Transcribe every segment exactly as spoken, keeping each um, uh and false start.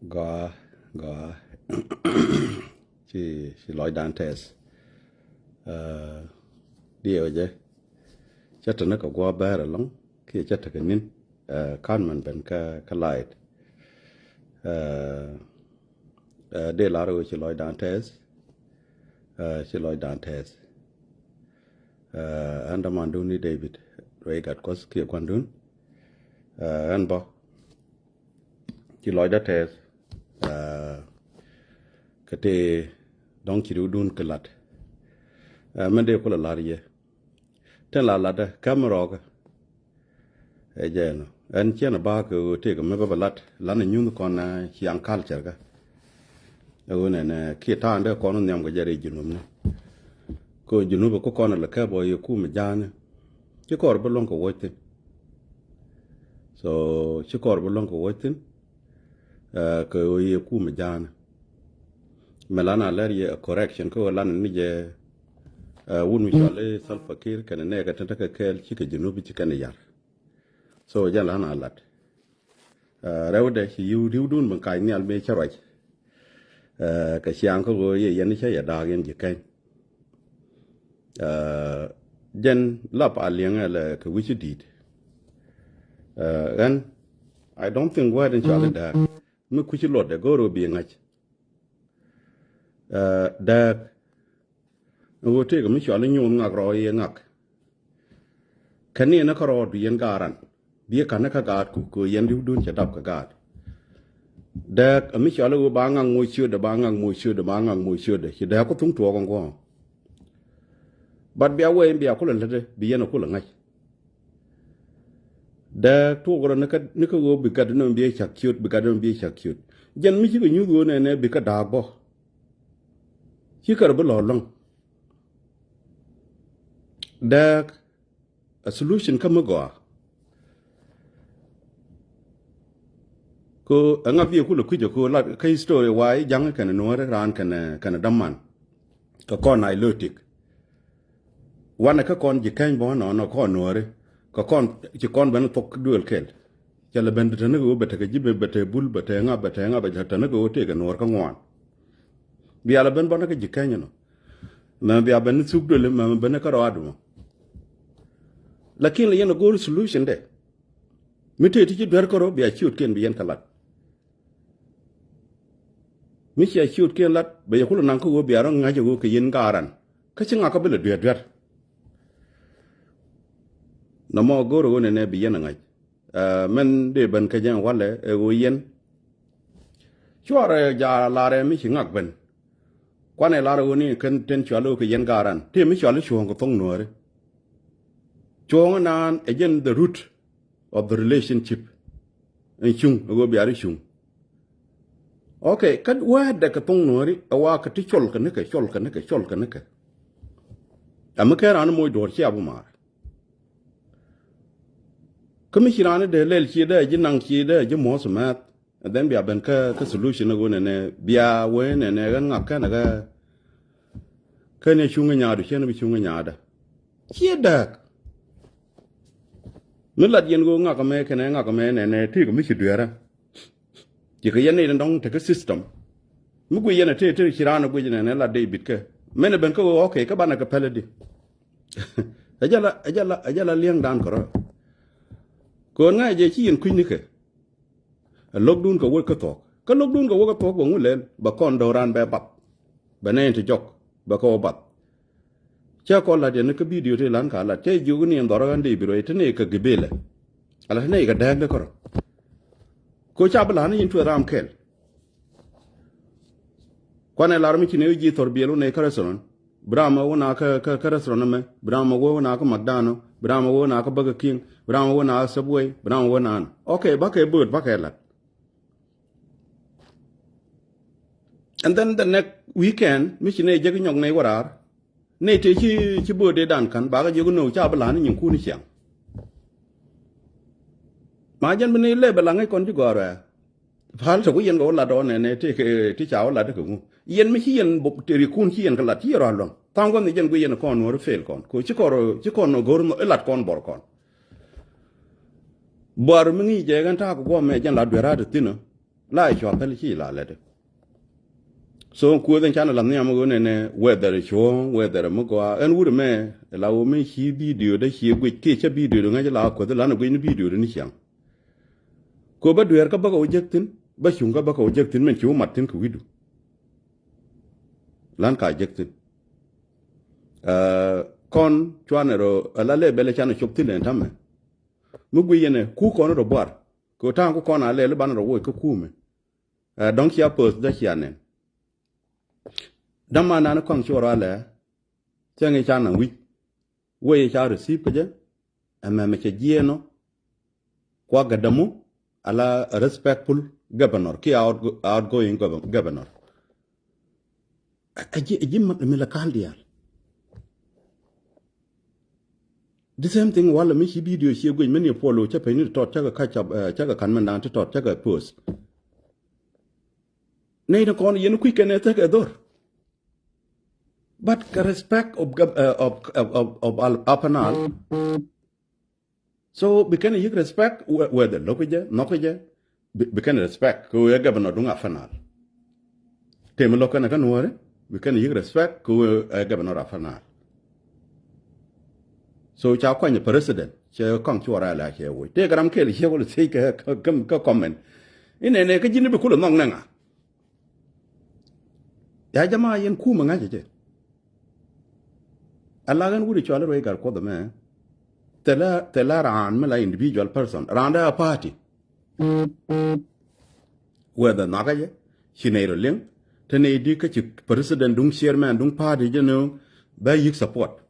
Gɔaa, gɔaa. Ci, ci lɔcdan tɛth. Aa, diɛw jɛ. Cä te ni kɛ guɔ bɛɛr ɛlɔ̱ŋ kiɛ cä te kɛ ni̱n. Aa, ka̱n mɛn ben kä, kä light. Aa, aa, dee lar ɣöö ci lɔcdan tɛth. Aa, ci lɔcdan tɛth. Aa, ɛn dämandun ni David Ruec Gatkuɔth kiɛ gua̱ndun. Aa, ɛn bä ci lɔcdä tɛth. Aa, kɛ tëë dɔ̱ŋ ci riwdun kɛ la̱t. Aa, mɛn dee kulɛ la̱r yɛ tin la la̱tdä kä mi rɔɔkä. Ɛ jɛ ɛnɔ ɛn ciɛn a ba̱a̱ kɛ ɣöö tëëkɛ mi bä bɛ la̱t lan a nyunh kɔn, aa, ciaŋ culture kä. Ɛ ɣöö nɛnɛ kiɛ ta̱a̱ndɛ kɔn nhiam kɛ jɛ rɛy Junub ni. Kɛ ɣöö Junub kä kɔn a lɛ kɛp ɔ yɛ kumɛ ja̱a̱ni. Ci kɔr bi luäŋ kɛ wuɔc thi̱n. So ci kɔr bi luäŋ kɛ wuɔc thi̱n. Aa, kɛ ɣöö yɛ kumɛ ja̱a̱ni. Mɛ lan a lɛr yɛ a correction kä ɣöö lan ni jɛ, aa, wut mi cɔal i̱ Salva Kiir kɛnɛ nɛɛkɛ tin tekɛ kɛɛl cikɛ Junub ci kɛn yar. So jɛn lan a lat. Aa, rɛwdɛ ci yiw riwdun bin kac nhial mëë cä ruac. Aa, kɛ ciaŋ kä ɣöö yɛ yɛn cä yɛ da̱a̱k yɛn ji̱ kɛny. Aa, jɛn lap a liɛŋɛ lɛ kɛ wi̱ci di̱i̱t. Aa, ɣän, I don't think word in cɔal i̱ dääk. Mi kui̱ci luɔtdɛ go̱o̱r ɣöö bi ŋa̱c. Aa, dääk. Ɣöö tëëkɛ mi cɔal i̱ nyuuth ŋak rɔɔk i̱ ŋak. Kɛ ni ni kä rɔɔdu yɛn gaat ran. Bi kä ni kä gaat ku kɛ yɛn riwdun cɛ dap kɛ gaat. Dääk ɛ mi cɔal i̱ ɣöö ba ŋak moc ciötdɛ, ba ŋak moc ciötdɛ, ba ŋak moc ciötdɛ. Ci dääk ku thuŋ tuɔɔk ɛn guɔ̱ɔ̱ŋ. But bia wee in bia kulɛ lätdɛ, bi yɛn ɛ kulɛ ŋa̱c. Dääk tuɔɔk rɔ ni kä, ni kä ɣöö bi gat ni bi cak ciöt, bi gat ni bi cak ciöt. Jɛn mi cikɛ nyuth ɣöö nɛnɛ bi kä da̱a̱k bä. Ci kär bi lɔ̱ɔ̱r lɔ̱ŋ. Dääk a solution kä mi gɔaa. Ko ɛŋa bi kulɛ kui̱c ɛ ko lat kä history wa i̱ ja̱ŋ kɛnɛ nuɔ̱ɔ̱ri raan kɛnɛ, kɛnɛ däman. Kɛ kɔn Nilotic. Wanɛ kä kɔn ji̱ kɛny bä nɔnɔ kɔn nuɔ̱ɔ̱ri. Kɛ kɔn ci kɔn ben thok duël kɛl. Cɛ lɛ ben te ni kɛ ɣöö bɛ tekɛ ji̱ bɛ, bɛ te bul, bɛ te ŋa, bɛ te ŋa, bɛ te ni kɛ ɣöö tëëkɛ nuɔ̱ɔ̱r kä ŋuan. Bia lɛ ben bä ni kä ji̱ kɛny nɔ. Mɛ bia ben ni thuk duël, mɛ ben ni kä rɔɔdu mɔ. Lakin lɛ yɛn a go̱o̱r solution dɛ. Mi tëë ti ci duer kärɔ bia ciötkiɛn bi yɛn kɛ lat. Mi cia ciötkiɛn lat bɛ yɛ kulɛ naŋ kä ɣöö bia rɔ ŋa̱c ɛ ɣöö kɛ yɛn gaat ran. Kä ci ŋakä bi lɛ duer duer. Nɔmɔ go̱o̱r ɛ ɣöö nɛnɛ bi yɛn a ŋa̱c. Aa, mɛn dee ben kä jɛn walɛ ɛ ɣöö yɛn. Cuarɛ ja larɛ mi ci ŋak ben. Kuanɛ larɛ ɣöö ni kɛn tin cual ɣöö kɛ yɛn gaat ran. Tëë mi cual i̱ cuɔ̱ɔ̱ŋ kɛ thoŋ nuääri. Cuɔ̱ɔ̱ŋ naan ɛ jɛn the root of the relationship. Ɛn cuŋ, ɛ ɣöö bia ri cuŋ. Okay, kä wäätdɛ kɛ thoŋ nuääri ɛ wa kɛ ti cɔl kɛ nikɛ, cɔl kɛ nikɛ, cɔl kɛ nikɛ. Ɛ mi kɛ raan moc duɔ̱ɔ̱r cia bi maar. Kä mi ci raan dee lɛl ci dee ji̱ naŋ ci dee ji̱ muɔ̱ɔ̱th mɛth. And then bia ben kä, kä solution ɛ ɣöö nɛnɛ bia wee nɛnɛ ɣän ŋak kɛn ɛ kä. Kɛn ɛ cuŋ ɛ nyaadu cɛn bi cuŋ ɛ nyaada. Ciɛ dääk. Mi lat yɛn ɣöö ŋak ɛmɛ kɛnɛ ŋak ɛmɛ nɛnɛ tëëk mi ci dueerä. Ci kɛ yɛn ni dɔ̱ŋ tekɛ system. Mi guic yɛn ɛ tëë tëë ci raan ɛ guic nɛnɛ lat dee bitkɛ. Mɛn ɛ ben kä ɣöö okay kä banɛ kɛ pɛlɛ di. Ɛ jɛ la, ɛ jɛ la, ɛ jɛ la liɛŋdan kɛ rɔ. Kɛ ɣöö ŋa̱c jɛ ci yɛn kui̱c nikɛ. Ɛ lo̱kdun kɛ wä kä thuɔ̱k. Kä lo̱kdun kɛ wä kä thuɔ̱k bɛ ŋu lɛl bɛ kɔn do̱ran bɛ bath. Bɛ nɛn ti jɔk bɛ kɛ wä bath. Cä kɔn la̱t yɛn kä bidio ti lan ka la̱t cä jiök ni ɛn dhɔrä ɣän dee bi ruɛy ti ni kɛ gibilɛ. Ala ti ni kɛ dääk ni kärɔ. Ko ca bi la̱t ni yin tuɛ ram kɛl. Kuanɛ lar mi ci ni ji̱ thɔr biɛl wä ni kä restaurant. Bi ram wä na kä, kä, kä restaurant mɛ. Bi ram wä na kä McDonald. Bi ram wä na kä Burger King. Bi ram wä na kä Subway. Bi ram wä na. Okay, bakɛ bööt bakɛ lat. And then the next weekend mi ci nɛ jek nyɔk nɛ wä raar. Nɛ tëë ci, ci bööt dee dan ka̱n bakɛ jek nöök ca bi la̱a̱n nyinkun ciaŋ. Ma jɛn bi ni lɛ bɛ laŋ i̱ kɔn ci gɔ̱a̱r wɛɛ. Pal te ku yɛn kɛ wä lat ɔ nɛ nɛ ti, ti ca wä lat kɛ ŋu. Yɛn mi ci yɛn bop te rikun ci yɛn kɛ lat ci yɛn rɔ luɔ̱ŋ. Tha̱a̱ŋ gua̱n ni jɛn gui yɛn kɔn nuɔ̱ɔ̱ri fail kɔn. Ko ci kɔn, ci kɔn go̱r ilat kɔn bɔr kɔn. Buar mi ŋi̱i̱c jɛ kɛn ta̱a̱ kɛ guɔ̱m mɛ jɛn la duer rat thi̱n ɔ. La cua päl ci la lɛt. So kuoth in canɛ la nhiam ɣöö nɛnɛ whether cuɔ̱ɔ̱ŋ whether mi gɔaa ɛn wut ɛmɛ. La ɣöö mi ci video dee ci guic kiɛ cä video di ŋäc la kuoth lan ɛ guic ni video di ni ciaŋ. Kɛ ɣöö bä dueer kä bäkɛ wä jek thi̱n, bä cuŋ kä bäkɛ wä jek thi̱n min ci wä mat thi̱n kɛ wi̱cdu. Lan ka jek thi̱n. Ɛ, kɔn cuanɛ rɔ ala lɛ bɛlɛ canɛ cop thi̱n lɛ tamɛ. Mi guic yɛnɛ ku kɔn rɔ buar. Kɛ ɣöö ta̱a̱ŋ ku kɔn a lɛl i̱ banɛ rɔ woc kä kuumɛ. Ɛ, dɔ̱ŋ cia post dä cia nɛn. Dämandan kɔaŋ ci wä rɔ alɛ. Thiäŋ i̱ ca naŋ wi̱c. Wee i̱ ca receive kä jɛ. Ɛmɛ mɛ cɛ jiɛɛn ɔ. Kua gɛdɛmu ala respectful governor kiɛ out, outgoing gov-, governor. Ɛ, ɛ ji̱, ɛ ji̱ mi la kal diaal. The same thing walɛ mi ci video ci guic mi ni puɔl cä peny ni ti tɔt cä kɛ kac, ɛ, cä kɛ kan mɛn da̱a̱n ti tɔt cä kɛ post. Nɛy ni kɔn yɛn kui̱ kɛn ɛ thäk ɛ dhor. But kɛ respect of gov-, ɛ, of, of, of, of al-, Upper Nile. So bi kɛn yi̱k respect wɛ-, whether lo̱k jɛ nhɔk jɛ bi, bi kɛn respect kɛ wee governor duŋ Upper Nile. Tëë mi lo̱k kɛn kä Nuääri bi kɛn yi̱k respect kɛ wee, ɛ, governor Upper Nile. So ca kuany president cɛ kɔŋ cuɔr ala cɛ woc tëë kɛ ram kɛl ciek wala thiec kɛ, kɛ, kɛ, kɛ comment. Inɛnɛ kä ji̱n bi kulɛ nhɔk nɛ ŋa. Ya jama yɛn kumɛ ŋa̱c jɛ. Ala ɣän wut i̱ cɔal i̱ ruec gat kuɔth ɛmɛ. Thilɛ, thilɛ raan mi la individual person. Raan dee a party. Whether nhɔakä jɛ ci nɛy rɔ liŋ te nɛy di kä ci president duŋ chairman duŋ party jɛ ni bɛ yi̱k support.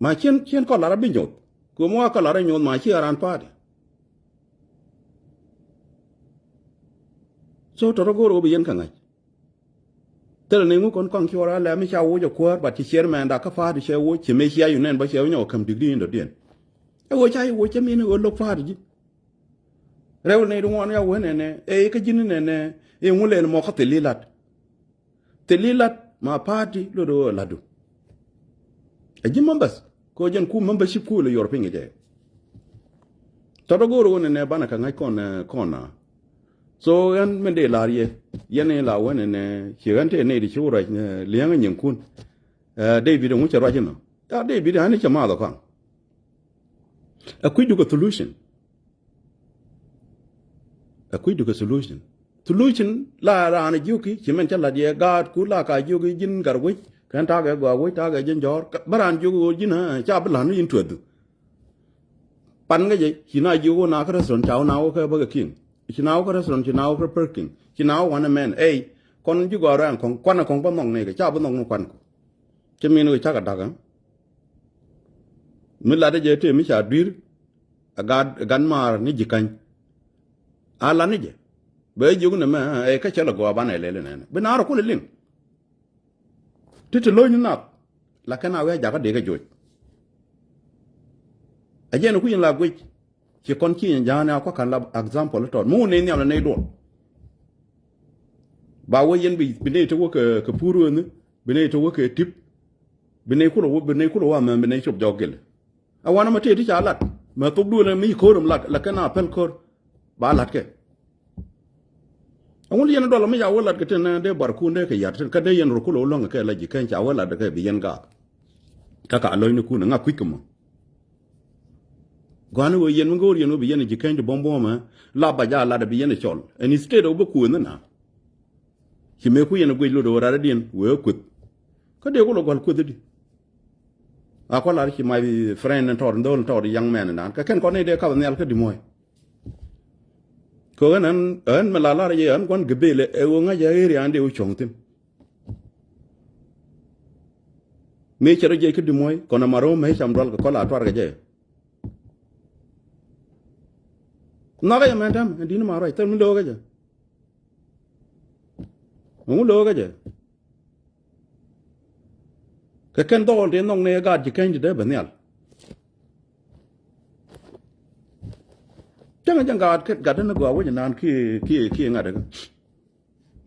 Ma cien, cien kɔn lar a bi nyoth. Kɛ mi wa kɔn lar a nyoth ma ci a raan party. So tɔtɔ go̱o̱r ɣöö bi yɛn kɛ ŋa̱c. Thilɛ ni ŋu kɔn kɔaŋ ci wä rɔ alɛ mi ca woc a kuäär, but ci chairman da kä party cɛ woc ci mëë cia unanimous bä cɛ wä nyɔk a käm degree in dɔ̱diɛn. Ɛ ɣöö ca i̱ woc cä min ɣöö lo̱k party ji̱. Rɛw ni di ŋuɔn ya wee nɛnɛ ɛ kä ji̱n nɛnɛ ɛ ŋu lɛn mɔ kä thil i̱ lat. Thil i̱ lat ma party lot ɣöö latdu. Ɛ ji̱ members kɛ ɣöö jɛn ku membership ku lɛ yor piny kɛ jɛ. Tɔt ɛ go̱o̱r ɣöö nɛnɛ banɛ kɛ ŋa̱c kɔn, ɛ, kɔn na. So ɣän min dee lar yɛ yɛn i̱ la wee nɛnɛ ci ɣän tëë nɛy di ci wä ruac, ɛ, liɛŋ ɛ nyiŋkun. Ɛ, David ɛŋu cɛ ruac inɔ. Ya David ɣän i̱ cɛ maath ɛ kɔaŋ. Ɛ kui̱du kɛ solution. Ɛ kui̱du kɛ solution. Solution la raan ɛ jiöki ci mɛn cä la̱t yɛ gaat ku la ka jiöki ji̱n gat wec kɛn takɛ gɔaa wec takɛ ji̱n jɔ̱ɔ̱r. Bä raan jiök ɣöö ji̱n, ɛ, ca bi la̱t ni in tuɛthu. Pan kä jɛ ci na jiök ɣöö na kä restaurant ca wä na wä kä bä kɛ kiŋ. Ci na wä kä restaurant ci na wä kä parking ci na wä wanɛ mɛn ey. Kɔn ji̱ gɔaa rɔ ɛn kɔŋ kuanɛ kɔŋ bä nhɔk nɛkɛ ca bi nhɔk ni kuan kɔ. Cä min ɣöö cakɛ da̱k ɛ. Mi latdä jɛ tëë mi ca dui̱r. Ɛ gat, ɛ gat maar ni ji̱ ka̱ny. A lat ni jɛ bɛ jiök nɛmɛ ɛ kä cɛ lɛ gɔaa banɛ lɛl inɛnɛ bi naar ɛ kulɛ liŋ. Ti ti lo̱cni nath la kɛn a wi̱i̱ a jakä dee kɛ joc. Ɛ jɛn ɛ kui̱n la guic. Ci kɔn ci nyɛ ja̱a̱n a kua̱ ka̱n la example tɔt mi wun nɛy nhiam la nɛy duɔl. Ba wee yɛn bi, bi nɛy te wä kɛ, kɛ pur wen ni bi nɛy te wä kɛ tip. Bi nɛy kulɛ wä, bi nɛy kulɛ wä amɛn bi nɛy cop jɔk gil. A wanɛ ma tëë ti ca lat mɛ thok duël mi ko̱r mi lat la kɛn a pɛl ko̱r. Ba lat kɛ. Aŋun yɛn dɔl mi ca wä lat kɛ tin dee barkun dee kɛ yar tin kä dee yɛn rɔ kulɛ wä luäŋ kɛ la ji̱ kɛn ca wä lat kɛ bi yɛn gaak. Kä ka lo̱cnikun ŋa kui̱c kɛ mɔ. Gua̱n wee yɛn mi go̱o̱r yɛn wä bi yɛn ji̱ kɛn ti buɔ̱m buɔ̱mɛ la ba ja lat bi yɛn cɔl ɛn instead of bi kuëth ni na. Ci mëë ku yɛn guic lot wä rat diɛn wee kueth. Kä dee ku lɔ gua̱l kueth di. A kɔ lar ci my friend ni tɔɔr ni dho̱l ni tɔɔr young man ni naan kä kɛn kɔn ni dee kap nhial kä di muɔ̱ɔ̱c. Kɛ ɣän ɣän ɣän mi la lar yɛ ɣän gua̱n gɛ bel ɛ ɣöö ŋa̱c ɛ area ni dee wä cuɔ̱ŋ thi̱n. Mëë cɛ rɔ jiɛc kä di muɔ̱ɔ̱c kɔn ɛ ma ro̱o̱m mëë cam dual kɛ kɔl a tuar kɛ jɛ. Nhɔakä jɛ mɛn tɛm ɛn di̱t ni ma ruac thil mi lo̱o̱kä jɛ. Ɛŋu lo̱o̱kä jɛ. Kɛ kɛn dhɔɔl tëë nhɔk ni ɛ gaat ji̱ kɛny ti dee bɛ nhial. Cäŋ jɛ gat gat ni gɔaa wec naan kiɛ kiɛ kiɛ ŋa̱t kä.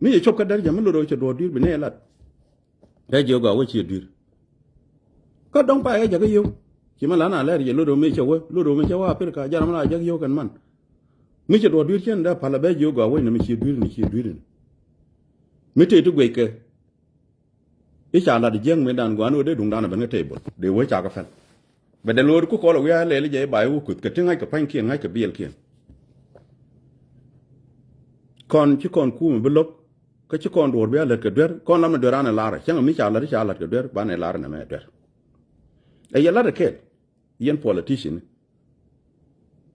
Mi yɛ cop kä där jɛ mi lot rɔ cɛ duɔ̱ɔ̱r di̱i̱r bi ni ɛ lat. Ɛ jiɛ gɔaa wec ciɛ dui̱r. Kä dɔ̱ŋ pay ɛ jakä yio̱w. Ci mi la na lɛr jɛ lot rɔ mi cɛ wä lot rɔ mi cɛ wä Aprika jɛ ram la jakä yio̱w kɛn man. Mi cɛ duɔ̱ɔ̱r dui̱r cɛn dee pal a bɛ jiök gɔaa wec ni mi ci dui̱r ni ci dui̱r ni. Mi tëë ti gueckɛ. I̱ ca lat jiäk mëëdan gua̱a̱n wä dee duŋdan a ben kä table dee wä ca kä pɛl. Bɛ dee lo̱o̱r ku kɔl a wi̱i̱ a lɛl jɛ i̱ ba i̱ wä kuth kɛ ti ŋa̱c kɛ pa̱nykiɛn ŋa̱c kɛ biɛlkiɛn. Kɔn ci kɔn kuumɛ bi lo̱k kä ci kɔn duɔ̱ɔ̱r bi a lät kɛ duer kɔn lam ni duer an ɛ lar cäŋ mi ca lat i̱ ca lat kɛ duer ban ɛ lar nɛmɛ duer. Ɛ yɛ lat ɛ kɛl. Yɛn politician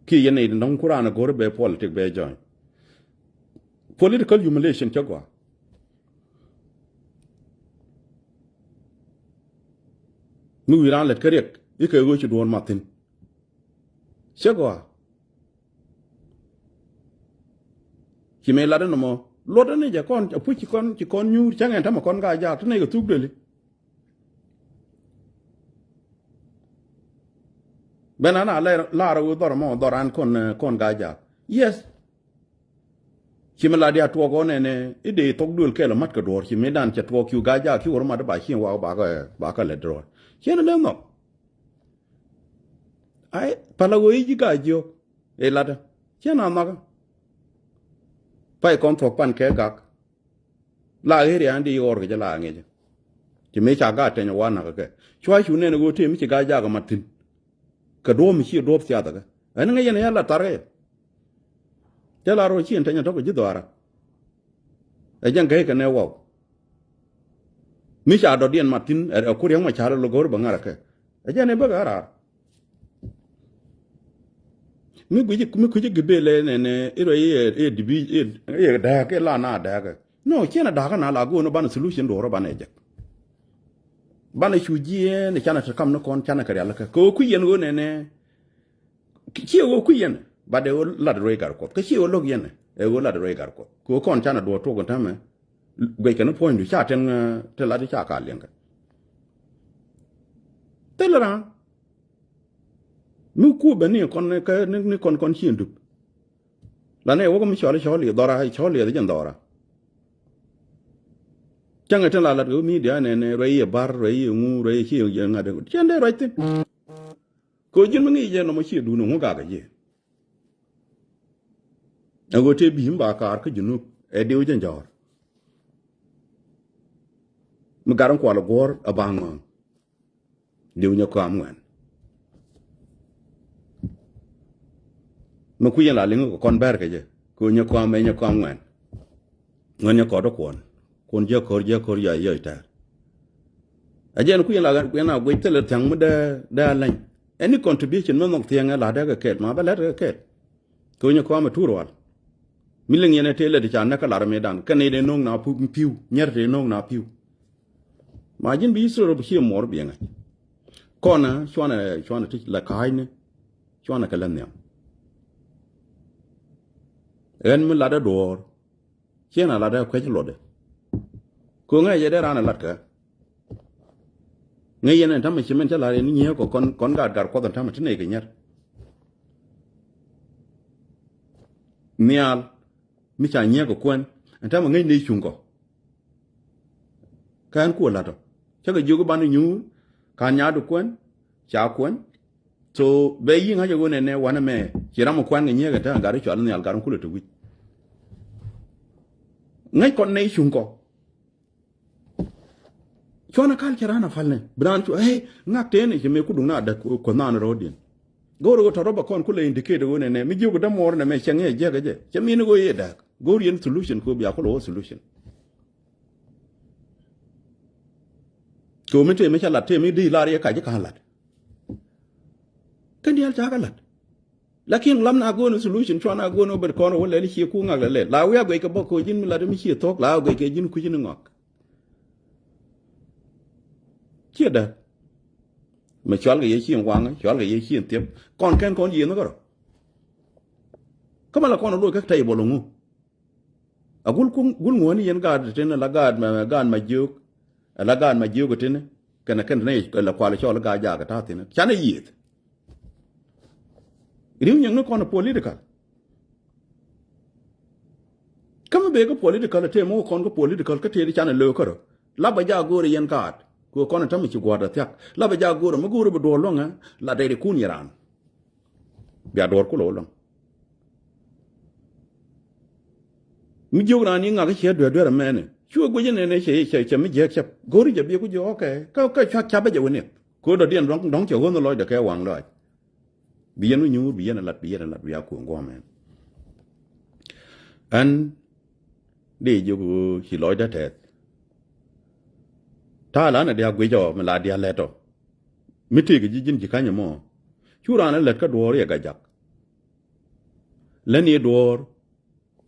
kiɛ yɛn nɛy ti dɔ̱ŋ ku raan a go̱r bɛ politic bɛ join. Political humiliation cä gɔaa. Mi wi̱i̱ raan lät kä riɛk i̱ kɛ ɣöö ci duɔ̱ɔ̱r mat thi̱n. Cä gɔaa. Ci mëë lat inɔ mɔ luɔt ini jɛ kɔn a puc ci kɔn ci kɔn nyuur cäŋ ɛn tämɛ kɔn gaa jaak ti nɛy kɛ thuk deli. Bɛn an a lɛr lar wi dhɔr mɔ dhɔr an kɔn eh, kɔn gaa jaak. Yes. Ci mi la dia tuɔk ɔ nɛnɛ i dee thok duel kɛl mat kɛ duɔr ci mi dan cɛ tuɔk kiu gaa jaak ki wor mat ba ci wa ba kɛ ba kɛ lɛ duɔr. Ci ni lɛ nhɔk. Ai pala wo i ji gaa jiok. E lat. Ci na nhɔk. Pai kɔn thok pan kɛ gak. La ɣer yan di ɣɔr kɛ jɛ la ŋic. Ci mëë ca gaa tɛny wa nak kɛ cua cu nɛn ɣöö tëë mi ci gaa jaak mat thi̱n. Kɛ duɔ̱ɔ̱p mi ci duɔ̱ɔ̱p thiath kɛ ɛn ŋäc yɛn ya la thar kɛ. Cɛ la rɔ ci ɛn tɛny tɔk ji̱ dhɔaara. Ɛ jɛn gɛy kɛ nɛ waw. Mi ca dɔ̱diɛn mat thi̱n ɛ kuriɛŋ ma ca rɛ lɔ go̱r bɛ ŋa̱r kɛ. Ɛ jɛn ɛ bäk ɛ raar. Mi guici mi kuici gibel ɛ nɛnɛ irɔ iɛ dibi iɛ dääk iɛ la na dääk ɛ. No ciɛn a da̱kä na la go̱o̱n banɛ solution duɔ̱ɔ̱rä banɛ jek. Banɛ cu jiɛɛn canɛ te kam ni kɔn canɛ kɛ rialikä kɛ ɣöö kui̱ yɛn ɣöö nɛnɛ. Ciɛ ɣöö kui̱ yɛn bat ɛ ɣöö lat ruɛy gar kuɔth kä ciɛ ɣöö lo̱k yɛn ɛ ɣöö lat ruɛy gar kuɔth kɛ ɣöö kɔn canɛ duɔ̱ɔ̱r tuɔk in tämɛ. Guɛckɛ ni puɔ̱nydu ca tɛn te lat ca ka liɛŋkɛ. Thil raan mi kup bɛ ni kɔn ni kɔn kɔn cieŋ dup. Lanɛ wä kä mi cɔl cɔl i̱ dhɔra cɔl i̱ jɛn dhɔra. Cäŋɛ tin la lat kɛ mi dia̱a̱ nɛn ruɛy i̱ bar ruɛy i̱ ŋu ruɛy i̱ ci i̱ ŋa̱t i̱ cɛn dee ruac thi̱n. Kɛ ji̱n mi ŋi̱i̱c jɛ nɔmɔ ci i̱ duun i̱ ŋu gak i̱ ji̱. Ɛ ɣöö tëë bi̱i̱ mi ba kaar kä Junub ɛ diw jɛn jɔ̱ɔ̱r. Mi gat in kual i̱ guɔ̱ɔ̱r ɛ ba ŋɔ̱ɔ̱ŋ. Diw nyɛ kɔam ŋuɛn. Mi kui̱ yɛn la liŋ kɛ kɔn bɛr kɛ jɛ kɛ nyɛ kɔam ɛ nyɛ kɔam ŋuɛn. Ŋuɛn nyɛ kɔt kuɔn kuɔn jiɛ kɔr jiɛ kɔr yɔc yɔc tɛɛr. A jɛn kui̱ yɛn la yɛn a guic thilɛ thiaŋ mi dee dee a leny. Any contribution mi nhɔk thiaŋ ɛ la dee kɛ kɛɛl ma bɛ lɛt kɛ kɛɛl. Kɛ nyɛ kɔam ɛ tuur wal. Mi liŋ yɛn ɛ tëë lɛ ti ca näk kä lar mëëdan kɛn i̱ dee no̱o̱ŋ na pi̱w nyɛr tëë no̱o̱ŋ na pi̱w. Ma ji̱n bi Israel bi cië muɔɔr biɛ ŋa̱c. Kɔnä cuanɛ cuanɛ ti la ka̱a̱cni cuanɛ kɛ lɛ nhiam. Ɣän mi latdä duɔ̱ɔ̱r ciɛn a latdä kuec luɔtdɛ. Ko̱ ŋäc jɛ dee raan ɛ lat kɛ. Ŋäc yɛn ɛn ta̱mɛ ci min cä la̱r yɛn ni nyiee kɔ kɔn kɔn gaat gat kuɔth ɛn ta̱mɛ ti nɛy kɛ nyɛr. Nhial mi ca nyiee kɛ kuɛn ɛn ta̱mɛ ŋäc ni cuŋ kɔ. Kään kuɔ la̱t ɔ cä kɛ jiök i̱ banɛ nyuur ka̱n nyaatdu kuɛn ca kuɛn. So bɛ yi̱ ŋa̱c ɛ ɣöö nɛnɛ wanɛ mɛ ci ram ɛ kuɛn kɛ nyiee kɛ ta̱a̱ gat i̱ cual nhial gat in kulɛ te wi̱c. Ŋäc kɔn nɛy cuŋ kɔ. Cuanɛ kal cɛ raan a pal ni bi raan cu ɛ ŋak tëë ni ci mëë ku duŋ na däk kuäth naan rɔɔdiɛn. Go̱o̱r ɣöö tɔ̱ rɔba kɔn ku lɛ indicate ɣöö nɛnɛ mi jiök dämuɔɔr nɛmɛ cɛ ŋi̱i̱c jiäk ɛ jɛ cɛ min ɣöö yɛ dääk go̱o̱r yɛn solution kɛ ɣöö bia ku lɔ wä solution. Kɛ ɣöö mi tëë mi ca lat tëë mi dee lar yɛ kac i̱ ka̱n lat. Kɛn diaal ca kɛ lat. Lakin lam na go̱o̱n solution cuan a go̱o̱n ɣöö ben kɔn ɣöö lɛl i̱ cie ku ŋak lɛ lɛl la wi̱i̱ a guɛc kɛ bä kɛ ɣöö ji̱n mi lat mi cie thok la a guɛc kɛ ji̱n kui̱c ni ŋɔak. Ciɛ däk. Mɛ cual kɛ yɛ cieŋ waŋ cual kɛ yɛ cieŋ thiep kɔn kɛn kɔn yiëë nhäkä rɔ. Kä mɛ la kɔn loc kä tɛy bɔl ŋu. A gul kuŋ gul ŋuɔ̱ni yɛn gaat tin la gaat mɛ gaat ma jiök. La gaat ma jiök tin kɛn kɛn ne la kual cɔl gaat jaak ta̱a̱ thin canɛ yiëth. Ri̱w nyiŋni kɔn political. Kä mi bee kä political tëë mi wä kɔn kä political kä tëë di canɛ löök kärä. La bɛ jaak go̱o̱rɛ yɛn kaat kɛ kɔn in tämɛ ci gua̱a̱r dɛ thiak la bɛ jaak go̱o̱rɛ mi go̱o̱rɛ bi duɔ̱ɔ̱r luäŋɛ la dɛy di kun yɛ raan. Bia duɔ̱ɔ̱r kulɛ wä luäŋ. Mi jiök raan i̱ ŋak i̱ ciɛ duer duer ɛmɛnɛ. Cu ɛ guic inɛnɛ cɛ cɛ cɛ mi jiɛk cɛp. Go̱ri jɛ biɛ ku jiök, okay. Kä kä cuak cap bä jɛ wä niɛp. Ko̱ dɔ̱diɛn dɔ̱ŋ dɔ̱ŋ cɛ ɣönh lɔcdɛ kɛ waŋ lɔaac. Bi yɛn wä nyuur, bi yɛn ɛ lat, bi yɛn ɛ lat, bi a kuɔ̱ŋ guɔ̱ɔ̱mɛn. Ɛn dee jiök ɣöö ci lɔcdä tɛth. Ta̱a̱ lanɛ dia̱ guic ɔ, mi la dia̱ lɛt ɔ. Mi tëëkɛ ji̱ ji̱n ji̱ ka̱ny ɛmɔ. Cu raan ɛ lät kä duɔ̱ɔ̱r yɛ gajak. Läni duɔ̱ɔ̱r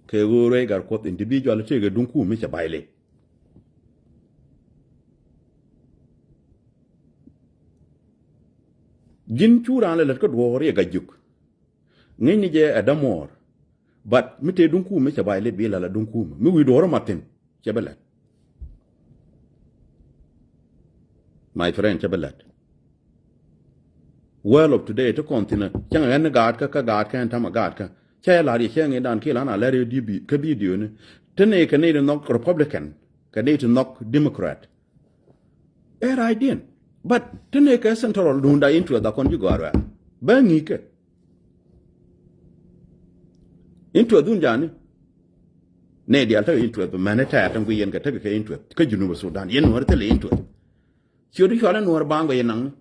kɛ ɣöö ruɛc Gat Kuɔth individual tëëkɛ duŋ kum mi cɛ bay lip. Ji̱n cu raan lɛ lät kä duɔ̱ɔ̱r yɛ gajak. Ŋäcni jɛ ɛ dämuɔɔr. But mi tëë duŋ kum mi cɛ bay lip bi lala duŋ kum mi wi̱i̱ duɔ̱ɔ̱r mat thi̱n. Cɛ bä lät. My friend, cɛ bä lät. World of today ti kɔn thi̱n cäŋ ɣän ni gaatkä kä gaatkä ɛn ta̱mɛ gaatkä. Cä yɛ la̱r yɛ cɛ ŋi̱i̱cdan kiɛ lan a lɛr yɛ di bi kä video ni. Ti ni kɛ ni ti nhɔk Republican kɛ ni ti nhɔk Democrat. Ɛ right diɛn. But ti ni kɛ central duunda interest a kɔn ji̱ gɔ̱a̱r wɛ̈ɛ̈r bä ŋi̱i̱c kɛ. Interest dhun jani. Nɛ dial tekɛ interest bä mɛn ɛ tɛɛr tɛn gui yɛn kɛ tekɛ kɛ interest kä Junub Sudan yɛn nuɔr thilɛ interest. Ciöt i̱ cual ɛ nuɔr baŋ bä yɛ naŋni.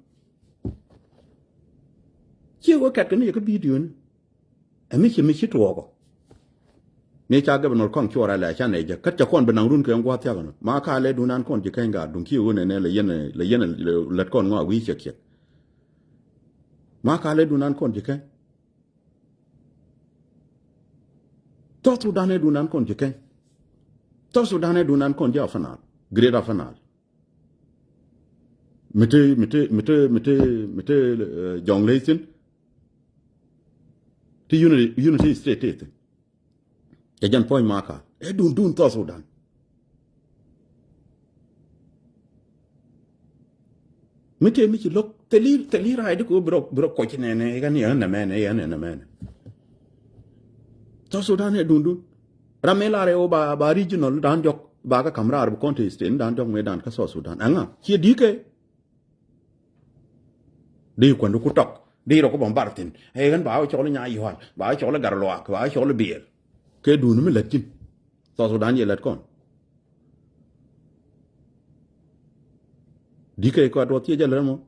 Ciɛ wä kɛt kɛ ni yɛ kä video ni. Ɛ mi ci mi ci tuɔɔkɔ. Mi ca governor kɔn cuɔr alɛ ca nɛ jɛ kä ca kɔn bi naŋ run kɛ ŋuath thiak nɔ ma ka lɛ dunan kɔn ji̱ kɛny gaat duŋ kiɛ ɣöö nɛ nɛ lɛ yɛn lɛ yɛn lät kɔn ŋɔak wi̱i̱ ciɛk ciɛk. Ma ka lɛ dunan kɔn ji̱ kɛny. South Sudan ɛ dunan kɔn ji̱ kɛny. South Sudan ɛ dunan kɔn ji̱ Upper Nile, Great Upper Nile. Mi te mi te mi te mi te mi te Jonglei thin. Ti unity unity state ti thin. Cɛ jɛn puɔ̱ny Makal ɛ dun dun South Sudan. Mi tëë mi ci lo̱k thili thili raacdi kɛ ɣöö bi rɔ bi rɔ kuɔc nɛnɛ i̱kan i̱ ɣän nɛmɛnɛ i̱ ɣän nɛmɛnɛ. South Sudan ɛ dundun. Ram mi lar ɛ ɣöö ba ba regional dan jɔk ba kä ka̱m raar bi kɔn te state dan jɔk mëë dan kä South Sudan ɛŋa ciɛ di̱i̱kɛ. Di kuändi ku tɔk di rɔ ku bä bar thi̱n ɛ ɣän ba wä cɔl i̱ Nyayual ba wä cɔl i̱ Gatluak ba wä cɔl i̱ Biɛl. Kɛ dundun mi lät ji̱n. South Sudan yɛ lät kɔn. Di̱i̱kɛ kɔat wä thiec jɛ lät mɔ.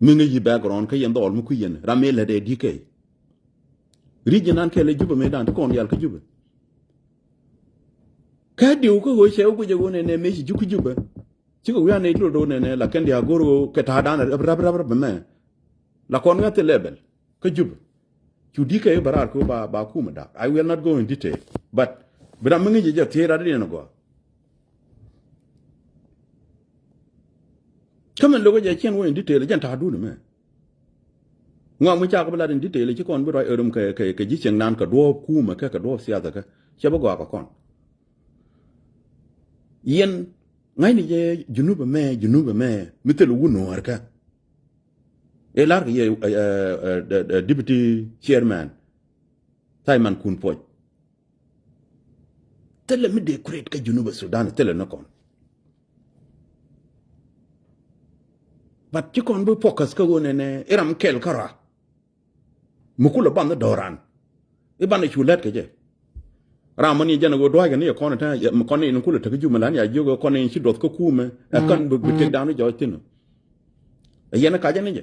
Mi ŋäc yi background kä yɛn dhɔl mi kui̱ yɛn ram mi lät ɛ di̱i̱kɛ. Region an kɛl ɛ Jubɛ mëë dan ti kɔn dial kä Jubɛ. Kä diw kä ɣöö cɛ wä guic ɛ ɣöö nɛ nɛ mëë ci juk kä Jubɛ. Cikɛ wi̱i̱ an nɛ i̱ lot ɣöö nɛ nɛ la kɛn diaal go̱r ɣöö kɛ ta̱a̱ dan rap rap rap rap mɛ. La kɔn ɣän thil level kä Jubɛ. Cu di̱i̱kɛ i̱ bä raar kɛ ɣöö ba ba kumɛ da̱k. I will not go in detail. But bi ram mi ŋäc jɛ jɛ thiec rat i̱ diɛn ɛ gɔaa. Kä min lo̱kɛ jɛ ciɛn wä in detail jɛn ta̱a̱dun mɛ. Ŋɔak mi cakɛ bi lat in detail ci kɔn bi ruac ɣörum kɛ kɛ kɛ ji̱ cieŋdan kɛ duɔ̱ɔ̱p kumɛ kɛ kɛ duɔ̱ɔ̱p siathɛ kɛ cɛ bi gɔaa kɛ kɔn. Yɛn ŋa̱cni jɛ Junub ɛmɛ Junub ɛmɛ mi thil wun nuɔ̱ɔ̱rkä. Ëë la̱rkɛ yɛ ɛ ɛ ɛ ɛ deputy chairman Simon Kun Puɔc. Thilɛ mi dee create kä Junub Sudan thilɛ ni kɔn. But ci kɔn bi focus kä ɣöö nɛnɛ iram kɛl kä rɔa. Mi kulɛ ban dho̱ran i̱ ban i̱ cu lät kɛ jɛ. Ram mɔ ni jɛn ɣöö dua̱a̱c kɛ ni yɛ kɔn ɛ tɛn kɔn in kulɛ tek ji̱ mi lan ya jiök ɣöö kɔn in ci duɔth kä kuumɛ ɛ kän bi bi tek dan i̱ jɔɔc thi̱n. Ɛ yɛn ɛ kac ɛn i̱ jɛ.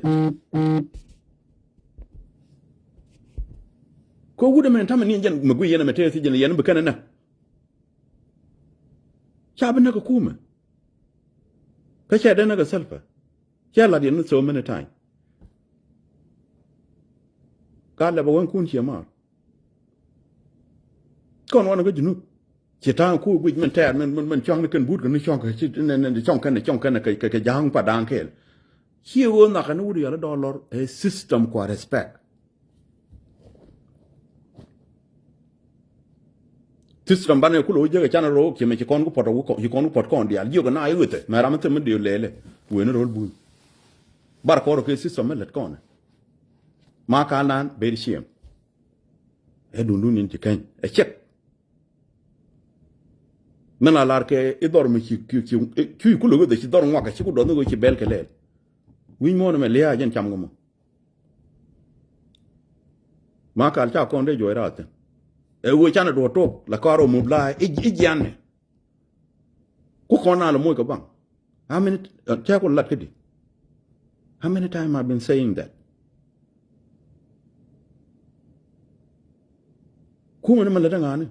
Kɛ wut ɛmɛn tamɛ ni jɛn mi gui yɛn ɛmɛ tëë thi̱c jɛn yɛn bi kɛn ɛ näk. Ca bi näk ɛ kumɛ. Kä cɛ dee näk ɛ Salva. Cɛ lat yɛn ni so many time. Ka lɛ bɛ wän kun ciɛ maar. Kɔn wanɛ kä Junub. Ci ta̱a̱ŋ ku guic min tɛɛr min min min cua̱ŋ ni kɛn but kɛ ni cua̱ŋ kɛ ci nɛ nɛ cua̱ŋ kɛn cua̱ŋ kɛn kɛ kɛ ja̱a̱ŋ pa da̱a̱ŋ kɛɛl. Ci ɣöö nhakɛ ni wut yɔl i̱ dɔɔl lɔr ɛ system kua respect. System banɛ kulɛ wä jiäk ɛ canɛ ro̱o̱k ci mɛ ci kɔn ku puɔt ci kɔn ku puɔt kɔn diaal jiök ɛ na i̱ ɣöthɛ mɛ ram i̱ thim mi diöl lɛɛlɛ. Wen i̱ ro̱l buny. Bar kɔr ɔ kɛ system mi lät kɔn ɛ. Ma ka̱a̱l naan ber ciɛm. Ɛ dundun in ci keny ɛ cɛk. Min la lar kɛ i̱ dhɔr mi ci ci ci cuc kulɛ weth ci dhɔr ŋuak ci ku dɔth ni wec ci bɛl kɛ lɛl. Wi̱c muɔ̱ɔ̱n ɛmɛ lia̱a̱ jɛn cam kɛ mɔ. Ma kal ca kɔn dee juɔc raar thi̱n. Ɛ ɣöö canɛ duɔ̱ɔ̱r tok la kɔaar ɔ mop la i̱ jianɛ. Ku kɔn na lɛ moc kɛ baŋ. How many, uh, cɛ ku lat kädi? How many time I've been saying that? Kumɛ ni mɛ lät ɛ ŋa̱a̱ni.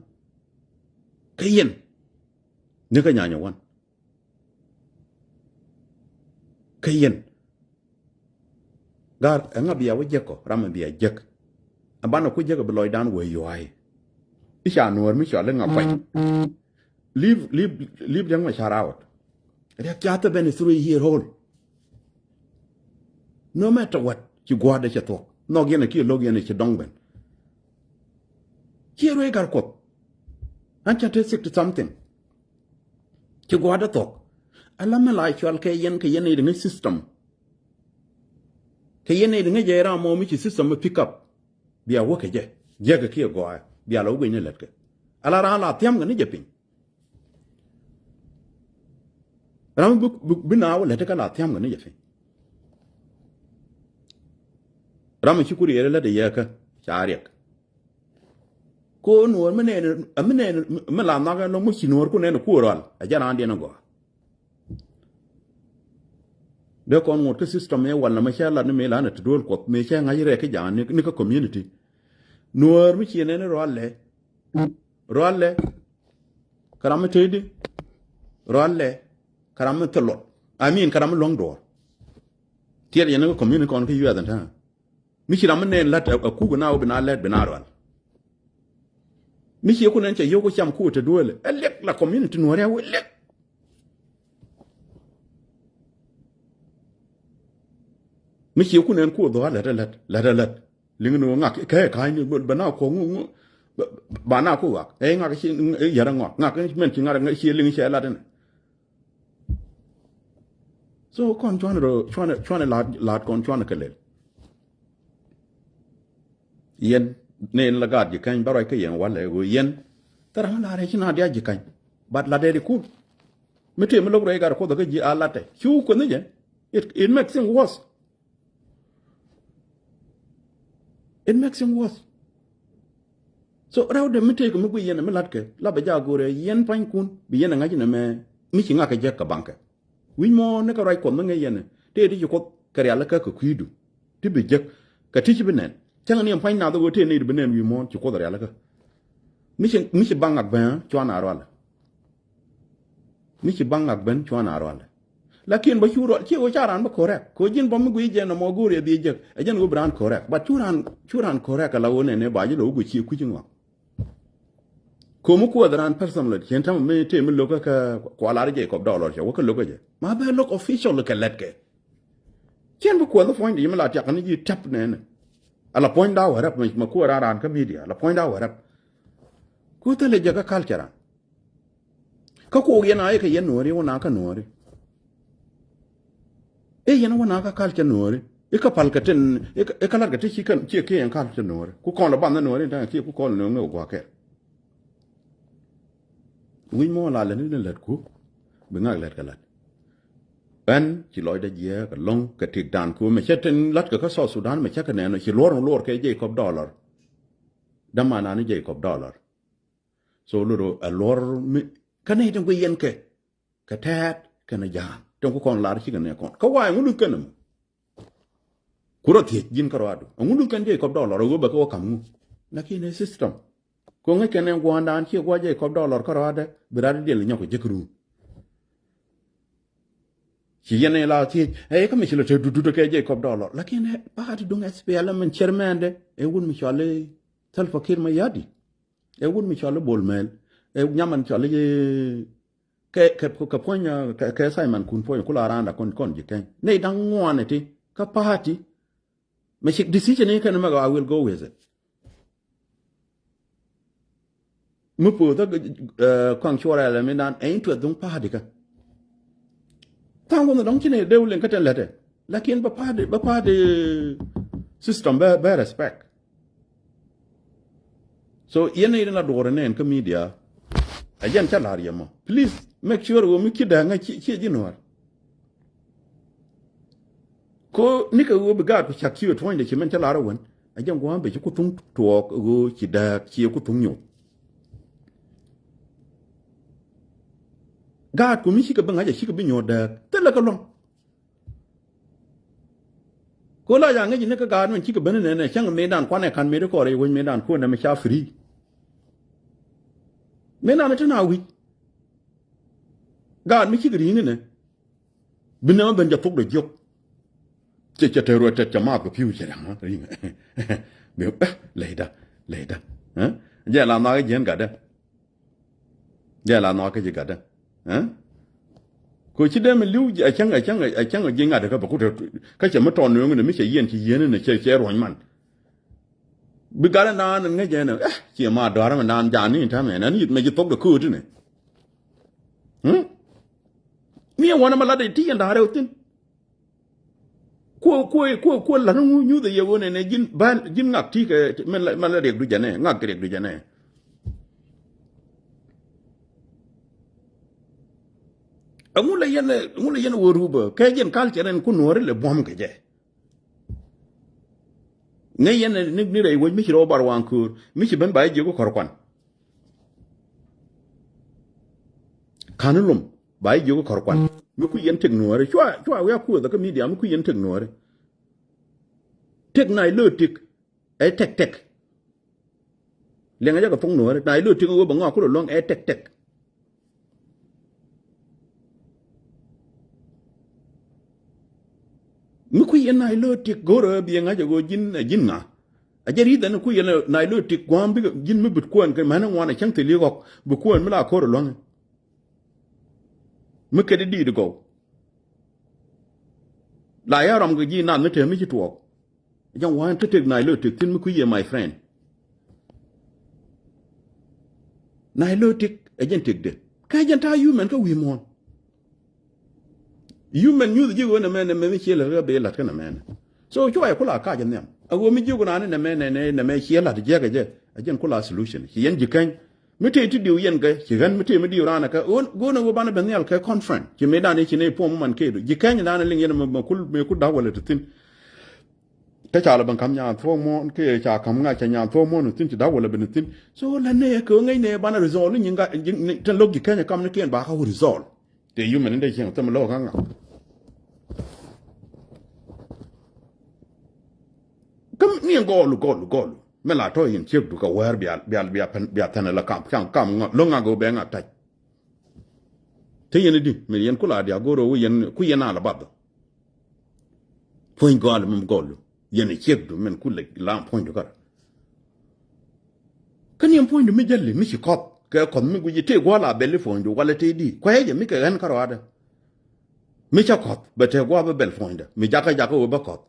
Kä yɛn ni kä nyanyɛ wan. Kä yɛn. Gar ɛŋa bia wä jek kɔ ram ɛ bia jek. Ɛ banɛ ku jek ɛ bi lɔcdan wee yuay. I̱ ca nuɔɔr mi cɔal i̱ ŋa kuany. Leave, leave, leave Riek Machar out. Riek ca thɛ ben three year old. No matter what ci gua̱a̱dɛ cɛ thuɔ̱k nhɔk yɛn ɛ kiɛ lo̱k yɛn ɛ ci dɔŋ ben. Ciɛ ruec Gatkuɔth. An ca te sixty something. Ci gua̱a̱dä thuɔ̱k. Ala mi la cual kɛ yɛn kɛ yɛn nɛy di ŋäc system. Kɛ yɛn nɛy di ŋäc jɛ ram mɔ mi ci system mi pick up. Bia wä kɛ jɛ jiäkɛ kiɛ gɔaa bia la wä guic ni lätkɛ. Ala ran la thiam kɛ ni jɛ piny. Ram bi, bi, bi na wä lätkɛ la thiam kɛ ni jɛ piny. Ram mi ci ku riɛɛr lät yɛ kä ca riɛk. Ko nuɔɔr mi nɛɛni, mi nɛɛni, mi la nhɔk ɛn lɔ mi ci nuɔɔr ku nɛɛni kuɔɔr rual. Ɛ jɛn raan diɛn ɛ gɔaa. Dee kɔn ŋot kä system ëë wal na mi cɛ lat ni mëë la ni ti duel Kuɔth mëë cɛ ŋa̱c rɛɛk ki ja̱a̱n ni, ni kä community. Nuɔɔr mi ci nɛɛni rual lɛ. Rual lɛ. Kä ram mi tëëdi. Rual lɛ. Kä ram mi thil luɔt. I mean, kä ram mi luäŋ duɔɔr. Tiɛt yɛn ni kä community kɔn kä U S ɛn täämɛ. Mi ci ram mi nɛn la̱t ɛ, ɛ kuk na wä bi na lɛt bi na rual. Mi ci ku nɛn cɛ yio̱k ku cam ku te duëël ɛ liɛk la community nuɔ̱ɔ̱ri a wä liɛk. Mi ci ku nɛn ku dhɔa lät ɛ lät, lät ɛ lät. Liŋ ni wä ŋak kɛ ka̱ny ni bɛ na kuɔk ŋu, ŋu, ba, ba na ku ŋak. Ɛ ŋak ci, ɛ yɛrɛ ŋak. Ŋak mɛn ci ŋak ci liŋ cɛ lat ɛnɛ. So kɔn cuanɛ rɔ, cuanɛ, cuanɛ la̱t, la̱t kɔn cuanɛ kɛ lɛl. Yɛn, ni in la gaat ji̱ käny, bä ruac kä yɛn walɛ, ɣöö yɛn. Thɛrɛ mi la̱rɛ ci na dia ji̱ käny. But la dɛɛri kun. Mi tëë mi lo̱k ruac gat Kuoth kä ji̱ a la̱tɛ. Ci wä kueth ni jɛ. It, it makes things worse. It makes things worse. So rɛw dee mi tëëkɛ mi guiy yɛn mi la̱tkɛ la bɛ jaak go̱o̱rɛ yɛn pua̱nykun bi yɛn ɛ ŋa̱c nɛmɛ mi ci ŋa̱kɛ jek kɛ baŋkɛ. Wi̱c muɔ̱ɔ̱n ni kɛ ruac Kuɔth mi ŋäc yɛn tëë ti ci Kuoth kɛ rialikä kɛ kui̱du ti bi jek kɛ ti ci bi nɛn. Cäŋɛ ni ɛn pua̱ny nath ɣöö tëë nɛy ti bi nɛn wi̱i̱ muɔ̱ɔ̱n ci Kuoth rialikä. Mi ci, mi ci baŋ ŋak bɛ̈ɛ̈ cuan a rualɛ. Mi ci baŋ ŋak ben cuan a rualɛ. Lakin bä cu rual, ci ɣöö ca raan bä correct. Kɛ ɣöö ji̱n bä mi guic jɛ nɔmɔ go̱o̱r yɛ bi jek. Ɛ jɛn ɣöö bi raan correct. But cu raan, cu raan correct ala ɣöö nɛnɛ ba ji̱ lo̱k guic ci kui̱c ŋɔak. Ko̱mi kuɔth raan personally. Cien tämɛ mi tëë mi lo̱kä kä kualar Jacob Dollar cɛ wä kä lo̱kä jɛ. Ma bɛ lo̱k official kɛ lɛtkɛ. Cien bi kuɔth puɔ̱nydɛ yi mi la tiak ni ji̱ tɛp nɛnɛ. Ala puɔ̱nyda wä rɛp, ma kuɔth raan raan kä media. Ala puɔ̱nyda wä rɛp. Ku thilɛ jɛ kä culture raan. Kä kuɔk yɛn a yɛ kɛ yɛn nuɔ̱ɔ̱ri wä na kä nuɔ̱ɔ̱ri. I̱ yɛn wä na kä kal cɛ nuɔ̱ɔ̱ri i̱ kä pal kɛ tin i̱ kä lat kɛ ti ci kɛn ci kiɛ yɛn kal cɛ nuɔ̱ɔ̱ri ku kɔn lɛ ban nuɔ̱ɔ̱ri ta̱ŋ kiɛ ku kɔn nuɔ̱ɔ̱ri ŋɛ gua̱a̱ kɛr. Wi̱c mɔ la lɛ ni ni lät ku bi ŋak lät kɛ lät. Ɛn ci lɔcdä jiɛɛk ɛlɔ̱ŋ kɛ tikdan ku mɛ cɛ tin lat kɛ kä South Sudan mɛ cɛ kɛ nɛn ci luɔr luɔr kɛ Jacob Dollar. Dämanani Jacob Dollar. So loro a luɔr mi kä nɛy tin guic yɛn kɛ kɛ tɛɛt kɛnɛ ja̱a̱n tin ku kɔn lar cikɛ nɛ kɔn kä wa̱a̱ ɛŋu luth kɛn ɛmɔ. Ku rɔ thiec ji̱n kä rɔadu ɛŋu luth kɛn Jacob Dollar a ɣöö bɛ kɛ wä ka̱m ŋu. Lakin ɛ system ku ŋäc kɛn ɛn gua̱a̱ndan ciɛ gua̱a̱ Jacob Dollar kä rɔadɛ bi rat diɛl nyɔk kɛ jek ruun. Ci yɛn ɛ la thiec ɛ kä mi ci lɛ te dudut kɛ Jacob Dollar lakin ɛ pa̱a̱t duŋ S P L M ɛn chairman dɛ ɛ wun mi cɔal i̱ Salva Kiir Mayardit. Ɛ wut mi cɔl i̱ Bol Mel ɛ nyaman cɔl i̱ kɛ kɛ kɛ puɔ̱ny kɛ kɛ Simon Kun puɔ̱ny kula randa kɔn kɔn ji̱ kɛny nɛy da̱ŋ ŋuan iti kä party. Mɛ ci decision i̱ kɛn mɛ I will go with it. Mi puɔth ɛ kɔaŋ cuɔrɛ lɛ mi dan ɛ in tuɛth dhuŋ party kä. Tha̱a̱ŋ kuɔth dɔ̱ŋ ci ni dee wä liŋ kä tɛn lɛtɛ. Lakin bä party bä party system bä bä respect. So yɛn ni la duɔrɛ nɛn kä media. A jɛn ca lar yɛ mɔ please make sure wä mi ci dääŋä ci ci ji̱ nuɔr. Ko nikɛ ɣöö bi gaat ku cak ci ɣöö tuɔ̱nydɛ ci mɛn cä lar ɛ wän a jɛn gua̱a̱m bɛ ci ku thuŋ tuɔɔk ɣöö ci dääk ci ku thuŋ nyoth. Gaat ku mi cikɛ bi ŋa̱c a cikɛ bi nyuɔ̱ɔ̱r dääk thilɛ kɛ luɔ̱ŋ. Ko la ca ŋäc ni kä gaat mɛn cikɛ ben nɛnɛ cäŋ mëëdan kuanɛ ka̱n mëëdi kɔɔr i̱ wec mëëdan kuɔn nɛmɛ ca free. Mëëdan ti na wi̱c. Gaat mi cikɛ ri̱i̱ŋ inɛ bi nɛmɛ ben jɛ thok dɔ jiök. Cɛ cɛ te ruɛ tɛt cɛ maap kɛ pi̱w cɛ rɛm ri̱i̱ŋ. Bi eh lɛyda lɛyda. Jɛ la nhɔakä jiɛn gatdä. Jɛ la nhɔakä ji̱ gatdä. Ko ci dee mi li̱w a cäŋ a cäŋ a cäŋ ji̱ ŋa̱t kä bɛ kut kä cɛ mi tɔn nööŋ ni mi cɛ yiɛn ci yiɛn ni cɛ cɛ ruɔ̱ny man. Bi gat in naan in ŋäc ɛn ɛ ci ma dɔ̱a̱r mi naan jani in ta̱mɛ ɛn yit mɛ ji̱ thok dɛ kööt ni. Mi ɛn wanɛ ma lat ɛ ti yɛn da̱a̱r ɛ wä thi̱n. Kuɔ kuɔ kuɔ kuɔ la̱t ni ŋu nyuth ɛ yɛ ɣöö nɛnɛ ji̱n bäl ji̱n ŋak ti kɛ mɛn la mɛn la riɛk du jɛnɛ ŋak kɛ riɛk du jɛnɛ. Ɛŋu la yɛn ɛŋu la yɛn ɣöö rupä kɛ jɛn culture ɛn ku nuɔ̱ɔ̱ri lɛ buɔ̱m kɛ jɛ. Ŋäc yɛn ni ni rɛy wec mi ci rɔ bar waŋ köör mi ci ben ba jiök kɔr kuan. Ka̱n lom ba jiök kɔr kuan mi ku yɛn tek nuɔɔri cua cua wiak kuoth kä media mi ku yɛn tek nuɔɔri. Tek na ilö tik ɛ tek tek. Liɛŋɛ jɛ kɛ thoŋ nuɔɔri na ilö tik ɛ wee bɛ ŋɔak kulɛ luɔ̱ŋ ɛ tek tek. Mi kui̱ yɛn na ilö tik go̱rä bi yɛn ŋa̱c ɛ ɣöö ji̱n ɛ ji̱n ŋa. A jɛ ri̱th ɛn kui̱ yɛn na ilö tik gua̱a̱m bikɛ ji̱n mi bit kuäär kɛ mɛn ŋuan ɛ cäŋ thil i̱ ɣɔk bi kuäär mi la ko̱r ɛ luäŋ. Mi ket i̱ di̱i̱t gɔw. La ya rɔm kɛ ji̱ nath mi te mi ci tuɔɔk. Jɛn wa̱a̱n kä tek na ilö tek thi̱n mi kui̱ yɛ my friend. Na ilö tek ɛ jɛn tekdɛ kä jɛn ta̱a̱ human kä wi̱i̱ muɔ̱ɔ̱n. Human nyuth ji̱ ɣöö nɛmɛ nɛmɛ mi ciɛ lät kä bee la̱t kä nɛmɛ nɛ. So cuɔ yɛ kula kac nhiam a ɣöö mi jiök nani nɛmɛ nɛnɛ nɛmɛ ciɛ la̱t jiɛk ɛ jɛ. Ɛ jɛn kula solution ci yɛn ji̱ kɛny. Mi tëë ti diw yɛn kɛ ci ɣän mi tëë mi diw raan ɛ kɛ ɣöö go̱o̱n ɛ ɣöö banɛ ben nhial kɛ conference ci mëëdan i̱ ci nɛy puɔ̱m man këëdu ji̱ kɛny nani liŋ yɛn mɛ mɛ kul mëë kul da̱k wälɛ ti thi̱n. Kä ca lɛ ben ka̱m nyan thuɔ̱k muɔ̱ɔ̱n kä ca ka̱m ŋa̱c ca nyan thuɔ̱k muɔ̱ɔ̱n thi̱n ci da̱k wälɛ ben thi̱n. So lɛ nɛ kɛ ɣöö ŋäc nɛ banɛ result ni nyin ka nyin tɛn lo̱k ji̱ kɛny ɛ kam ni kiɛn ba kä wä result. Tëë human ni dee cieŋ thäm lo̱k kä ŋa̱k. Kä ni gɔɔlu gɔɔlu gɔɔlu. Mɛ la tɔ yin ciek du kɛ wɛɛr bia bia bia pɛn bia pɛn la kam kam kam ŋa lo ŋa go bɛ ŋa tac. Te yɛn di mɛ yɛn kula dia goro wu yɛn ku yɛn ala bab. Puɔny gɔɔlu mɛ gɔɔlu yɛn ciek du mɛn kula lam puɔny du kara. Kä ni puɔny du mi jɛli mi ci kɔth kɛ kɔth mi guji te guala bɛli puɔny du wala te di kuɛ jɛ mi kɛ ɣɛn kara wada. Mi ca kɔth bɛ te gua bɛ bɛl puɔny da mi jaka jaka wä bɛ kɔth.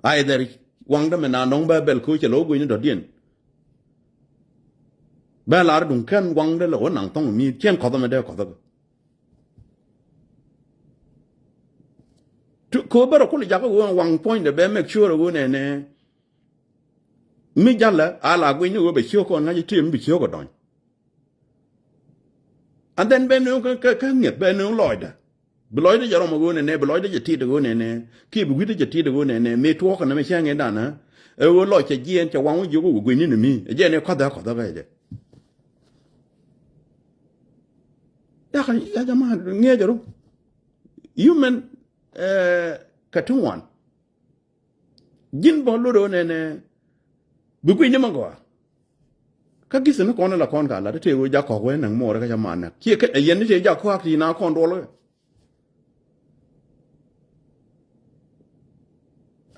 Either waŋdä mi na nɔŋ bä bɛl köö cɛ lɛ wä gui̱ni dɔ̱diɛn. Bä lar duŋ kɛn waŋdä lɛ wä naŋ thɔŋ mi cɛn kɔthä mi dee kɔthä bä. Köö bä rɔ kul jakä ɣöö waŋ puɔ̱nydɛ bɛ make sure ɣöö nɛnɛ. Mi jalä a la gui̱ni ɣöö bɛ ciök kɔn ŋa̱c i̱ ti̱em bi ciök ɔ dɔny. And then ben nu kä kä ŋiɛth ben nu lɔcdä. Bi lɔcdä jɛ rɔm a ɣöö nɛnɛ bi lɔcdä jɛ tit a ɣöö nɛnɛ kiɛ bi wi̱cdä jɛ tit a ɣöö nɛnɛ mëë tuɔɔkä nɛmɛ cäŋ in danä. Ɛ ɣöö lɔc cɛ jiɛɛn cɛ waŋ wä jiök wä gui̱ni ni mi ɛ jɛn ɛ kɔthä kɔthä kä jɛ. Yak ya jama ŋiɛc a ru. Human ɛ kɛ ti ŋuan. Ji̱n bä lot ɣöö nɛnɛ bi gui̱ny ni ma gɔaa. Kä gi̱th ni kɔn ala kɔn ka lat te ɣöö jak kɔk wee näk muɔɔr kä ca man näk ciɛ kɛ yɛn ni te jak kɔak ti na kɔn duɔl kɛ.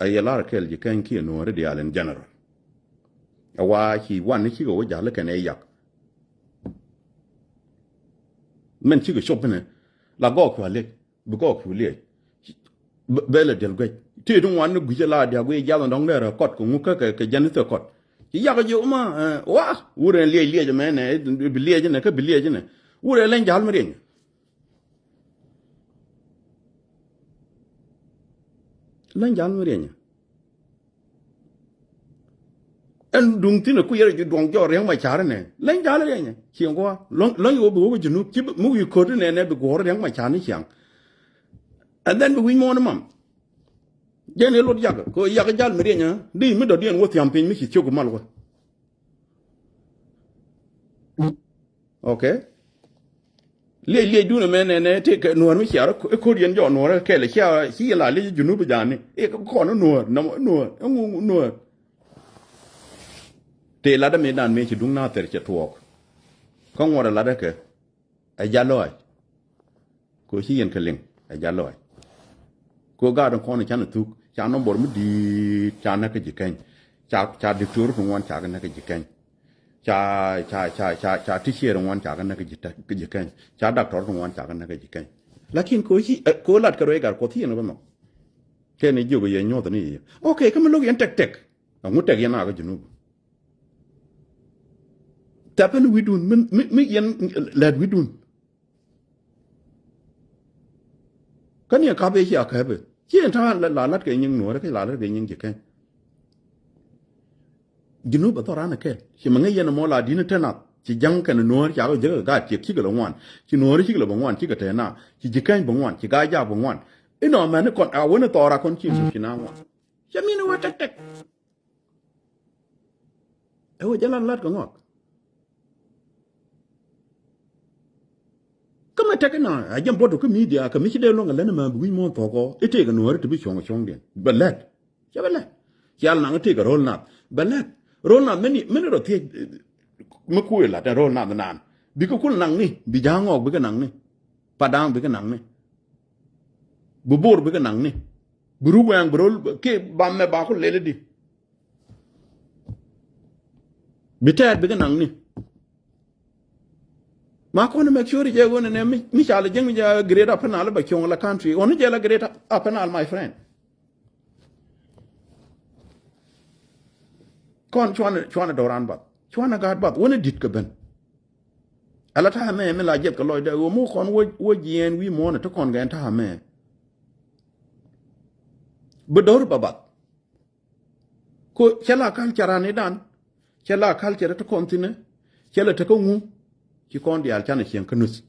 A yɛ lar kɛl ji̱ kɛny kiɛ nuɔɔri diaal in general. A wa ci wan ni cikɛ wä ja̱l kɛn ɛ yak. Mɛn cikɛ cop ni la gɔɔk kua lek. Bi gɔɔk cu liɛc. Bɛ lɛ diɛl guec ti ti ŋuan ni gui̱c ala diak guic jath dɔ̱ŋ dee rɛ kɔt kɛ ŋuk kä kɛ jɛn ni thek kɔt. Ci yak jiök ma wa wurɛ liɛc liɛc mɛ nɛ bi liɛc nɛ kä bi liɛc nɛ. Wurɛ leny jal mi rieny. Leny jal mi rieny. Ɛn duŋ thi̱n ɛ kui̱ yɛrɛ ji̱ duɔ̱ŋ jɔɔk Riɛk Macar ɛnɛ leny jal riɛnyɛ cieŋ kua lɔ̱ny wä bi wä kä Junub ci bi mi wi̱i̱ ko̱t ɛnɛ bi guɔ̱ɔ̱r Riɛk Macar ni ciaŋ. And then bi wi̱c muɔ̱ɔ̱n imam. Jɛn i̱ lot yak kɛ yak jal mi riɛnyɛ di mi dɔ̱diɛn wä thiam piny mi ci ciök mal wä. Okay. Liec liecdun ɛmɛ nɛnɛ tëë kɛ nuäär mi ciaar ɛ ko̱r yɛn jɔɔk nuäär kɛl ɛ cia ci yɛn la liec Junub ja̱a̱ni. I̱ kɔn nuäär nɔmɔ nuäär ɛŋu nuäär. Tëë latdä mëëdan mëë ci duŋ Nathir cɛ tuɔɔk. Kä ŋuɔt ɛ latdä kɛ ɛ jalɔac. Kɛ ɣöö ci yɛn kɛ liŋ ɛ jalɔac. Kɛ ɣöö gaat in kɔn in canɛ thuk ca nɔmbɔr mi di̱i̱t ca näk kä ji̱ kɛny. Ca, ca diktor ti ŋuan ca kɛ näk kä ji̱ kɛny. Ca, ca, ca, ca, ca ti ciëër in ŋuan ca kɛ näk kä ji̱ kɛny. Ca daktor ti ŋuan ca kɛ näk kä ji̱ kɛny. Lakin kɛ ɣöö ci, eh, kɛ ɣöö lat kɛ ruac gat Kuɔth ci yɛn bä nhɔk. Kɛn i̱ jiök yɛ nyuɔ̱th ni yɛ. Ok, kä mi lo̱k yɛn tɛk tɛk. Ɛŋu tɛk yɛn a kä Junub? Thɛpɛ ni wi̱dun, mi, mi, mi yɛn lät wi̱dun. Kä ni ɛ kap ëë cia kɛpɛ. Ci ɛn ta̱a̱ la, la la̱t kɛ nyiŋ nuɔ̱ɔ̱rä kä la la̱t kɛ nyiŋ ji̱ kɛny. Junub ɛ dhɔran ɛ kɛl. Ci mɛ ŋäc yɛn ɛmɔ la di̱n ɛ te nath. Ci ja̱ŋ kɛn nuɔ̱ɔ̱r ca kɛ jek ɛ gaat ciek cikɛ lɛ ŋuan. Ci nuɔ̱ɔ̱r cikɛ lɛ bɛ ŋuan cikɛ te na. Ci ji̱ kɛny bɛ ŋuan. Ci gaa jaak bɛ ŋuan. Inɔ mɛn ikɔn a wen ithɔɔra kɔn ci in ci na ŋuan. Cɛ min iwä tɛk tɛk. Ɛ wä jɛ lat lat kɛ ŋɔak. Kä mɛ tɛk inɔ a jɛm buɔt kä midia kɛ mi ci dee luɔ̱ŋ kɛ lɛn ɛmɛ bi wi̱c muɔ̱ɔ̱n thɔkɔ i̱ tëëk ɛ nuɔ̱ɔ̱ri ti bi cuɔ̱ŋ ɛ cuɔ̱ŋdiɛn bɛ lɛt. Cɛ bɛ lɛt. Cial naŋ i̱ tëëk ɛ ro̱l nath bɛ lɛt. Ro̱l nath mini, mini rɔ thiec mi kuëë lat ɛn ro̱l nath naan. Bikɛ kul naŋni bi ja̱a̱ŋ ŋɔɔk bikɛ naŋni. Padaŋ bikɛ naŋni. Bi bo̱r bikɛ naŋni. Bi ruk wɛɛŋ bi ro̱l kiɛ bam mɛ ba kul lel i̱di. Bi tɛɛt bikɛ naŋni. Ma kɔn make sure jɛ ɣöö nɛnɛ mi, mi ca lɛ jiäkni jɛ great Upper Nile bɛ cuɔ̱ŋ la country. Ɣöö ni jɛ la great Upper Nile, my friend. Kɔn cuanɛ, cuanɛ do̱ran bath. Cuanɛ gaat bath. Wänɛ di̱t kɛ ben. Ala ta̱a̱ mɛ mi la jiɛth kɛ lɔcdɛ ɣöö mi kɔn wä, wä jiɛɛn wi̱i̱ muɔ̱ɔ̱nɛ ti kɔn kɛ ɛn ta̱a̱ mɛ. Bi do̱r ba bath. Ko cɛ la culture anidan, cɛ la culture ti kɔn thinɛ, cɛ la tekä ŋu, ci kɔn diaal canɛ cieŋ kä nuth.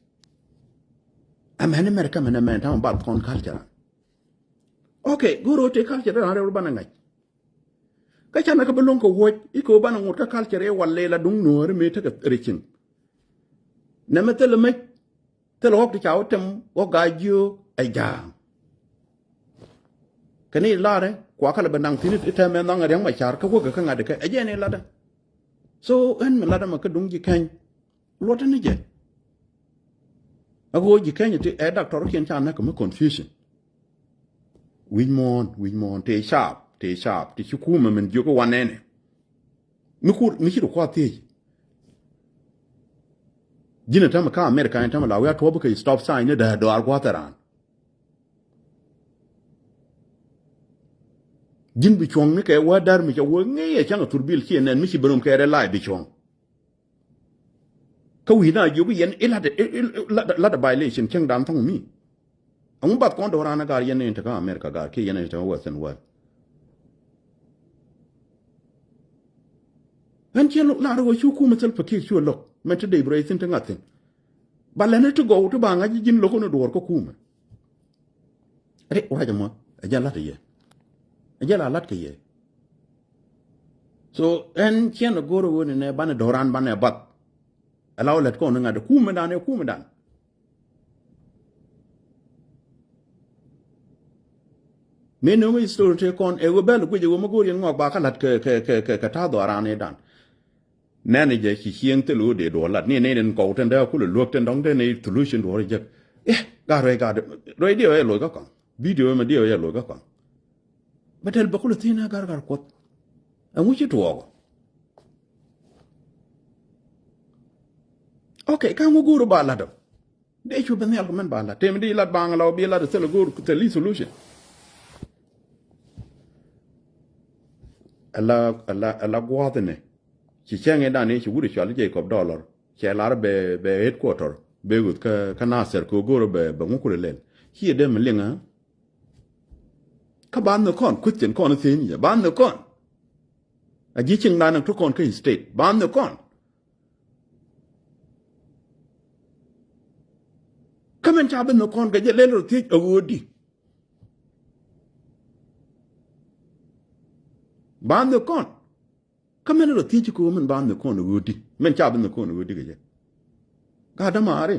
Amɛn America mɛn amɛn ta̱a̱ bath kɔn culture an. Ok, go̱o̱r ɣöö tëë culture dan rɛw banɛ ŋa̱c. Kä canɛ kä bi lo̱ŋ kɛ wuɔ̱c i̱ kɛ ɣöö banɛ ŋot kä culture i̱ wal lɛ la duŋ nuɔ̱ɔ̱ri mëë tekɛ rɛy cieŋ. Nɛmɛ thilɛ mec. Thil ɣɔk ti ca wä tem ɣɔk gaa jiök ɛ ja̱a̱ŋ. Kɛ ni larɛ kua kɛ lɛ bɛ naŋ thi̱n i̱ tɛmɛ nhɔaŋ ɛ riäŋ ma ca̱r kä wäkɛ kä ŋa̱t kɛ ɛ jɛn i̱ latdä. So ɛn mi latdä mɛ kä duŋ ji̱ kɛny luɔtdä ni jɛ. Ɛ ɣöö ji̱ kɛny ti ɛ daktɔr kiɛn ca näk kɛ mi confusion. Wi̱c muɔ̱ɔ̱n, wi̱c muɔ̱ɔ̱n tëë caap, tëë caap ti ci kumɛ min jiök i̱ wanɛnɛ. Mi kur mi ci ri kuath thiec. Ji̱n ɛ tämɛ kä America ɛn tämɛ la wi̱i̱ a tuɔ̱p kɛ stop sign ni dee dɔaar gua̱th ɛ raan. Ji̱n bi cuɔ̱ŋ ni kɛ wä däär mi cɛ wä ŋi̱i̱c ɛ cäŋ ɛ thur bil ci ɛ nɛn mi ci ben rom kɛ rɛ la̱a̱c bi cuɔ̱ŋ. Kä wi̱i̱ na jiök yɛn i̱ lat, i̱, i̱, i̱ lat, lat violation cäŋ dan thɔ̱ŋ mi. Ɛŋu bath kɔn do̱ran ɛ gaar yɛn in te kä America gaar kiɛ yɛn in te kä Western world. Ɣän ciɛ lar ɣöö cu kumɛ Salva Kiir cu lo̱k mɛn te dee bi rɛy thi̱n te ŋa̱th thi̱n. Ba lɛn ti gɔw ti ba ŋa̱c ji̱n lo̱k ni duɔ̱ɔ̱r kä kumɛ. Ri ruac ɛmɔ ɛ jɛ lat ɛ yɛ. Ɛ jɛ la lat kɛ yɛ. So ɛn ciɛn ɛ go̱r ɛ ɣöö ni nɛ banɛ do̱ran banɛ bath. Ɛ la wä lät kɔn ni ŋa̱t ɛ kumɛ dan ɛ kumɛ dan. Mëë nööŋ history tëë kɔn ɛ ɣöö bɛl guic ɛ ɣöö mi go̱o̱r yɛn ŋɔak ba kä la̱t kɛ, kɛ, kɛ, kɛ, kɛ ta̱a̱ dhɔaran ëëdan. Nɛn ɛ jɛ ci cieŋ thil ɣöö dee duɔ̱ɔ̱r la̱t ni nɛn in kɔw tɛn dee kulɛ luäk tɛn dɔ̱ŋ tɛn ɛ solution duɔ̱ɔ̱r ɛ jek. Eh, gat ruɛy gat ruɛy diɛw ɛ loc kä kɔaŋ. Video ɛmɛ diɛw ɛ loc kä kɔaŋ. Bä tɛl bä kulɛ thi̱n ɛ gar gar kuɔth. Ɛŋu ci tuɔɔk. Ok, kä ŋu go̱o̱r ba la̱t ɔ. Dee cu ben nhial kɛ mɛn ba lat. Tëë mi di lat baŋ la wä bi lat thil go̱o̱r thil solution. Ala, ala, ala gua̱a̱th ni. Ci cɛŋ in dan i̱ ci wut i̱ cual i̱ Jacob Dollar. Cɛ lar bɛ, bɛ headquarter. Bɛ ɣöth kä, kä Nasir kɛ go̱o̱r bɛ, bɛ ŋukulɛ lɛl. Ci yɛ dee mi liŋ a. Kä ba nhök kɔn, question kɔn thieny jɛ. Ba nhök kɔn. A ji̱ cieŋ dan ni tɔ kɔn kä state. Ba nhök kɔn. Kä mɛn ca bi nhök kɔn kɛ jɛ lɛl rɔ thiec a ɣöödi. Ba nhök kɔn. Kä mɛn rɔ thiec kɛ ɣöö mɛn ba nhök kɔn a ɣöödi. Mɛn ca bi nhök kɔn a ɣöödi kɛ jɛ. Gat dämaari.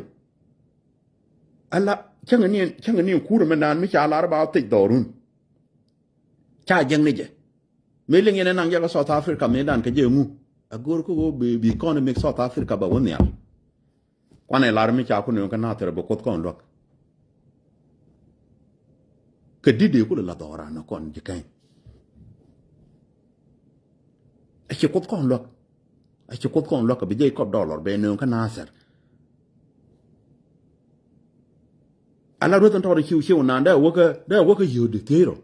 Ala cäŋ ni, cäŋ ni kur mi naan mi ca lar ba thiec dhɔrun. Ca jek ni jɛ. Mi liŋ yɛn ɛ naŋ jɛ kä South Africa mi dan kɛ jɛ ŋu. A go̱r kä ɣöö bi, bi economic South Africa ba wä nhial. Kuanɛ lar mi ca ku nööŋ kä Nathir bi Kuoth kɔn luäk. Kɛ di̱t dee kulɛ la dhɔran kɔn ji̱ kɛny. A ci Kuoth kɔn luäk. A ci Kuoth kɔn luäk kɛ bi Jacob Dollar bɛ nööŋ kä Nathir. Ala rueth in tɔɔr ciw ciw naan dee wäkä, dee wäkä yio̱o̱di thiec rɔ.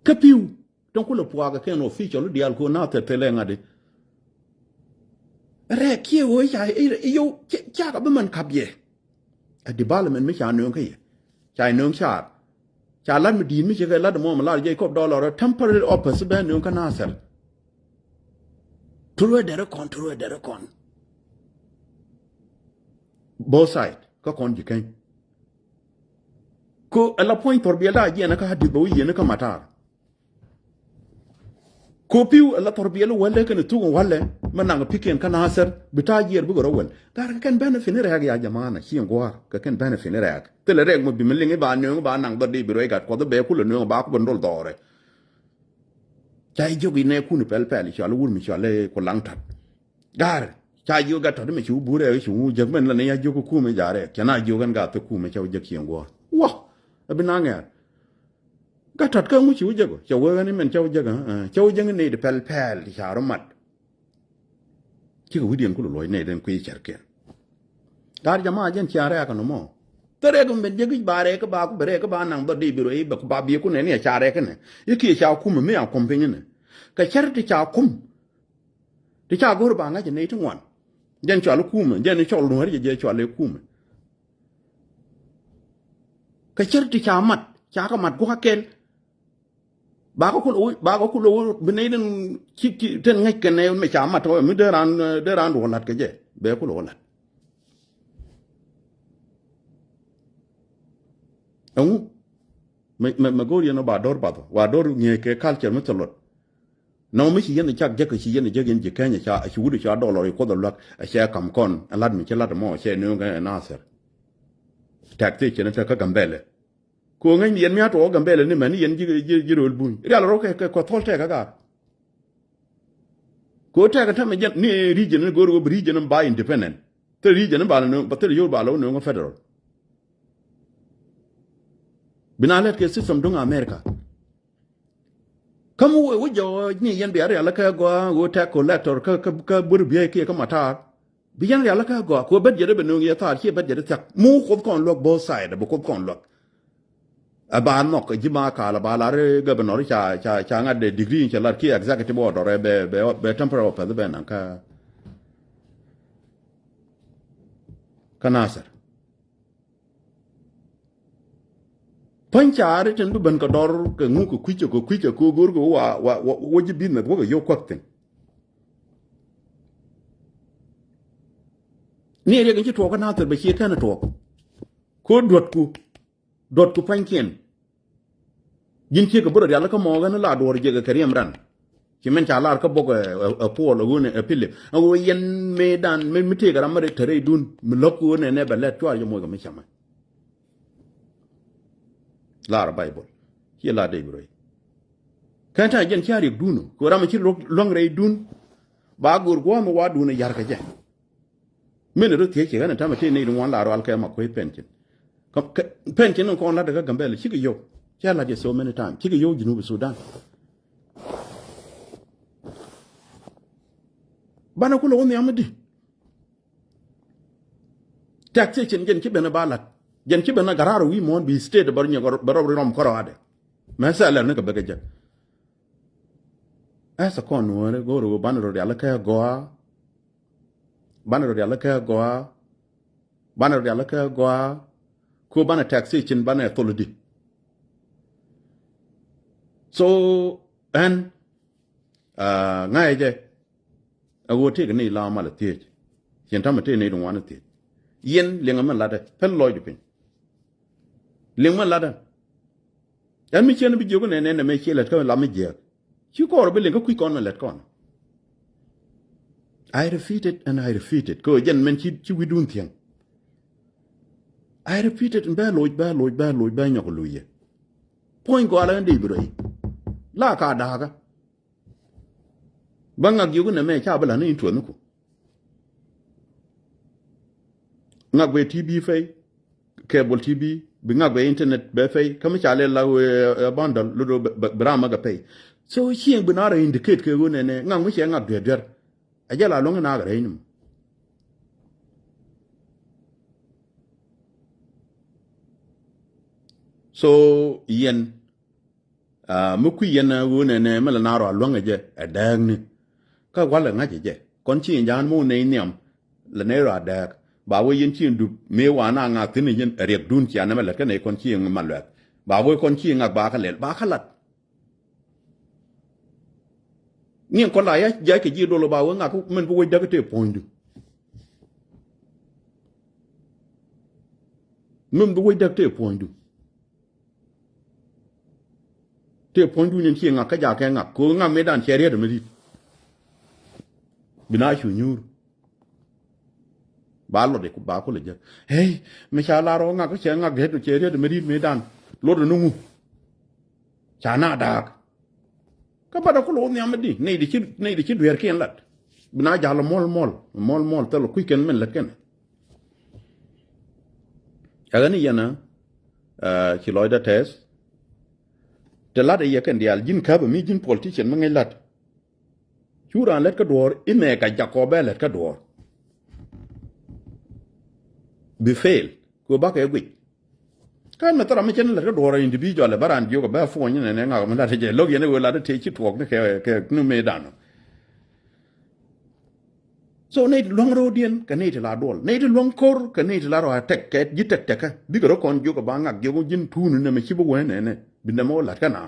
Kä pi̱w tin kulɛ puakä kɛn official diaal ku Nathir thilɛ ŋa̱di. Rɛɛk kiɛ ɣöö ca, i̱, i̱, yow, ca, ca kɛ bi mɛn ka̱p yɛ. A development mi ca nööŋ kä yɛ. Ca nööŋ car. Ca lat mi di̱i̱t mi ci kɛ lat mɔ mi lar Jacob Dollar temporary office bɛ nööŋ kä Nathir. Turuɛ dɛrɛ kɔn, turuɛ dɛrɛ kɔn. Both side, kä kɔn ji̱ keny. Ko ala puɔ̱ny thɔr biɛl da jiɛn kä Addis bɛ wi̱i̱ yɛn kä Matar. Ko pi̱w ala thɔr biɛl walɛ kɛn thuk walɛ mɛ naŋ pi̱kiɛn kä Nathir bi ta̱a̱ jiɛɛr bikɛ rɔ wal. Gar kɛ kɛn benefit ni rɛɛk ya jamana ci in gua̱a̱r kɛ kɛn benefit ni rɛɛk. Thilɛ rɛɛk mɛ bi mi liŋ i̱ ba nööŋ ba naŋ dhɔr di bi rɔ i̱ gat kuɔth i̱ bɛ kulɛ nööŋ ba ku bɛ nol dhɔrɛ. Ca i̱ jiök i̱ nɛɛkun i̱ pɛl pɛl i̱ cɔal i̱ wur mi cɔal i̱ ku laŋ ta̱t. Gar ca jiök gat ta̱t i̱ mɛ ci wä burɛ i̱ ci wä jek mɛn la ni ya jiök i̱ kum i̱ jarɛ cɛ na jiök ɛn gat thik kum i̱ ca wä jek ci in gua̱a̱r wä. Ɛ bi naŋ ŋɛɛr. Gat ta̱t kä ŋu ci wä jek ɔ cɛ wee ɣän i̱ mɛn ca wä jek ɛ ca wä jek i̱ nɛy di pɛl pɛl ti ca rɔ mat. Cikɛ wi̱diɛn kulɛ luɔ̱c nɛy den kui̱ cɛrkiɛn. Gaat jama jɛn cia rɛɛk ɛn mɔ. Thil rɛɛk mi ben jek i̱c ba rɛɛk kä ba ku bɛ rɛɛk kä ba naŋ dhɔt dee bi rɔ i̱ bɛ ku ba biɛ ku nɛni a ca rɛɛk kɛnɛ i̱ kiɛ ca kum mi a kum piny inɛ. Kɛ cär ti ca kum ti ca go̱r ba ŋa̱c nɛy ti ŋuan. Jɛn cɔal i̱ kumɛ jɛn i̱ cɔl nuäär jɛ jɛ cɔal i̱ kumɛ. Kɛ cär ti ca mat ca kɛ mat gua̱a̱k kɛl. Bakɛ kul ɣöö bakɛ kul ɣöö bi nɛy den ci ci ten ŋäc kɛ nɛy mɛ ca mat tɔ̱ mi dee raan dee raan duɔ̱ɔ̱r la̱t kɛ jɛ bɛ kul ɣöö la̱t. Ɛŋu mɛ mɛ mɛ go̱o̱r yɛn ɔ ba do̱r bath wa do̱r ŋi̱eec kɛ culture mi thil luɔt. Nɔmɔ mi ci yɛn cak jek ci yɛn jek yɛn ji̱ kɛny ca ci wut ca dollar i̱ kuɔth ɔ luäk ɛ cɛ kam kɔn ɛ lat mi ci lat mɔ cɛ nööŋ kɛ ɛ Nathir. Tɛk thil ci ni tek kä Gambɛlɛ. Kɛ ɣöö ŋäcni yɛn mi a tuɔɔk Gambɛlɛ ni mɛn ni yɛn ji̱ ji̱ ji̱ rööl buny rial rɔ kɛ kɛ kɔ thuɔl tɛk kä gaar. Kɛ ɣöö tɛk kä tämɛ jɛn ni region ni go̱o̱r ɣöö bi region ni ba independent. Thil region ni ba lɛ nööŋ ba thil yio̱w ba lɛ wä nööŋ kä federal. Bi na lɛt kɛ system duŋ America. Kä mi wee wä jɔɔc ni yɛn bia rial kä gɔaa ɣöö tɛk collector kä kä kä bur biey kiɛ kä matar. Bi yɛn rial kä gɔaa kɛ ɣöö budget bɛ nööŋ yɛ thaar ciɛ budget thiak mi wä kuoth kɔn luäk both side bi kuoth kɔn luäk. Ɛ ba nhɔk ji̱ ma kaal ɛ ba lar i̱ governor ca ca ca ŋa̱t dee degree in cɛ lar kiɛ executive order ɛ bɛ bɛ bɛ temporary office bɛ naŋ kä kä Nathir. Päny caari tin bi ben kɛ dɔr kɛ ŋuk kɛ kui̱c kɛ kui̱c kɛ ko̱o̱k go̱o̱r kɛ wa wa wa ji̱ business wäkɛ yio̱w kuäk thi̱n. Ni riɛk in ci tuɔɔk kä Nathir bɛ ciɛ kɛn tuɔɔk. Ko̱o̱r duɔ̱tku duɔ̱tku pa̱nykiɛn. Ji̱n ciek kɛ bä rɔ rial kä mɔɔk ɛn la duɔ̱ɔ̱r jiɛk kɛ riɛm ran. Ci min ca lar kä bok ɛ Puɔl ɛ ɣöö nɛ ɛ Pilip ɛ ɣöö yɛn mëëdan mi tëëk ram mi ri te rɛydun mi lo̱k ɣöö nɛ nɛ bɛ lɛt cuar jɛ moc kɛ mi camɛ. Lar Baibol ciɛ lar dee bi rɔy. Kɛn ta̱a̱ jɛn cia riɛkdun kɛ ɣöö ram mi ci luäŋ rɛydun. Ba go̱o̱r gua̱a̱th mi wa̱a̱dun ɛ ya̱r kɛ jɛ. Min rɔ thiec ci ɣän tamɛ ti nɛy di ŋuan la rual kɛ ma kuec pension. Pension in kɔn lat kä Gambɛl cikɛ yio̱w. Cɛ lat yɛ so many time cikɛ yio̱w Junub Sudan. Banɛ kulɛ wä nhiam mi di. Taxation jɛn ci ben a ba lat jɛn ci ben a garar wi̱i̱ muɔ̱ɔ̱n bi state bɛ rɔ nyɛ bɛ rɔ rɔm kɔrɔ adɛ. Mɛ sɛ lɛr ni kɛ bɛ kɛ jɛ. Ɛsɛ kɔn nuɔ̱ɔ̱ri go̱o̱r ɣöö banɛ rɔ rial kɛ gɔaa. Banɛ rɔ rial kɛ gɔaa. Banɛ rɔ rial kɛ gɔaa. Ko banɛ taxation banɛ thol di. So ɛn ŋa̱cɛ jɛ. Ɛ ɣöö tëëk ni la mal thiec. Cien tamɛ tëëk ni di ŋuan thiec. Yɛn liɛŋɛ mɛn latdɛ pɛl lɔcdu piny. Liŋ mɛn latdɛ. Ɛn mi ciɛn bi jiök nɛ nɛ nɛ mɛ ciɛ lɛt kä lam mi jiääk. Ci kɔɔr bi liŋ kä kui̱ kɔn mɛ lɛt kɔn. I repeat it and I repeat it. Kɛ jɛn mɛn ci, ci wi̱dun thiäŋ. I repeat it, bɛ loc, bɛ loc, bɛ loc, bɛ nyɔk loc yɛ. Puɔ̱ny gɔalɛ ni dec bi rɔy. La ka da̱a̱kä. Bä ŋak yio̱k inɛ mɛ ca bi la̱t ni intuɔthniku. Ŋak bɛ T V pɛy, cable T V, bi ŋak bɛ internet bɛ pɛy, kä mi ca lɛ la wee, eh, bundle, lot ɣöö bɛ, bɛ, bɛ ram mɛ kɛ pɛy. So cieŋ bi na rɔ indicate kɛ ɣöö nɛnɛ, ŋak mi cɛ ŋak duer duer. A jɛ la luäŋ in a kɛ rɛy ni mɔ. So yɛn, ah, mi kui̱ yɛn a ɣöö nɛnɛ mi la na rɔ a luäŋ ɛ jɛ ɛ dääkni. Kä walɛ ŋa̱c ɛ jɛ kɔn ci in ja̱a̱n mi wä nɛy nhiam. La nɛy rɔ a dääk ba wee yɛn ci in dup mëë wa na ŋa̱k thi̱n in yɛn ɛ riɛkdun cia nɛmɛ lät kä nɛy kɔn ci in mal luɛth. Ba wee kɔn ci in ŋa̱k ba kä lɛl ba kä la̱t. Ŋi̱i̱ŋ kɔn la ya ja̱c kɛ ji̱ dol ba wee ŋa̱k min bi wec däk tëë puɔ̱nydu. Min bi wec däk tëë puɔ̱nydu. Tëë puɔ̱nydu nyin ci ŋa̱k kä ja̱ kɛ ŋa̱k. Kɛ ŋa̱k mëëdan cɛ riet mi di̱t. Bi na cu nyuur. Ba lɔt iku, ba kulɛ jek. Hey, mi ca lar ɔ ŋak, cɛ ŋak riet, cɛ riet mi riet mi dan. Lot ni ŋu. Ca na daak. Kä bat a kulɛ wä nhiam di. Ney di ci, ney di ci dueer kiɛn lat. Bi na jal mɔl mɔl, mɔl mɔl thil kui̱ kɛn min lät kɛn. Ɛ ɣän i̱ yɛn a, ah, ci lɔcdä tɛth. Te lat i̱ yɛ kɛn diaal ji̱n käp mi ji̱n politician mi ŋäc lat. Cu raan lät kä duɔ̱ɔ̱r, inɛ ka jak kɔ bɛ lät kä duɔ̱ɔ̱r. Bi fail, kɛ bakɛ guic. Kä mɛ thil ram mi cɛ ni lät kä duɔ̱ɔ̱r individual, bä raan jiök bɛ puɔ̱ny ni nɛ ŋak mi lat jɛ, lo̱k yɛn i̱ wee lat i̱ tëë ci tuɔɔk ni kɛ, kɛ ni mëëdan ɔ. So nɛy ti luäŋ ro̱o̱diɛn kɛ nɛy ti la duɔl, nɛy ti luäŋ ko̱r kɛ nɛy ti la rɔ a tɛk, kɛ ji̱ tɛk tɛkä. Bikɛ rɔ kɔn jiök ba ŋak jiök ji̱n tuuni nɛmɛ ci bi wee nɛnɛ, bi nɛmɛ wä la̱t kä na.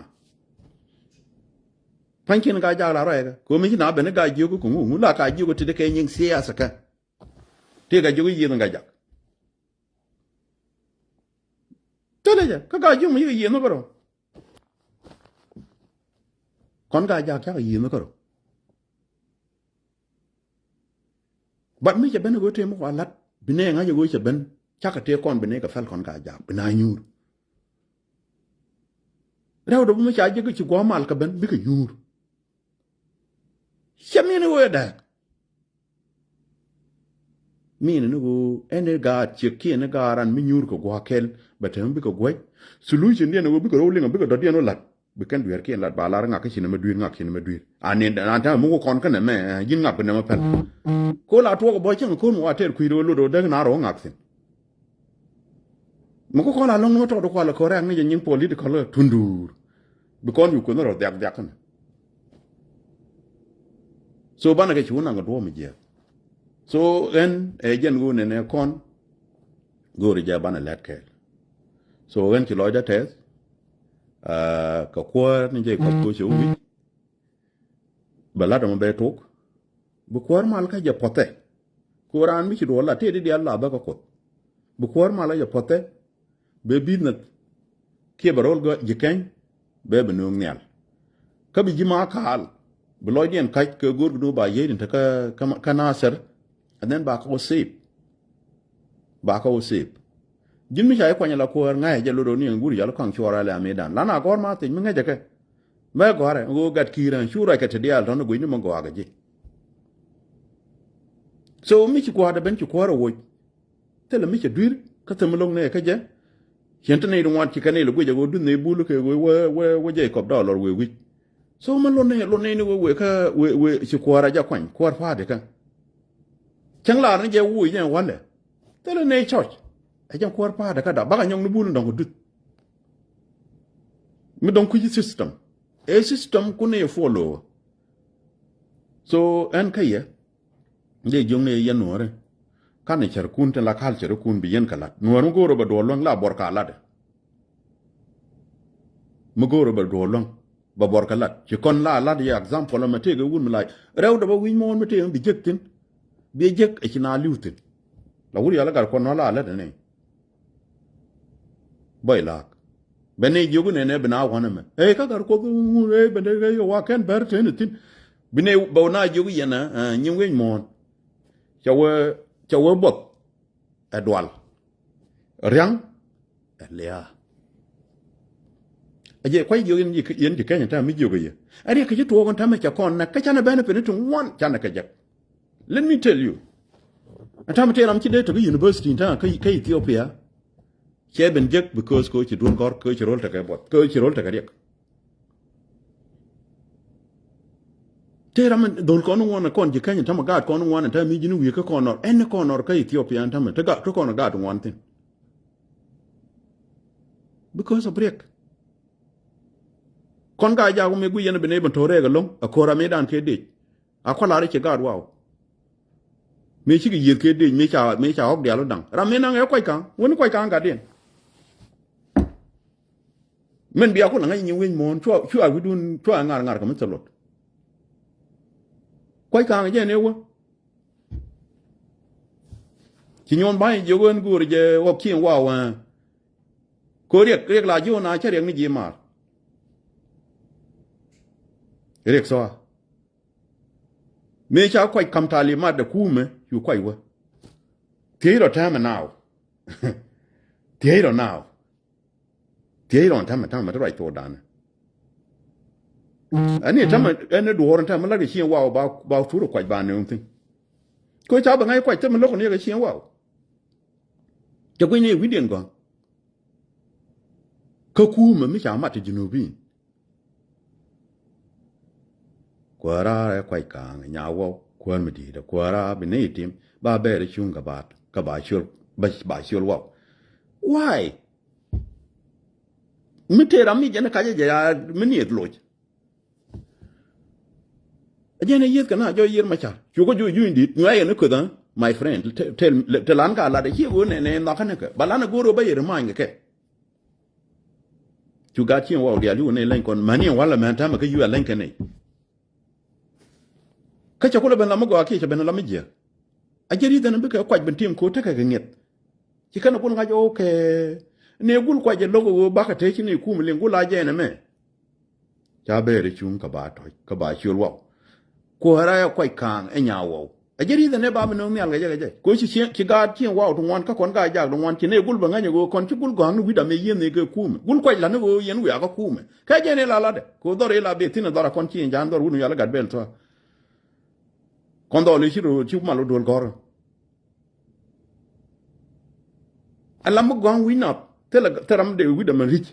Pa̱nykiɛn ka jak la rɔɛkä kɛ ɣöö mi ci na ben i̱ ka jiök kä ŋu, ŋu la ka jiök kä ti ti kɛ nyiŋ siasa kä. Ti ka jiök i̱ yieth in ka jak. Thilɛ jɛ kä ka jiök mi ci kɛ yieth mi bärɔ. Kɔn ka jak cakɛ yieth mi kärɔ. But mi cɛ ben i̱ ɣöö tëë mi kua la̱t bi nɛy ŋa̱c i̱ ɣöö cɛ ben, cakɛ tëë kɔn bi nɛy kɛ pɛl kɔn ka jak bi na nyuur. Rɛwdɛ bi mi ca jek i̱ ci gua̱a̱th mal kɛ ben bikɛ nyuur. Cɛ min i̱ ɣöö ɛ dääk. Min ni ɣöö ɛn i̱ gaat ciek kiɛn i̱ gaat ran mi nyuur kɛ gua̱a̱th kɛl bɛ te mi bikɛ guäc. Solution diɛn i̱ ɣöö bikɛ ro̱o̱ liŋ bikɛ dɔ̱diɛn wä la̱t. Bi kɛn dueer kiɛn lat ba lar ŋak kä ci nɛmɛ dui̱r, ŋak ci nɛmɛ dui̱r. An ni an ta̱a̱ mi wä kɔn kä nɛmɛ, eh, ji̱n ŋak bi nɛmɛ pɛl. Ko la tuɔk bɔ cäŋ ko̱n wa tɛɛr kui̱ rɔ lot rɔ däk na rɔ ŋak thi̱n. Mi kä kɔn la lɔŋ ni wä tɔt kual kɔ rɛk ni jɛ nyin political tunduur. Bi kɔn yu kueth ni rɔ dhiak dhiak känɛ. So banɛ kɛ ci wä naŋ kɛ duɔ̱ɔ̱p mi jiɛɛk. So ɣän ɛ jɛn ɣöö nɛnɛ kɔn go̱o̱ri jɛ banɛ lɛt kɛɛl. So ɣän ci lɔcdä tɛth, ah, kɛ kuäär ni jɛ kɔth koc cɛ wä wi̱c. Bɛ lat ɛmɔ bɛ tok. Bi kuäär mal kä jɛ puɔthɛ. Ku raan mi ci duɔl la tëë di diaal la bä kä kuoth. Bi kuäär mal kä jɛ puɔthɛ. Bɛ business kiɛ bɛ ro̱l gɔ̱ ji̱ kɛny bɛ bi nööŋ nhial. Kä bi ji̱ ma kaal bi lɔcdiɛn ka̱c kɛ go̱o̱r bi do̱o̱ ba yiey tin te kä, kä, kä Nasir. And then ba kä wä save. Ba kä wä save. Ji̱n mi ca ji̱ kuany ala kuäär ŋa̱cä jɛ lot ɣöö ni ɛn wur yal kɔaŋ cuɔɔr alɛ amidan. Lan a gɔ̱r ma thiec mi ŋäcä kɛ. Mɛ gɔ̱a̱rɛ ɣöö gat ki̱i̱rä cu ruac kɛ te diaal tɔ̱n ɛ guicni mi gɔaa kɛ ji̱. So mi ci kua̱r dee ben ci kuäär ɛ woc. Thilɛ mi cɛ dui̱r kä thil mi lo̱ŋ nɛ kä jɛ. Cien te nɛy ti ŋuan ci kɛ nɛy lɛ guic ɛ ɣöö duth nɛy bul kɛ ɣöö wä, wä, wä jɛ kɔp dɔɔlɔr wëë wi̱c. So mi lo̱n nɛy, lo̱n nɛy ni wëë, wëë kä wëë, wëë ci kuäär a jɛ kuany kuäär pa̱a̱t ikä. Cäŋ laar ni jɛ wuuc jɛ walɛ. Thilɛ nɛy cɔc. Ɛ jɛn kuäär pa̱a̱t ikä da bakɛ nyɔk ni bul ni dɔ̱ŋ kɛ duth. Mi dɔ̱ŋ kui̱ci system. Ɛ system kun ni follow. So ɛn kä yɛ. Dee jiökni yɛ nuɔ̱ɔ̱ri. Kanɛ cärkun tin la culture kun bi yɛn kɛ la̱t. Nuɔ̱ɔ̱ri mi go̱o̱rä bɛ duɔl luäŋ la buɔr ka la̱tdɛ. Mi go̱o̱rä bɛ duɔl luäŋ bɛ buɔr kɛ la̱t. Ci kɔn la la̱t yɛ example ɛmɛ tëëkɛ wun mi lac. Rɛw dɛ bä wi̱c muɔ̱ɔ̱n mi tëëkɛ mi bi jek thi̱n. Bi jek ɛ ci na li̱w thi̱n. La wur yɔl ɛ gat kɔn nɔ la la̱t ɛnɛ. Bɔy la̱a̱k. Bɛ nɛy jiök inɛnɛ bi na wa̱n ɛmɛ. Ëë kä gat kuɔth ŋun ëë bɛ nɛy kɛ yɛ wa kɛn bɛr tëë ni thi̱n. Bi nɛy bɛ wä na jiök yɛn ɛ nyin wec muɔ̱ɔ̱n. Ca wee, ca wee buɔth ɛ dual. Ria̱ŋ ɛ lia̱a̱. A jɛ kuac jiök yɛn ji̱, yɛn ji̱ Kenya ta̱a̱ mi jiök ɛ yɛ. Ɛ riɛk kɛ ci tuɔɔk ɛn ta̱a̱ mi ca kɔn nɛ kä canɛ benefit ni ti ŋuan canɛ kɛ jɛk. Let me tell you. Ɛn ta̱a̱ mi tëë ram ci dee tek university ɛn ta̱a̱ kä, kä Ethiopia. Cɛ ben jek because kɛ ci duel gɔ̱r, kɛ ci rol tekɛ buɔth, kɛ ci rol tekɛ riɛk. Tëë ram dhol kɔn ŋuan kɔn ji̱ Kenya ta̱a̱ mi gaat kɔn ŋuan ta̱a̱ mi ji̱n wi̱i̱ kä kɔn nɔr, ɛn kɔn nɔr kä Ethiopia ɛn ta̱a̱ mi te gaat, te kɔn gaat ŋuan thi̱n. Because of riɛk. Kɔn gaa jaak wä mëë guic yɛn bi nɛy ben to̱o̱r rɛɛk ɛlɔ̱ŋ ɛ ko̱r ram mëë dan kɛ dec. A kua̱r lar i̱ ci gaat waw. Mëë cikɛ yiëth kɛ dec mëë ca, mëë ca ɣɔ̱k diaal wä da̱ŋ ram mëë naŋ ɛ kuac ka̱a̱ŋ wäni kuac ka̱a̱ŋ gatdiɛn. Min bia ku la ŋäc nyin wec muɔ̱ɔ̱n cua, cua wi̱dun cua ŋa̱r ŋa̱r kɛ mi thil luɔt. Kuac ka̱a̱ŋ jɛ ni wä. Ci nyuɔ̱n ba̱ny jiök ɣän go̱o̱r jɛ ɣɔk cieŋ waw ɛ. Ko riɛk, riɛk la ji̱ ɣän a cä riɛk ni ji̱ maar. Riɛk thɔa. Mëë ca kuac kam talimat dɛ kuumɛ cu kuac wä. Thiec rɔ tɛmɛ naaw. Thiec rɔ naaw. Thiec rɔ tɛmɛ tɛmɛ ti ruac thokdan. Ɛn ni tɛmɛ ɛn ni duɔ̱ɔ̱r tɛmɛ lat kɛ cieŋ waw ba, ba tur kuac ba nööŋ thi̱n. Ko ca bɛ ŋa̱c kuac tɛmɛ lo̱k ni kɛ cieŋ waw. Cɛ guic ni wi̱diɛn gɔ̱a̱ŋ. Kä kuumɛ mi ca mat ti Junubin. Kuäärä ɛ kuac ka̱a̱ŋ nya waw kuäär mi di̱i̱t ɛ kuäärä bi nɛy tim ba bɛɛr cuŋ kɛ ba, kɛ ba ciöl, ba, ba ciöl waw. Why? Mi tëë ram mi jɛn kac jɛ ya mi nieth loc. A jɛn a yieth kɛ na jɔ yier ma car cukɛ juc juc in di̱i̱t nyuac yɛn ni kueth ɛ my friend. Te, te, te lan ka lat a ciek ɣöö nɛ nɛ nhɔkä ni kɛ ba lan a go̱o̱r ɣöö ba yɛ remind kɛ kɛ. Cu gat cieŋ waw diaal yuk ni leny kɔn mäni walɛ mɛn tamɛ kä yuk a leny kɛ nɛy. Kä cɛ kulɛ ben lam mi gɔaa kiɛ cɛ ben lam mi jiɛk. A jɛ ri̱th ɛn bikɛ kuac ben tim ko̱ tekɛ kɛ ŋiɛth. Ci kɛn a gul ŋa̱c ɣöö kɛ ni gul kuac jɛ lo̱k ɣöö bakɛ te ci ni kum liŋ gul a jɛ ɛn ɛmɛ. Ca bɛɛr cuŋ kä ba tɔc kä ba ciöl waw. Kuäärä ɛ kuac ka̱a̱ŋ ɛ nya waw. A jɛ ri̱th ɛn ɛ ba bi nööŋ nhial kɛ jɛ kɛ jɛ ko ci cieŋ ci gaat cieŋ waw ti ŋuan kä kɔn gaat jak ti ŋuan ci ni gul bɛ ŋäny ɛ ɣöö kɔn ci gul gɔ̱a̱ŋ ni wi̱cdam ɛ yieth ni kɛ kuumɛ gul kuac la̱t ni ɣöö yɛn wiakä kuumɛ. Kɛ jɛ ni la latdɛ ko dhɔr ila bi thi̱n ɛ dhɔr a kɔn cieŋ ja̱a̱n dhɔr wun wial ɛ gat bɛl thua̱a̱. Kɔn dhɔl i̱ ci rööl ci mal wä duel gɔ̱rä. Alam mi gɔ̱a̱ŋ wi̱c nath thilɛ thil ram de wi̱c dämɛ ri̱c.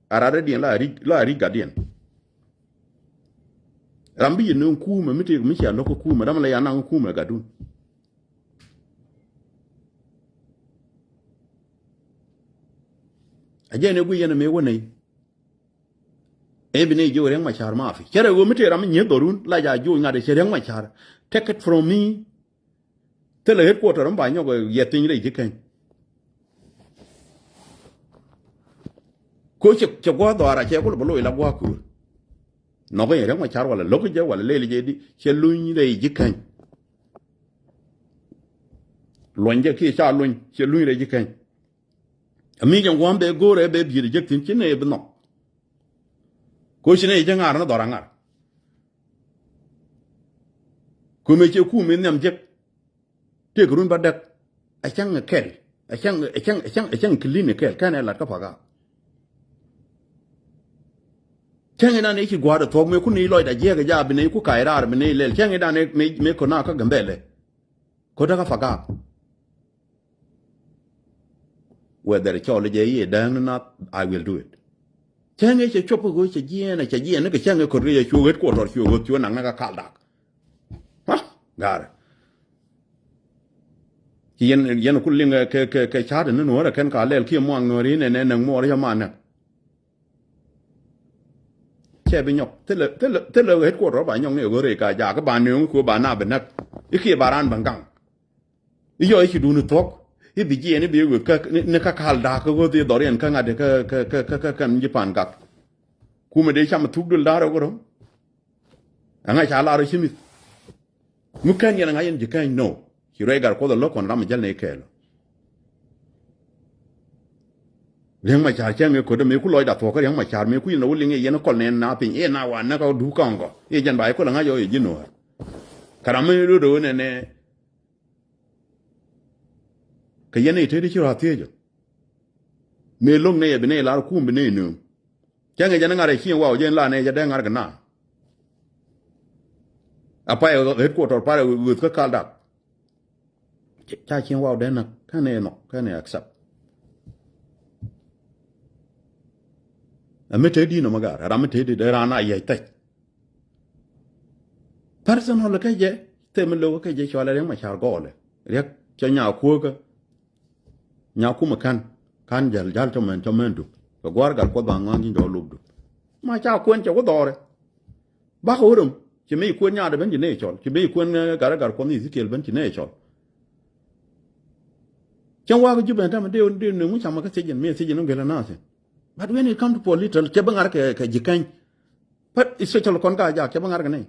A rat rɛdiɛn la a ri̱c la a ri̱c gatdiɛn. Ram bi yɛ nööŋ kuumɛ mi tëëk mi cia lo̱k kä kuumɛ ram la ya naŋ kuumɛ gatdun. A jɛn ɛ guic yɛn ɛ mëë wä nɛy. Ɛ bi nɛy jiök riäŋ ma ca̱r mafi cɛ rɛ ɣöö mi tëë ram mi nyieth dhɔrun la ja jiök ŋa̱t ɛ cɛ riäŋ ma ca̱r. Take it from me. Thilɛ headquarter mi ba nyɔk yɛ thiny rɛy ji̱ keny. Ko cɛ cɛ gua̱a̱th dhɔaar a cɛ kulɛ bä loc la gua̱a̱th köör. Nhɔk in riäŋ ma car walɛ lo̱k jɛ walɛ lel jɛ di cɛ luny rɛy ji̱ keny. Luɔny jɛ kiɛ ca luny cɛ luny rɛy ji̱ keny. Ami jɛ gua̱a̱m bɛ go̱o̱rɛ bɛ bi̱i̱t jek thi̱n ci nɛ bi nhɔk. Ko ci nɛ jɛ ŋa̱r ni dhɔr a ŋa̱r. Kumɛ cɛ kum in nhiam jek. Tëëk run bä däk. A cäŋ kɛl a cäŋ a cäŋ a cäŋ a cäŋ clean kɛl kɛn ɛ lat kä paka. Cäŋ inan i̱ ci gua̱a̱r ɛ thuɔ̱k mëë kun i̱ lɔcda jiɛɛk ɛ jaak bi nɛy ku kac raar bi nɛy lɛl cäŋ inan mëë mëë ko̱na kä Gambɛlɛ. Ko̱dä kä paka. Whether cɔl jɛ i̱ dääŋ ni nath I will do it. Cäŋ i̱ cɛ cop kä ɣöö cɛ jiɛɛn ɛ cɛ jiɛɛn ni kɛ cäŋ i̱ ko̱t kɛ cɛ cuɔ ɣet kuɔtɔr cuɔ ɣöth cuɔ naŋ ni kä kal dak. Ha? Ga̱rɛ. Ci yɛn yɛn ku liŋ kɛ kɛ kɛ ca̱a̱t ni nuɔ̱ɔ̱rɛ kɛn ka lɛl kiɛ muaŋ nuɔ̱ɔ̱r in ɛn ɛn näŋ muɔɔr yɛ manɛ. Cɛ bi nyɔk thilɛ thilɛ thilɛ headquarter ba nyɔk ni ɣöö rɛy ka jaak ba nööŋ ku ba na bi näk. I̱ kiɛ ba raan bä gaŋ. I̱ yɔ i̱ ci duuni thuɔ̱k i̱ bi jiɛɛn i̱ bi ɣöth kä ni kä kal da̱a̱k kä ɣöth i̱ dhɔriɛn kä ŋa̱t kä kä kä kä kɛn ji̱ pa̱a̱n gak. Kumɛ dee cam thuk dul da̱a̱r ɛ wä rɔ̱. Ɛŋa ca lar ɛ ci mi̱th. Mi kɛn yɛn ɛŋa yɛn ji̱ kɛny nɔ ci ruɛy gat kuɔth ɛ lo̱k kɔn ram ɛ jäl nɛy kɛɛl. Riäŋ ma ca̱r cäŋ ëë köt mëë ku lɔcda thuɔ̱k kä riäŋ ma ca̱r mëë ku yɛn a wä liŋ ëë yɛn kɔl nɛn na piny ëë na wa näk a duuk kɔŋ kɔ i̱ jɛn ba i̱ köl aŋa̱c ɔ i̱ ji̱ nuɔ̱ɔ̱r. Kɛ ram mi rot ɣöö nɛnɛ kɛ yɛn i̱ tëëdi ci rɔ a thiec ɔ. Mëë lo̱ŋ nɛy ɛ bi nɛy lar kum bi nɛy nööŋ. Cä ŋi̱c jɛn ŋa̱r ɛ cieŋ wa ɔ jɛn la nɛy jɛ dee ŋa̱r kɛ na. A pay ɛ headquarter parɛ ɣöth kä kal dak. Ca cieŋ wa ɔ dee näk kä nɛy nhɔk kä nɛy accept. Ɛ mi te di̱t nɔmɔ gar ɛ ram mi te di̱t ɛ raan a yɛc thɛc. Personal kä jɛ themɛ lo̱k kä jɛ cɔalɛ riɛŋ ma ca̱r gɔɔlɛ riɛk cɛ nya kuäkä. Nya kumɛ kän kän jäl jäl cɔ mɛn cɔ mɛn dup kɛ gua̱r gat kuɔth ba ŋɔ̱a̱n ji̱ jɔɔk lop dup. Ma ca kuɛn cɛ wä dhɔrɛ. Bakɛ wä röm ci mi kuɛn nyaatdɛ ben ci nee cɔl ci mi kuɛn gat gat kuɔth ni Ezekiel ben ci nee cɔl. Cɛn wakä jupɛ ɛn tämɛ dee dee nöŋ mi camɛ kä thiecin mi thiecin mi gɛl ɛ naathin. But when it come to political cɛ bi ŋa̱r kɛ kɛ ji̱ kɛny. But especially kɔn ka jak cɛ bi ŋa̱r kɛ nɛy.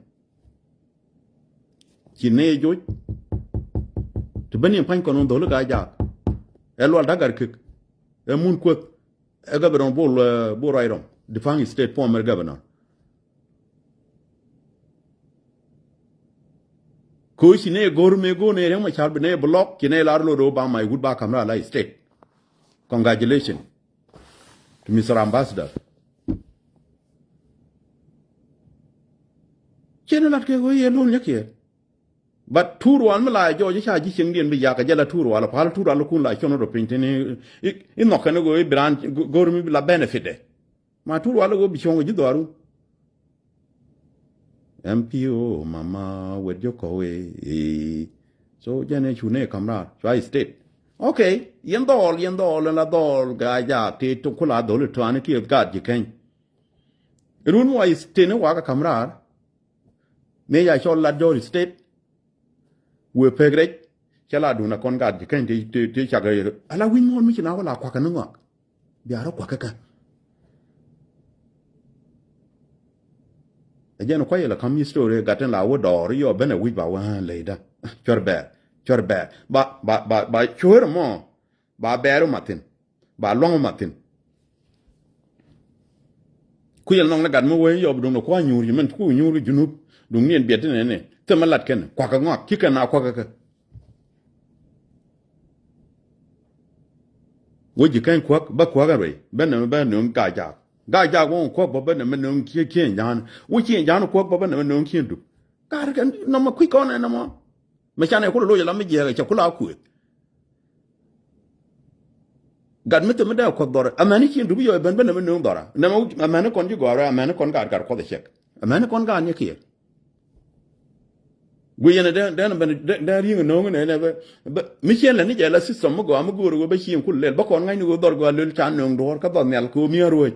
Ci nɛy joc. Ti ben in pa̱ny kɔn wun dho̱li ka jak. Ɛ lual da̱k gat kek. Ɛ mun kueth. Ɛ governor bol bol ruac rɔm. Defunct state former governor. Ko̱ ci nɛy go̱r mëë go̱r nɛy riäŋ ma ca̱r bi nɛy bi lɔk ci nɛy lar lot ɣöö ba may wut ba ka̱m raar la state. Congratulations to Mister Ambassador. Cien lat kɛ ɣöö yɛ lo̱n nyɛ kiɛ. But tuur wal mi la jɔɔc ca ji̱ cieŋdiɛn bi yak kɛ jɛ la tuur wal pal tuur wal kun la cuɔn rɔ piny tini. I̱ nhɔk kɛn ɣöö i̱ bi raan go̱r mi bi la benefit dɛ. Ma tuur wal ɣöö bi cuɔ̱ŋ kɛ ji̱ dhɔaru. M P O mama wet jɔ kɔwe. So jɛn ɛ cu ne kam raar cua state. Okay, yɛn dhɔɔl yɛn dhɔɔl ɛn la dhɔɔl gaa jaak ti tuk kula dhɔl i̱ tuani kiɛ gaat ji̱ keny. Run wa state ni wakä kam raar. Mëë ya cɔl lat jɔɔr state. Wëë pek rɛc cɛ la duun a kɔn gat ji̱ keny ti ti ti cak rɛc ala wi̱ny muɔ̱ɔ̱n mi ci na wä la kuakä ni ŋɔak. Bia rɔ kuakä kä. Ɛ jɛn kuac ilɛ ka̱m history gat tin la wä dɔɔr yɔ ben ɛ wi̱c ba wä lɛydä. Cuɛr bɛɛr cuɛr bɛɛr ba ba ba ba cuɛr mɔ. Ba bɛɛr wä mathin. Ba luaŋ wä mathin. Ku yɛl nhɔk ni gat mi wee yɔp duŋ ni kua̱ nyuur yi min ku nyuur ki junub duŋ ni ɛn biɛt ti nɛni thimɛ lat kɛn kuakä ŋɔak ci kɛn a kuakä kä. Wä ji̱ kɛny kuäk bä kuäk ɛn ruɛy bä nɛmɛ bä nöŋ gac jaak gac jaak wä kuäk bä bä nɛmɛ nöŋ kiɛ kiɛ ja̱a̱n wä kiɛ ja̱a̱n kuäk bä bä nɛmɛ nöŋ kiɛ dup. Gaar kɛn nɔmɔ kui̱ kɔn ɛn nɔmɔ. Mɛ canɛ kulɛ loc ala mi jiɛɛk cɛ kulɛ a kuëth. Gat mi thim mi dee kuɔth dhɔrɛ amäni cin dupi yɔc ben ben nɛmɛ nööŋ dhɔra nɛmɛ amäni kɔn ji̱ gɔaarɛ amäni kɔn gaat gat kuɔth cɛk amäni kɔn gaat ni kiɛɛr. Guic yɛn dee dee ben dee ri̱eŋ nööŋ nɛ nɛ bɛ mi cien lɛ ni jɛ la system mi gɔaa mi go̱o̱r ɣöö bä cieŋ kul lɛl bä kɔn ŋa̱cni ɣöö dhɔr gɔaa löl ca nööŋ duɔ̱ɔ̱r kä dhɔr nhial kɛ ɣöö mi̱eer ruec.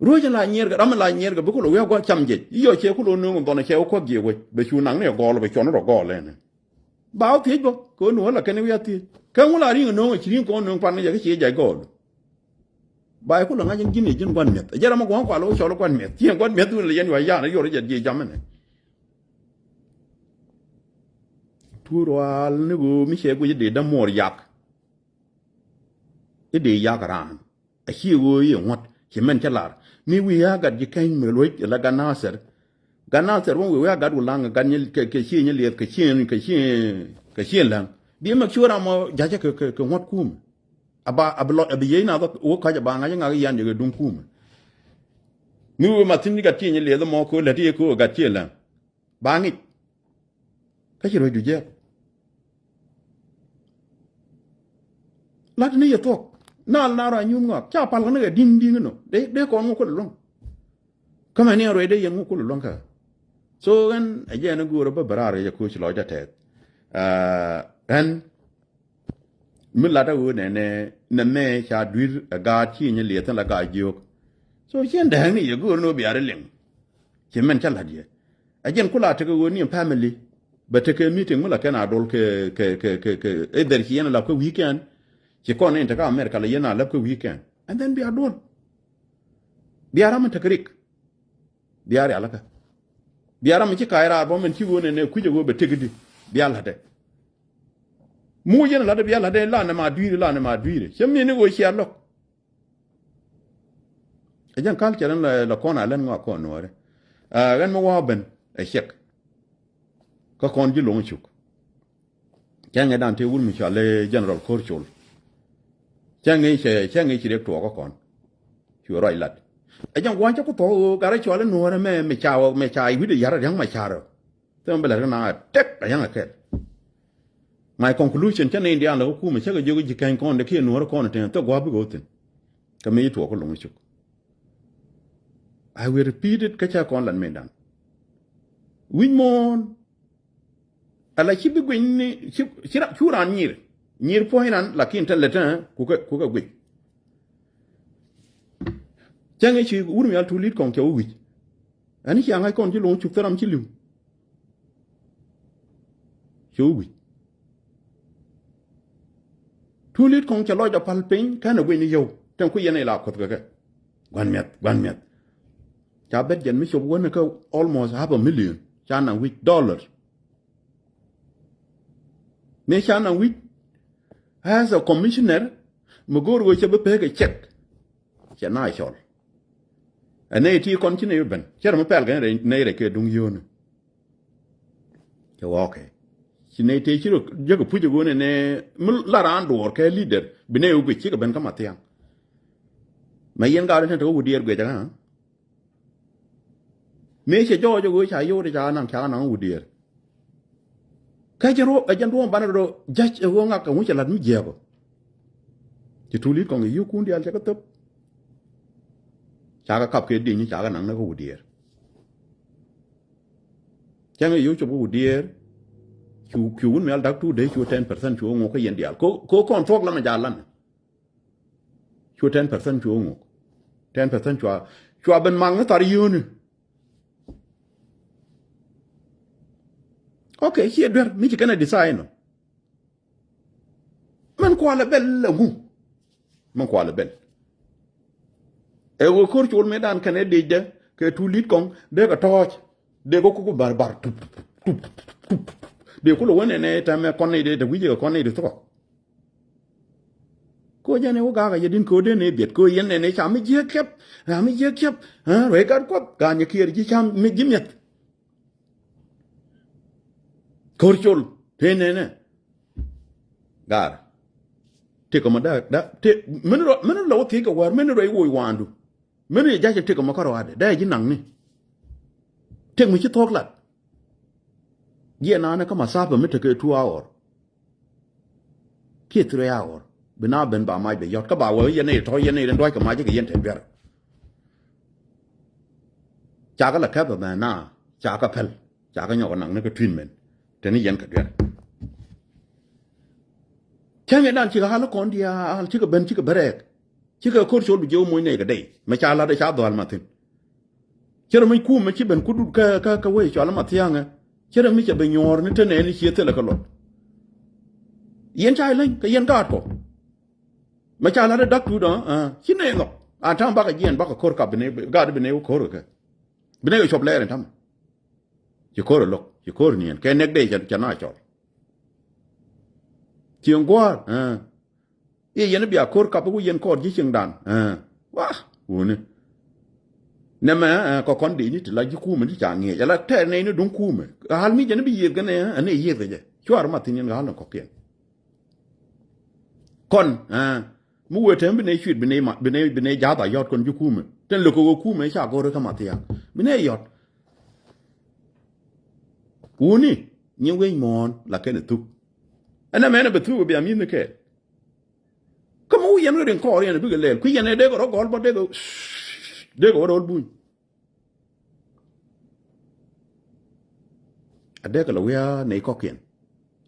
Ruec in la nyiɛɛr kɛ ram in la nyiɛɛr kɛ bi kulɛ wi̱i̱ a gua̱c cam jec i̱ yɔ cɛ kulɛ nööŋ in dhɔn cɛ wä kuäk jiɛ wec bɛ cu naŋ ni ɛ gɔɔl bɛ cuɔn rɔ gɔɔl ɛn. Ba wä thiec bä kɛ wä nuɔ̱ɔ̱r la kɛn wi̱i̱ a thiec kä ŋu la ri̱ŋ nööŋ ci ri̱ŋ kɔn nööŋ pan ŋäc kɛ ci jac gɔɔl. Ba i̱ kulɛ ŋa̱c in ji̱n i̱ ji̱n gua̱n mi̱eth ɛ jɛ ram a gua̱n kual wä cɔl gua̱n mi̱eth ci gua̱n mi̱eth wun la yɛn wi̱i̱ a yan i̱ yor jɛ jiɛ jam ɛnɛ. Tuur wal ni ɣöö mi cɛ guic i̱ dee dämuɔɔr yak. I̱ dee yak raan. A ci ɣöö i̱ ŋuɔ̱t ci mɛn cä lar mi wi̱i̱ a gat ji̱ kɛny mi luec la gat Nathir. Gat Nathir wä wi̱i̱ a gat wulaŋ gat kɛ ci nyɛ liɛth kɛ ci kɛ ci kɛ ci läŋ. Bi mɛk ci wä ram mɔ ja̱cä kɛ kɛ ŋuɔ̱t kumɛ. A ba a bi lɔ a bi yiec na wä ka̱c a ba ŋa̱c ŋak yan jɛ kɛ duŋ kumɛ. Mi wi̱i̱ ma thi̱n gat ci nyɛ liɛth mɔ kɛ wä lät i̱ kɛ wä gat ci läŋ. Ba ŋic. Kä ci ruacdu jiɛɛk. Lat ni yɛ thuɔ̱k nal na rɔ anyuth ŋɔak ca pal kä ni kɛ di̱ŋ di̱ŋ inɔ dee dee kɔn ŋɔ kulɛ luäŋ. Kä mɛ ni ɛn ruac dee yɛn ŋɔ kulɛ luäŋ kä. So ɣän ɛ jɛ ɛn ɛ go̱o̱rä bä bɛ raar yɛ koc lɔcdä tɛth. Ɣän mi lat a ɣöö nɛnɛ nɛmɛ ca dui̱r ɛ gaat ci nyɛ liɛth in la gaat jiök. So ci ɛn dääŋni yɛ go̱o̱r ni wä bia ri liŋ. Ci mɛn cä la̱t yɛ a jɛn ku la tekɛ ɣöö ni family. Bɛ tekɛ meeting mi la kɛn a dol kɛ kɛ kɛ kɛ kɛ either ci yɛn a lap kä weekend. Ci kɔn ni in tekɛ America la yɛn a lap kä weekend and then bia duɔl. Bia ram in tekɛ rik. Bia rialikä. Bia ram in ci ka̱a̱c raar bä mɛn ci ɣöö nɛnɛ kui̱c a ɣöö bɛ tekɛ di bia la̱tdɛ. Muc yɛn la̱tdɛ bia la̱tdɛ la nɛ ma dui̱ri la nɛ ma dui̱ri cä mi̱ni ɣöö cia lo̱k. Ɛ jɛn culture ɛn la, la kɔn a lɛn ŋɔak kɔn nuɔɔri. Ɛ, ɣän mi wä ben ɛ ciɛk. Kä kɔn ji̱ lo̱ŋ cuk. Cäŋ ɛ dan tëë wur mi cɔal i̱ General Kor Col. Cäŋ ɛ cɛ, cäŋ ɛ ci riɛk tuɔɔk kä kɔn. Cu ruac lat. Ɛ jɛn gua̱a̱ny cä ku thuɔ̱k ɣöö gat rɔ cɔal i̱ nuɔɔri mɛ, mɛ ca wä, mɛ ca wi̱cdɛ ya̱r riäŋ mɛ ca rɔ. Thil mi bɛ la̱t kä naŋ a tɛk a ya̱ŋ a kɛl. My conclusion, cä nɛy diaal lɛ kä kumɛ, cä kɛ jiök i̱ ji̱ kɛny kɔn dee kiɛ nuɔ̱ɔ̱rä kɔn ɛ tɛn thok gua̱a̱p bikɛ wä thi̱n. Kɛ mi ci tuɔɔk kä lo̱ŋ cuk. I will repeat it, kä cä kɔn lat mëëdan. Wi̱c muɔ̱ɔ̱n. Ala ci bi guic ni, ci, ci ra-, cu raan nyir. Nyir puɔ̱ny ran, lakin te lɛ te, kukɛ, kukɛ guic. Cäŋ i̱ ci wur mi al tu lit kɔŋ cɛ wä wi̱c. Ɛn i̱ cia ŋa̱c kɔn ci lo̱ŋ cuk thäram ci li̱w. Cɛ wä wi̱c. Tu lit kɔŋ cɛ lɔcdɛ pal piny kɛn ɛ guic ni yɛw. Tɛn ku yɛn ila kuoth kɛ kɛ. Gua̱n miɛth, gua̱n miɛth. Ca bet jɛn mi cop wänɛ kä almost half a million. Ca naŋ wi̱c dollar. Mëë ca naŋ wi̱c as a commissioner, mi go̱o̱r ɣöö cɛ bi pek ɛ cɛk. Cɛ na cɔl. Ɛ nɛy ti kɔn ci nɛy ben. Cɛ rɛ mi pɛl kɛ nɛy rɛc kɛ duŋ yio̱o̱ni. Cɛ wä okay. Ci nɛy tëë ci rɔ jäk puc ɛ ɣöö nɛ nɛ mi la raan duɔɔr kɛ leader. Bi nɛy wä guic cikɛ ben kä Mathiaŋ. Mɛ yɛn gaat in tɛn te wä wä diɛɛr guic ɛ ɣän. Mëë cɛ jɔɔc ɛ ɣöö ca yio̱w ti ca naŋ, ca naŋ wä diɛɛr. Kä jɛn ruɔ, ɛ jɛn ruɔ̱n banɛ rɔ ja̱c ɛ ɣöö ŋak kɛ ŋuc cɛ la̱t mi jiääk ɔ. Ci tu lit kɔŋ i̱ yio̱w kun diaal cɛ kɛ thöp. Ca kɛ kap kɛ dieny ca kɛ naŋ ni kä wä diɛɛr. Cäŋ i̱ yio̱w cop kä wä diɛɛr. Cu, cu wun mial da̱k tu dee cu ten percent cu ŋok kä yɛn diaal. Ko, ko kɔn thuɔ̱k lamɛ jaal lan. Cu ten percent cu ŋok. Ten percent cua, cua ben mak ni thar yio̱o̱ni. Okay, ciɛ duer mi ci kɛn a design ɔ. Mɛn kualɛ bɛl la ŋu. Mɛn kualɛ bɛl. Ɛ wä ko̱r col mëëdan kɛn ɛ dec dɛ kɛ tu lit kɔŋ dee kɛ tɔɔc. Dee kɛ kuku bar bar tup tup tup. Dee kulɛ wä nɛnɛ tɛmɛ kɔn nɛy dee te wi̱cɛ kɛ kɔn nɛy dee thok. Ko jɛn i̱ wä gak a yɛ din ko den i̱ biɛt ko yɛn nɛn i̱ ca mi jiäk kiɛp. Ca mi jiäk kiɛp. Ruɛy gat kuɔth gan yɛ kiɛɛr ji̱ cam mi ji̱ miɛth. Ko̱r col te nɛnɛ. Gar. Tëk kɛ mɔ da da tëk mini rɔ mini lɔ wä thiec kɛ wäär mini rɔ i̱ woc waandu. Mini yɛ ja̱c tëk kɛ mɔ kärɔadɛ da yɛ ji̱ naŋni. Tëk mi ci thuɔ̱k lat. Jiɛ naanɛ kä masapa mi tekɛ two hour. Kiɛ three hour. Bi na ben ba mac bɛ yɔt kä ba wee yɛn i̱ tɔ̱ yɛn i̱ rin dua̱ckɛ mac kɛ yɛn te biɛr. Cakɛ la kɛp bɛ na cakɛ pɛl cakɛ nyɔk naŋ ni kɛ tui̱n mɛn te ni yɛn kɛ biɛr. Cäŋ i̱ dan cikɛ hal kɔn diaal cikɛ ben cikɛ bɛ rɛɛk. Cikɛ ko̱r col bi jiɛ wä moc nɛy kɛ dey mɛ ca lat ɛ ca dhɔal mathin. Cɛ rɔ mi kuumɛ ci ben kudut kä kä kä wee cɔal ma thiaŋɛ. Cɛ rɔ mi cɛ ben nyuɔɔr ni te nɛɛni ciɛ thilɛ kä luɔt. Yɛn ca ileny kɛ yɛn gaat kɔ. Mɛ ca lat idak tuut ɔ ci nɛy nhɔk an ta̱a̱ŋ bakɛ jiɛn bakɛ ko̱r kap bi nɛy gaat bi nɛy wä ko̱r kɛ kɛ. Bi nɛy kɛ cuɔp lɛɛr in ta̱mɛ. Ci ko̱r ɛ lo̱k ci ko̱r niɛn kɛ nɛk dee cɛ na cɔl. Ci in gua̱a̱r. I̱ yɛn i̱ bia ko̱r kap i̱ ku yɛn kɔɔr ji̱ cieŋdan. Wa wuni. Nɛmɛ kɔ kɔn dee ni ti la ji̱ kuumɛ ni ca ŋiɛc ala tɛɛr nɛy ni duŋ kuumɛ. Ɣal mi jɛn i̱ bi yiëth gɛn ɛ ɛn i̱ yiëth kɛ jɛ cuar ma thin yɛn ɣal ni kɔkiɛn. Kɔn mi wëë tɛm bi nɛy cuit bi nɛy ma bi nɛy bi nɛy ja̱a̱th a yɔ̱t kɔn ji̱ kuumɛ. Tɛn lo̱k kɛ ɣöö kuumɛ ca go̱r i̱ kä ma thia̱a̱ŋ bi nɛy yɔ̱t. Wuni nyin wec muɔ̱ɔ̱n la kɛn ɛ thuk. Ɛn ɛmɛn ɛ bɛ thuk ɛ bia mi̱th ni kɛɛl. Kä mi wä yɛn kä riŋ kɔɔr yɛn bikɛ lɛɛl kui̱ yɛn ɛ dee kɛ rɔ gɔl bä dee kɛ dee kɛ wä rɔl buny. A dee kɛ lɛ wiaa nɛy kɔkiɛn.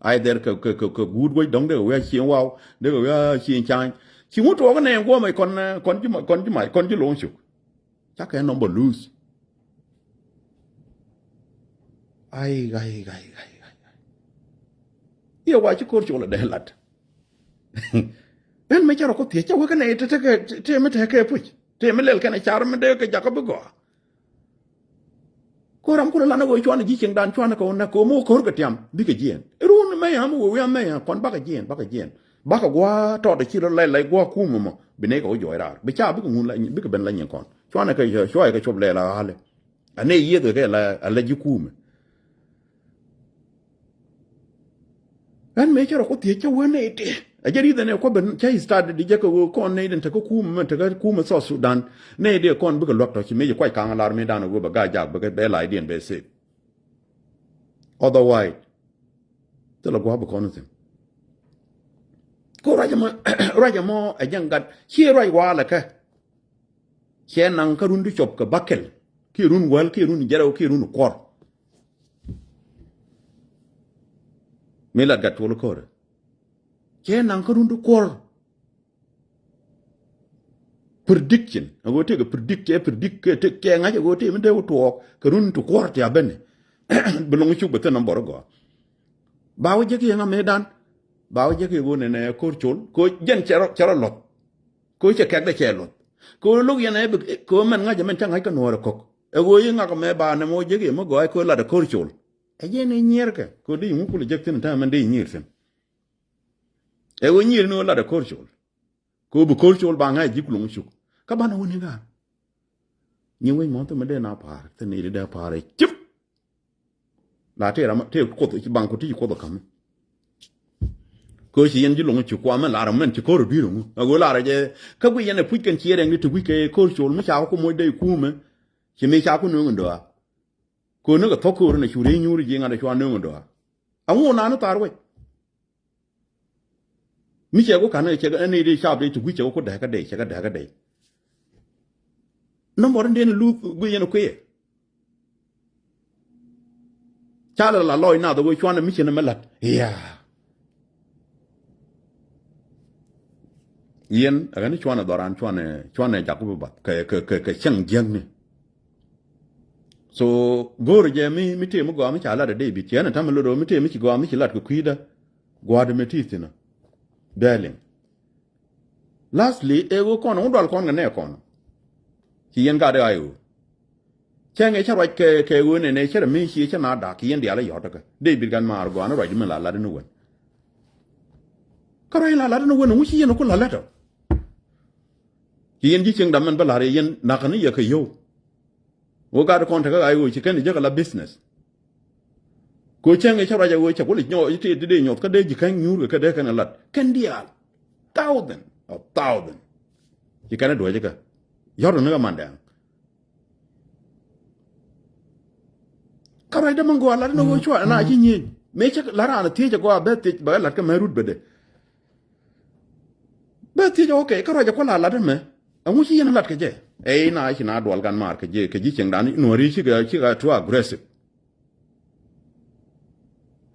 Ai dhɛr kɛ kɛ kɛ kɛ guut wec dɔ̱ŋ dee kɛ wiaa cieŋ waw dee kɛ wiaa cieŋ ca̱a̱ny. Ci ŋut tuɔɔk nɛy guɔmɛ kɔn kɔn ji̱ ma kɔn ji̱ ma kɔn ji̱ lo̱ŋ cuk. Cakɛ nɔmbɔ luth. Ai ɣai ɣai ɣai ɣai. Iɛ wa ci ko̱r col a dee lat. Ɛn mɛ carɔ kɔ thiec ca wek kɛnɛ te te kɛ te mi te kɛ puc te mi lɛl kɛnɛ car mi dee kɛ jakä bi gɔaa. Ko ram kulɛ lan a wee cuan ji̱ cieŋdan cuan kɛ wä nak kɛ wä mi wä ko̱r kɛ tiam bikɛ jiɛn. Run mɛ ya mi wee wiam mɛ ya kɔn bakɛ jiɛn bakɛ jiɛn bakɛ gua̱a̱ tɔt ci lɔ lɛl lɛy gua̱a̱ kumɛ mɔ bi nɛy kɛ wä juɔc raar bi ca bikɛ ŋun la bikɛ ben la nyin kɔn. Cuanɛ kɛ cuayɛ kɛ cop lɛɛl a ɣa̱lɛ. Anɛ yieth kɛ la a la ji̱ kuumɛ. Ɣän mëë cä rɔ ku thiec cä wee nɛy tëë a jɛ ri̱th ɛn ɛ kuɔ ben cä study di jɛ kɛ ɣöö kɔn nɛy den tekä kuumɛ mɛ tekä kuumɛ South Sudan. Nɛy dee kɔn bikɛ luäk tɔ̱ ci mëë ci kuac kaŋ lar mëë dan ɣöö bɛ ga̱a̱c jak bɛ bɛ la̱a̱c diɛn bɛ safe. Otherwise thilɛ gua̱a̱p bi kɔn thi̱n. Ko ruac ɛmɔ ruac ɛmɔ ɛ jɛn gat ciɛ ruac wa̱a̱ lɛ kɛ. Cɛ naŋ kä run ti cop kɛ bäkɛl kiɛ run wäl kiɛ run jɛrɛw kiɛ run kuɔr. Mi lat gat cuɔl kɔrɛ cɛ naŋ kä run ti kuɔr. Prediction a ɣöö tëëkɛ predict cɛ predict kɛ tëk cɛ ŋa̱c a ɣöö tëë mi dee wä tuɔɔk kɛ run ti kuɔr ti a ben. Bi loŋ cuk bɛ thil nɔmbɔr gɔaa. Ba wä jek yɛ ŋa mëëdan. Ba wä jek yɛ ɣöö nɛnɛ ko̱r col kɛ ɣöö jɛn cɛ rɔ cɛ rɔ luɔth. Kɛ ɣöö cɛ kɛkdɛ cɛ luɔth. Kɛ ɣöö lo̱k yɛn ɛ bi kɛ ɣöö mɛn ŋa̱c ɛmɛn cä ŋa̱c kä nuɔɔr ɛ kɔk ɛ ɣöö yi ŋak ɛmɛ ba nɛmɛ wä jek yɛ mi gɔaa kɛ ɣöö lat ɛ ko̱r col. Ɛ jɛn ɛ nyier kɛ kɛ ɣöö dee yi ŋu kulɛ jek thi̱n ta̱a̱ mɛn dee yi nyier thi̱n. Ɛ ɣöö nyier ni ɣöö lat ɛ ko̱r col. Kɛ ɣöö bi ko̱r col ba ŋa̱c ji̱ ku lo̱ŋ cuk kä banɛ wä ni gaa. Nyi wec mɔ̱n thimɛ dee na pa̱a̱r thimɛ dee pa̱a̱r ɛ cip. La tëë ram tëë kuoth ci baŋ ku ti ci kuoth ɛ ka̱m. Kɛ ɣöö ci yɛn ji̱ lo̱ŋ cuk kuamɛ lar mɛn ci ko̱r ɛ dui̱r ɛŋu a ɣöö lar ɛ jɛ. Kä guic yɛn ɛ puc kɛn ci yɛ rɛŋ di ti wi̱c kɛ ko̱r col mi ca ku moc dee kuumɛ. Ci mi ca ku nööŋ in dɔaa. Kɛ ɣöö ni kɛ thɔk ko̱r in a cu rɛy nyuur ji̱ ŋa̱t a cua nööŋ in dɔaa. Aŋu naan ni thar wec. Mi cɛ ku ka̱n cɛ ɛn ni di cap di ti gui̱c cɛ ku däkä dee cɛ kä däkä dee. Nɔmbɔr in den luth guic yɛn kuiɛ. Ca lɛ la lɔc nath wee cuanɛ mi cin ɛmɛ la̱t. Yaa. Yɛn ɛ ɣän cuanɛ dhɔran cuanɛ cuanɛ jaku bi bath kɛ kɛ kɛ kɛ cäŋ jiäkni. So go̱o̱r jɛ mi mi tëë mi gɔaa mi ca lat ɛ dee bi tiɛn ɛ ta̱mɛ lot ɛ mi tëë mi ci gɔaa mi ci lat kɛ kui̱dä. Gua̱a̱r dee mi ti thi̱n ɔ. Dee liŋ. Lastly ɛ ɣöö kɔn ŋu dual kɔn kɛ nɛ kɔn. Ci yɛn gat ɛ ɣa̱c ɣöö cɛ ŋɛ cä ruac kɛ kɛ ɣöö nɛnɛ cä rɛ mi ci cä na dak ci yɛn diaal ɛ yɔ̱t kä dee bit gan maar gɔaa ni ruac mi la lat ni wen. Kä ruac la lat ni wen ŋu ci yɛn ku la lat ɔ. Ci yɛn ji̱ cieŋ dam mɛn bä la̱r yɛ yɛn nakä ni yɛ kɛ yio̱w. Ɣöö gat kɔn tekä ɣa̱c ɣöö ci kɛn i̱ jäkä la business. Kɛ ɣöö cäŋ i̱ cä ruac ɛ ɣöö cɛ kulɛ nyɔɔth i̱ tëë ti dee nyuɔth kä dee ji̱ käny nyuur kɛ kɛ dee kɛn ɛ la̱t kɛn diaal. Thousand of thousand. Ci kɛn ɛ duɔ̱c ikä yɔ̱t ni kɛ mandɛɛŋ. Kä ruacdä mi ŋuɔ a lat ni ɣöö cua na ci nyieny mëë cä la raan thiec a gɔaa bɛ thiec bɛ lat kä mɛ rut bɛ de. Bɛ thiec a wä kɛ kä ruacdä kuɔ la lat mɛ. Ɛŋu ci yɛn lat kɛ jɛ ɛ na ci na dual gan maar kɛ jɛ kɛ ji̱ cieŋdan nuɔri cikɛ cikɛ too aggressive.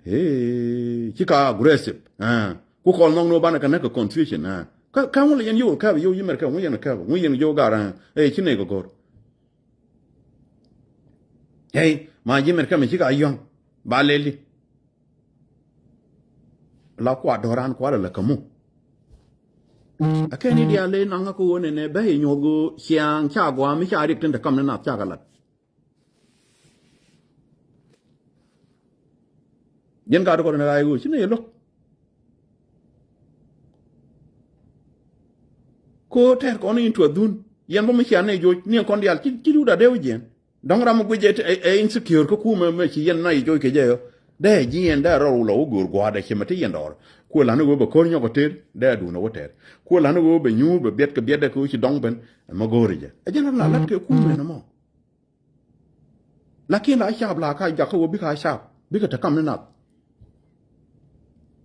Ee cikɛ aggressive. Ku kɔl nhɔk ni wä banɛ kɛ näk kɛ confusion. Kä kä ŋu lɛ yɛn yio̱w kɛp yio̱w yimɛr kɛp ŋu yɛn kɛp ŋu yɛn yio̱w gar. Ee ci nɛy kɛ go̱r. Hey ma ji̱ mɛt kɛmɛ cikɛ a yɔ̱ŋ ba lɛli. La kua dɔran kua lɛ lɛ kämu. A kɛn i̱ diaal lɛ naŋä kä ɣöö nɛnɛ bɛ i̱ nyuɔth ɣöö ciaŋ ca gɔaa mi ca riɛk tin te kam ni nath cakɛ lat. Yɛn gat kɔn ni ɣa̱c ɣöö ci ni yɛ lo̱k. Ko tɛr kɔn in tuɔth dhun yɛn bä mi cia nɛy joc ni kɔn diaal ci ci riwda dee wä jiɛn. Dɔ̱ŋ ram mi guic ɛ insecure kä kumɛ mɛ ci yɛn na yi joc kɛ jɛ yɔ. Dee jiɛn dee rɔr wulɔ wä go̱o̱r gua̱a̱dɛ ci mɛ ti yɛn dɔɔr. Kuɛ la̱ni wee bɛ ko̱r nyɔk ɛ tëër dee duun ɛ wä tɛr. Kuɛ la̱ni wee bɛ nyuur bɛ biɛt kɛ biɛtdɛ kɛ wä ci dɔ̱ŋ ben. Ɛmɛ go̱o̱r jɛ ɛ jɛn ram la lat kɛ kumɛ nɔmɔ. Lakin la cap la ka jakä wä bikɛ a cap bikɛ te kam ni nath.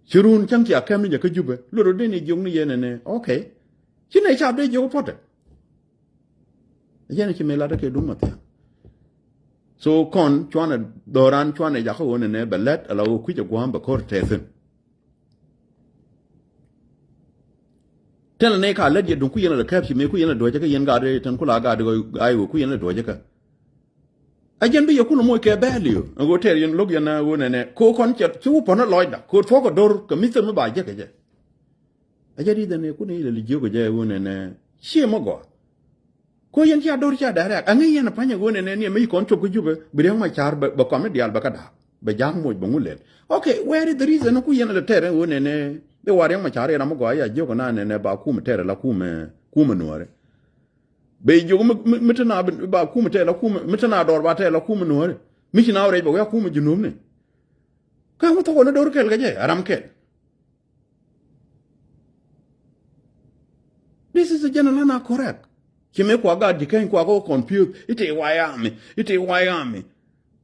Ci run cäŋ cia kɛm ni jɛ kä Jubɛ lot rɔ dee ni jiök ni yɛn ɛnɛ ok. Ci nɛ cap dee jiök puɔ̱tɛ. Yɛn ci mëë latdä kɛ duŋ ma thia̱a̱ŋ. So kɔn cuanɛ dhɔran cuanɛ jakä ɣöö nɛnɛ bɛ lɛt ala ɣöö kui̱c ɛ gua̱a̱m bɛ ko̱r tɛthin. Tɛn la nɛy ka lät yɛ duŋ ku yɛn la kɛp ci mëë ku yɛn la duɔ̱cä kä yɛn gaat tɛn ku la gaat ɣöö ay ɣöö ku yɛn la duɔ̱cä kä. A jɛn bi yɛ kulɛ moc kɛ bɛɛliw ɛn ɣöö tɛɛr yɛn lo̱k yɛn ɣöö nɛnɛ ko̱ kɔn cɛ ci wä pɔ̱n ɛ lɔcda ko̱ thuɔ̱k ɛ do̱r kɛ mi̱th thil mi ba jek kɛ jɛ. A jɛ ri̱th ɛn ɛ kun ilɛ li jiök kɛ jɛ ɣöö nɛnɛ cië mi gɔaa. Ko̱ yɛn cia do̱r cia da̱a̱r riak aŋi̱ yɛn a pa̱ny ɛ ɣöö nɛnɛ ni ɛmɛ ci kɔn cop kä Jubɛ bi Riɛk Macar bɛ kɔamni diaal bɛ kä da̱a̱k bɛ ja̱a̱k moc bɛ ŋu lɛl. Ok where is the reason ku yɛn a lɛ tɛɛr ɛn ɣöö nɛnɛ bi wa Riɛk Macar yɛn ram mi gɔaa ya jiök kɛ na nɛnɛ ba kumɛ tɛɛr ɛ la kumɛ kumɛ nuɔ̱ɔ̱rɛ. Bɛ jiök mi, mi, mi te na bi, ba kumɛ tɛl a kumɛ, mi te na dɔɔr ba tɛl a kumɛ nuɔ̱ɔ̱ri. Mi ci na wä rɛc bɛ wä a kumɛ junubni. Kä ŋu thok wä ni do̱r kɛl kɛ jɛ, a ram kɛl. This is a general na correct. Ci mëë kua gaat ji̱ keny kua kɛ wä confuse. Ite White Army, ite White Army.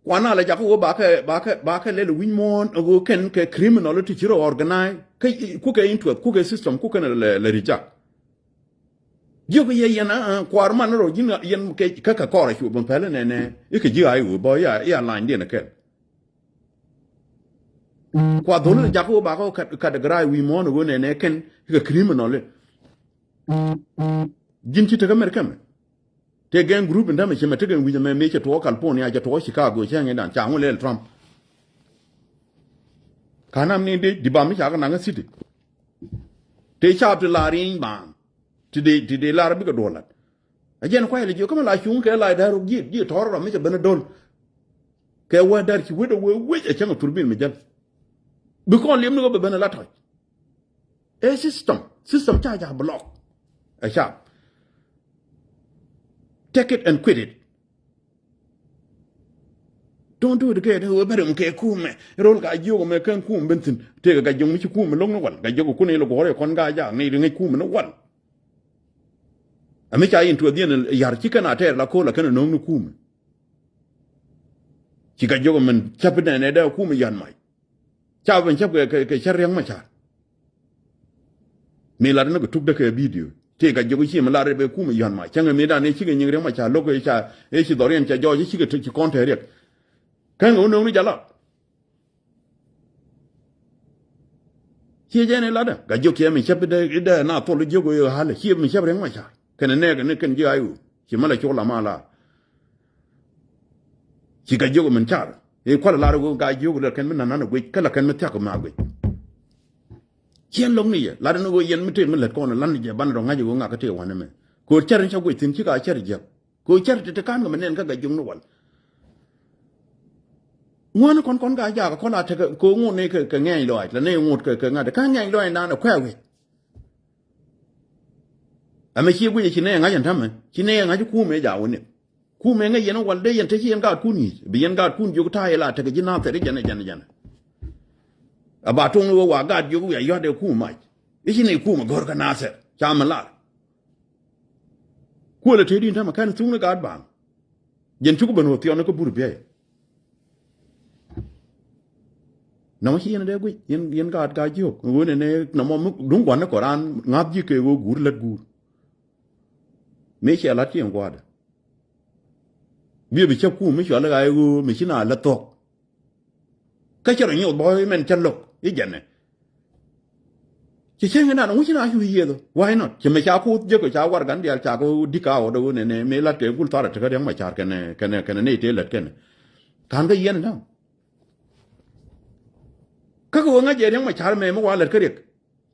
Kua na lɛ jak wä bakɛ, bakɛ, bakɛ lɛl wi̱ny muɔ̱ɔ̱n, wä kɛn kɛ criminal ti ci rɔ organize. Kä kukɛ interest, kukɛ system, kukɛ lɛ, lɛ reject. Jiök yɛ yɛn, ah, ah, kuar man rɔ ji̱n yɛn kɛ, kä kɛ kɔr a cu ben pɛl nɛnɛ. Ikɛ ji̱ a i̱ wä bä ya, ya lany diɛn kɛl. Kua dhol ni jak wä bakɛ kat, kat grai wi̱i̱ muɔ̱ɔ̱n wä nɛnɛ kɛn, ikɛ criminal. Ji̱n ci tekɛ mɛr kɛmɛ. Tëë gɛn group in dämɛ ci mɛ tekɛ wi̱c mɛ mëë cɛ tuɔɔk California, cɛ tuɔɔk Chicago, cɛ ŋi̱n dan, ca ŋu lɛl Trump. Ka nam ni di, di ba mi ca kɛ naŋ city. Tëë cap ti la ri̱ny baaŋ. Ti dee, ti dee lar bikɛ duɔl lat. A jɛn kuay lɛ jiök kä mi la cuŋ kɛ la dar jiet, jiet tɔr rɔ mi cɛ ben a dol. Kɛ wä dar ci wet a wee wec a cäŋ a thur bin mi jäl. Bi kɔn liɛm ni wä bɛ ben a la tɔc. Ɛ system, system ca ca block. A cap. Take it and quit it. Don't do it again. Wee bɛ rim kɛ kumɛ. Rol ka jiök mɛ kɛn kum ben thin. Tëëkɛ ka jiök mi ci kumɛ lo̱ŋ ni wal. Ka jiök kun ilɛ guɔ̱r yɛ kɔn ka jak ni ri ŋäc kumɛ ni wal. Ami ca yin tuɔth yɛn yar ci kɛn a tɛɛr la ko̱l a kɛn a no̱o̱ŋ ni kumɛ. Ci ka jiök mɛn cäp nɛnɛ dee kumɛ yan mac. Ca ben cäp kɛ, kɛ, kɛ cär Riɛk Macar. Mi lat ni kɛ tuk dee kɛ video. Tëë ka jiök ci mi lat rɛ bɛ kumɛ yan mac. Cäŋ mi dan ëë cikɛ nyiŋ Riɛk Macar lo̱k ëë ca, ëë ci dhɔriɛn ca jɔɔc ëë cikɛ ci kɔn tɛɛr Riɛk. Kɛn kɛ wä no̱o̱ŋ ni jala. Ciɛ jɛn ilatdä ka jiök ciɛ mi cäp idɛ, idɛ na thol jiök i̱ halɛ ciɛ mi cäp Riɛk Macar. Kɛn nɛɛk ni kɛn ji̱ a i̱ wu ci mɛ lɛ cok la ma la. Ci ka jiök min car i̱ kualɛ lar i̱ wu ka jiök lɛ kɛn mi nan nan i̱ guic kä lɛ kɛn mi thiak ma guic. Ciɛn lo̱k ni yɛ lat ni wu yɛn mi tëë mi lät kɔn lan ni jɛ ban rɔ ŋa̱c i̱ wu ŋak kä tëë wanɛ mɛ. Ko̱r cär in cä guic thi̱n ci ka cär jiäk. Kɛ ɣöö cär ti te ka̱n kɛ mi nɛn kä gɛ jiök ni wal. Ŋuäni kɔn kɔn ka jakä kɔn a tekɛ kɛ ɣöö ŋot ni kɛ, kɛ ŋɛny lɔaac la ni ŋot kɛ, kɛ ŋa̱t kä ŋɛny lɔaac naan ɛ kuɛ wec. Ɛmɛ ci guic ci ni ɛ ŋa̱c ɛn täämɛ ci ni ɛ ŋa̱c kumɛ ja wä ni. Kumɛ ŋäc yɛn wal dee yɛn te ci yɛn gaatkun yic bi yɛn gaatkun jiök ta̱a̱ yɛ la tekɛ ji̱ Nathɛr i̱ jɛn ɛ jɛn ɛ jɛn ɛ. A ba toŋ ni wä wa gaat jiök wiaa yua̱t ɛ kumɛ mac. I̱ ci ni kumɛ gɔ̱r kä Nathɛr ca mi lar. Kuölɛ tëëdi in täämɛ kɛn thuk ni gaat baaŋ. Jɛn cuk ben wä thiɔn ni kä bur biɛy. Nɔmɔ ci yɛn dee guic yɛn, yɛn gaat gaa jiök ɣöö nɛnɛ nɔmɔ mi duŋ gua̱n ni kɔ raan ŋa̱th ji̱ kɛ ɣöö guur lät guur. Mëë ciɛ la̱t ci yɛn gua̱a̱dɛ. Biɛ bi cäp kuum mi cual i̱ ɣaa i̱ ɣöö mi ci na lät thuɔ̱k. Kä cɛ rɔ nyoth bä mɛn cä lo̱k i̱ jɛnɛ. Cɛ cäŋ inan ŋuci na cu yiëth why not? Cɛ mɛ ca kuth jek ca warɛgan diaal ca kɛ di̱k a ɣɔt ɣöö nɛnɛ mëë la̱t kɛ gul tharɛ tekä Riɛk Macar kɛnɛ, kɛnɛ, kɛnɛ nɛy tëë lät kɛnɛ. Ka̱n kä yɛn da̱ŋ. Kä kɛ ɣöö ŋa̱c jɛ Riɛk Macar mɛ mi wa lät kä Riɛk.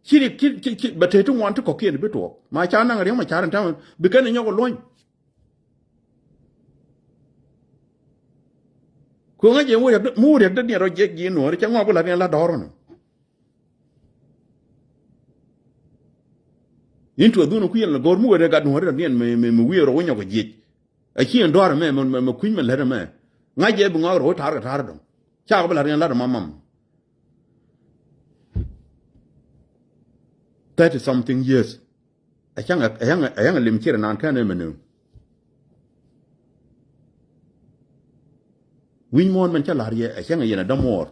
Ci Riɛk ci, ci, ci bɛ te ti ŋuan ti kɔ̱kiɛn bi tuɔɔk ma ca naŋ Riɛk Macar in ta̱mɛ bi kɛn inyɔk luɔ̱ny. Kɛ ɣöö ŋäc jɛ mi wä riɛk dädiɛn rɔ jiɛc ji̱ nuɔ̱ɔ̱ri cɛ ŋɔak bi la̱t yɛn la̱t dɔ̱ɔ̱r ɣän. Yin tuɛ dhun kui̱ yɛn la go̱o̱r mi wä riɛk gat nuɔ̱ɔ̱ri dɔ̱diɛn mi, mi, mi wi̱i̱ rɔ wä nyɔk jiɛc. A ci yɛn dɔ̱ɔ̱r ɛmɛ mɛ, mɛ, mɛ kui̱ny mɛ lät ɛmɛ. Ŋa̱c jɛ bi ŋɔak rɔ wä ta̱a̱r kɛ ta̱a̱r dɔ̱ŋ. Cakɔ bi la̱t yɛn la̱t ɛmɔ mam. Thirty something years. Ɛ cäŋ ɛ, ɛ cäŋ ɛ, ɛ cäŋ ɛ lim ciɛr ɛnan kɛn ɛmɛ ni. Wi̱ny muɔ̱ɔ̱n mɛn cä la̱r yɛ ɛ cäŋ ɛ yɛn ɛ dämuɔɔr.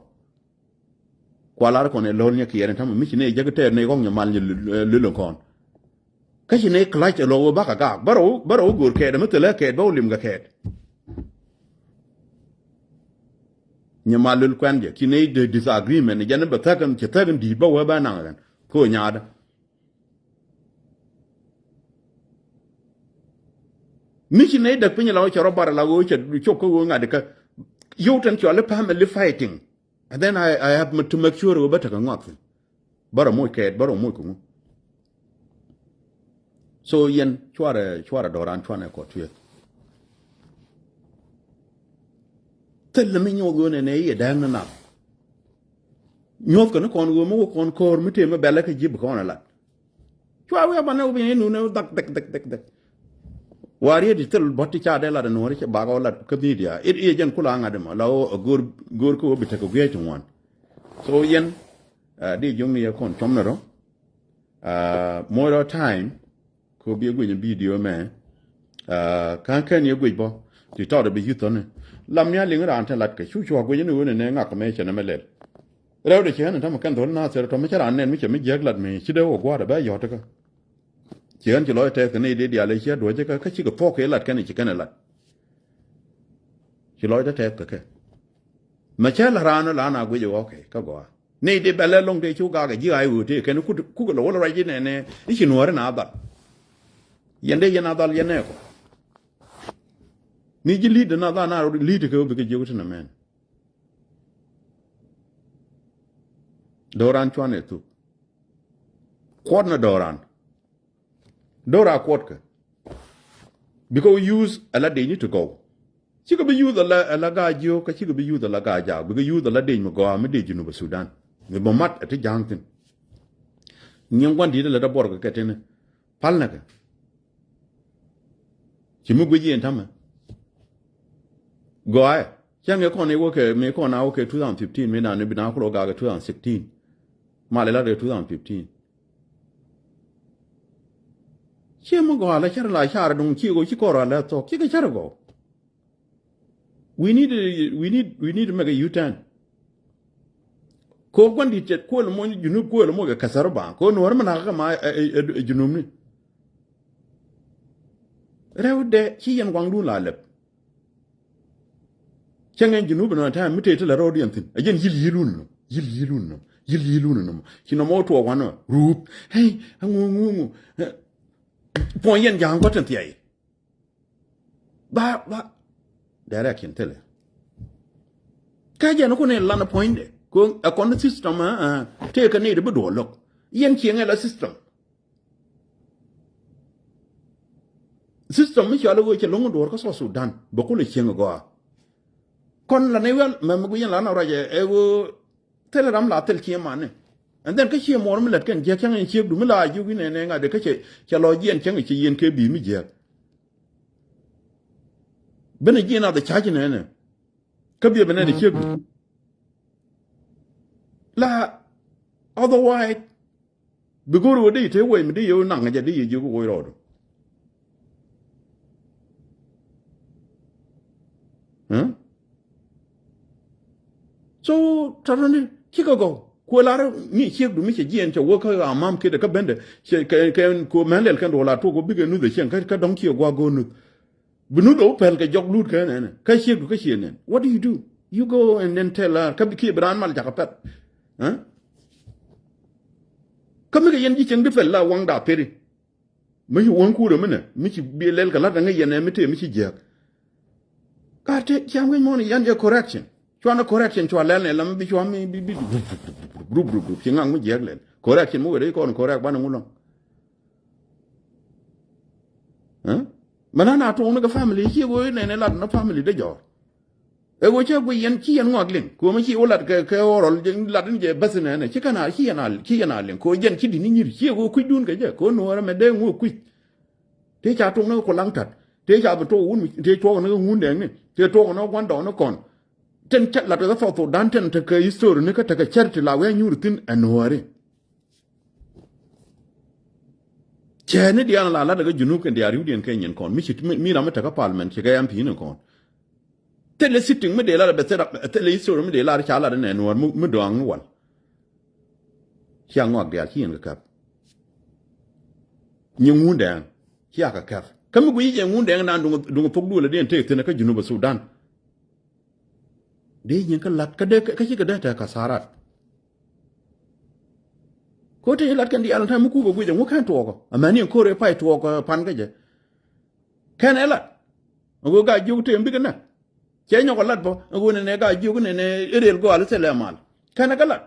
Kua lar kɔn ɛ lo̱l nyɛ kiɛɛr in ta̱mɛ mi ci nɛ jäk tɛɛr nɛ ɣɔ̱k nyɛ mal nyɛ lul, lul in kɔn. Kä ci nɛ klac ɛ lɔ wä bakɛ gaak bärɛ wä, bärɛ wä go̱o̱r kɛɛt ɛ mi thilɛ kɛɛt bä wä lim kɛ kɛɛt. Nyɛ mal lul kuɛn jɛ ci nɛ di-, disagreement jɛn bɛ thäk in ci thäk in di̱i̱t bä wä bä naŋ ɛ kɛn. Kɛ ɣöö nyaatdä. Mi ci nɛy däk piny la wä cɛ rɔ bar la wä cɛ cop kä wä ŋa̱t kä. Yio̱w tɛn cɔal i̱ family fighting. And then I, I have to make sure wä bä tekɛ ŋɔak thi̱n. Bärɛ moc kɛɛt, bärɛ moc kɛ ŋu. So yɛn cuarɛ, cuarɛ dɔran cuanɛ kɔ tuiɛ. Thil mi nyuɔth wä nɛ nɛ i̱ ɛ dääŋ ni nath. Nyuɔth kɛ ni kɔn wä mi wä kɔn ko̱o̱r mi tëë mi bɛlɛ kɛ ji̱ bi kɔn ɛ lat. Cua wi̱i̱ a banɛ wä bi nyɛ nunɛ wä dhak dhɛk dhɛk dhɛk dhɛk. Wa riet i̱ thil bɔt ti ca dee lat ɛ nuɔ̱ɔ̱ri cɛ bak ɔ lat kä media. It i̱ jɛn kula ŋa̱t ɛmɔ la ɣöö a go̱o̱r, go̱o̱r kä ɣöö bi tekɛ guiɛc ti ŋuan. So yɛn, ah, di juŋni yɛ kɔn cɔm ni rɔ. Ah, more time, ko bi guic video mɛ. Ah, kan kɛn yɛ guic bɔ ti tɔt bi yuthɔni. Lam ni a liŋ raan te lat kɛ cu cua guic ni wen ne ŋak mɛ cɛ ne mɛ lɛl. Rɛw de cɛ ni tam kɛn dhol na ther tɔ mi cɛ raan nɛn mi cɛ mi jiɛk lat mi ci de wä gua̱a̱r bɛ yɔt kä. Ci ɣän ci lɔc tɛth ni di dial ci a duɔ̱c kä, kä ci kɛ thuɔk kɛ lat kɛn ci kɛn lat. Ci lɔc tɛth kɛ kɛ. Mɛ cɛ la raan la na guic wä kɛ kä gɔaa. Ni di bɛlɛ loŋ te cu gak ji̱ ay wee te kɛn kuk, kuk lɔ wä lɔ ruac ji̱ nɛnɛ i̱ ci nuɔ̱ɔ̱ri na dhal. Yɛn dee yɛn a dhal yɛn nɛ kɔ. Mi ji̱ li̱t na dhal na li̱t kɛ wä bikɛ jiök ti na mɛn. Do̱ran cuan ɛ thuk. Kuɔt na do̱ran. Do̱ra kuɔt kɛ. Bikɛ wä use ala dec ni ti gɔw. Cikɛ bi use ala, ala gaa jiök kä cikɛ bi use ala gaa jaak. Bikɛ use ala dec mi gɔaa mi dec Junub Sudan. Mi bä mat ɛ ti ja̱a̱ŋ thi̱n. Nyiŋ gua̱n di̱t ala da buɔr kɛ kɛ tini. Pal nɛ kɛ. Ci mi guic yɛn tamɛ. Gɔaa ɛ. Cäŋ ɛ kɔn ɛ wä kɛ, mi kɔn a wä kɛ two thousand fifteen, mi na ni bi na kulɔ gak kɛ two thousand sixteen. Mal ɛ lat kɛ two thousand fifteen. Ciɛ mi gɔaa la cär la car duŋ ciɛ gɔɔ ci kɔr a lɛ thɔk ciɛ kɛ cär gɔɔ. We need, we need, we need to make a U-turn. Ko gua̱n dit cɛ kuɔl mo Junub kuɔl mo kɛ kathar ba ko nuɔr mi nak kɛ ma ɛ Junub ni. Rɛw dɛ ci yɛn waŋdun la lɛp. Cä ŋɛn Junub nɔ ta̱a̱ mi tëë ti la ro̱o̱diɛn thi̱n a jɛn yi̱l yi̱l wun nɔ yi̱l yi̱l wun nɔ yi̱l yi̱l wun nɔ. Ci nɔmɔ tuɔɔk wanɔ ruup. Hey, aŋu ŋu ŋu. Puɔ̱ny yɛn ja̱a̱ŋ kɔ̱t tin thiay. Ba ba. Direction thilɛ. Kä jɛn kun in lan puɔ̱nydɛ ko ɛ kɔn system. Tëë kä ni di bi duɔl lo̱k yɛn cieŋɛ la system. System mi cɔal i̱ ɣöö cɛ lo̱ŋ duɔ̱ɔ̱r kä South Sudan bɛ kulɛ cieŋ gɔaa. Kɔn la ni wial mɛ mi guic in la na ruac ɛ ɣöö thilɛ ram la thil cieŋ mani. And then kä cieŋ muɔɔr mi lät kɛn jiäk cäŋ in ciekdu mi la jiök inɛ nɛ ŋa̱t de kä cɛ lɔ jiɛn cäŋ i̱ cɛ yieen kɛ bi̱i̱ mi jiäk. Benɛ jiɛn a the church inɛ nɛ kä biɛ benɛ de ciekdu. La otherwise bi go̱o̱r wä di te wec mi di yɛ wä naŋ jɛ di yɛ jiök wä rɔɔdu. So tɔtɔni cikɛ gɔw kuɛ lar mi ciek du mi cɛ jiɛn cɛ wä kä amam kidɛ kä bendɛ cɛ kɛ kɛ kuɛ mɛn lɛl kɛn du wä la tuɔk wä bikɛ nuth ɛ cieŋ kä dɔŋ ciɛ guak go̱o̱r nuth. Bi nu dho̱w pɛl kɛ jɔk lut kɛ nɛnɛ kä ciek du kä ciek nɛn. What do you do? You go and then tell her kä kiɛ bi raan mal jakä pɛth. Kä mi kɛ yɛn ji̱ cieŋ di pɛl la waŋda peri. Mi ci waŋ kuurɛ mi nɛ mi ci bi lɛl kɛ lat aŋä yɛn ɛ mi tëë mi ci jiääk. Ka te ciaŋ wi̱c mɔni yɛn jɛ correction. Cuanɛ correction cua lɛl nɛ lam bi cua mi bi bi rup rup rup ci ŋaŋ mi jiääk lɛl correction mi wëë dee kɔn correct banɛ ŋu lɔŋ. Mɛ na na tuɔŋni kɛ family ci wee nɛnɛ lat ni family dee jɔɔr. Ɛ wee cɛ guiy yɛn ci yɛn ŋɔak liŋ kɛ wee mi ci wä lat kɛ kɛ oral lat ni jɛ bäth nɛnɛ ci kɛn a ci yɛn a ci yɛn a liŋ kɛ wee jɛn ci di̱t ni nyir ci wee kui̱dun kɛ jɛ kɛ wee nuɔɔrɛ mɛ dee ŋuɔ kui̱. Tëë ca tuɔŋni kɛ kulaŋ tat tëë ca bi tuɔk wun tëë tuɔk ni kɛ ŋun dɛɛŋni tëë tuɔk ni kɛ gua̱n dɔɔni kɔn. Tɛn cɛ lat kɛ thɔth thok dan tɛn tekɛ history ni kä tekɛ charity la wee nyuur thi̱n ɛ nuɔɔri. Cɛ ni diaal la lat kä Junub kɛn diaal riwdiɛn kɛ nyin kɔn mi ci mi ram mi tekä parliament ci kɛ M P ni kɔn. Thilɛ sitting mi dee lat bɛ thilɛ history mi dee lat ca lat nɛ nuɔr mi dɔaŋ ni wal. Cia ŋɔak diaal ci yɛn kɛ kɛp. Nyi ŋundɛɛŋ cia kɛ kɛp kä mi guic jɛ ŋundɛɛŋ dan duŋ thok duɔlɛ diɛn tëë thin kä Junub Sudan. Dee nyin kä lat kä dee kä ci kɛ dee tɛ kasarat. Ko te lat kɛn diaal ta̱a̱ mi kukɛ guic ɛŋu kɛn tuɔɔkɔ amäni ɛn ko̱r ɛ pay tuɔɔkɔ pan kä jɛ. Kɛn ɛ lat ɛŋu gaa jiök te ɛn bikɛ näk. Cɛ nyɔk ɛ lat bɔ ɛŋu nɛnɛ gaa jiök nɛnɛ ɛ rëël gɔaal ɛ thilɛ mal kɛn ɛ kɛ lat.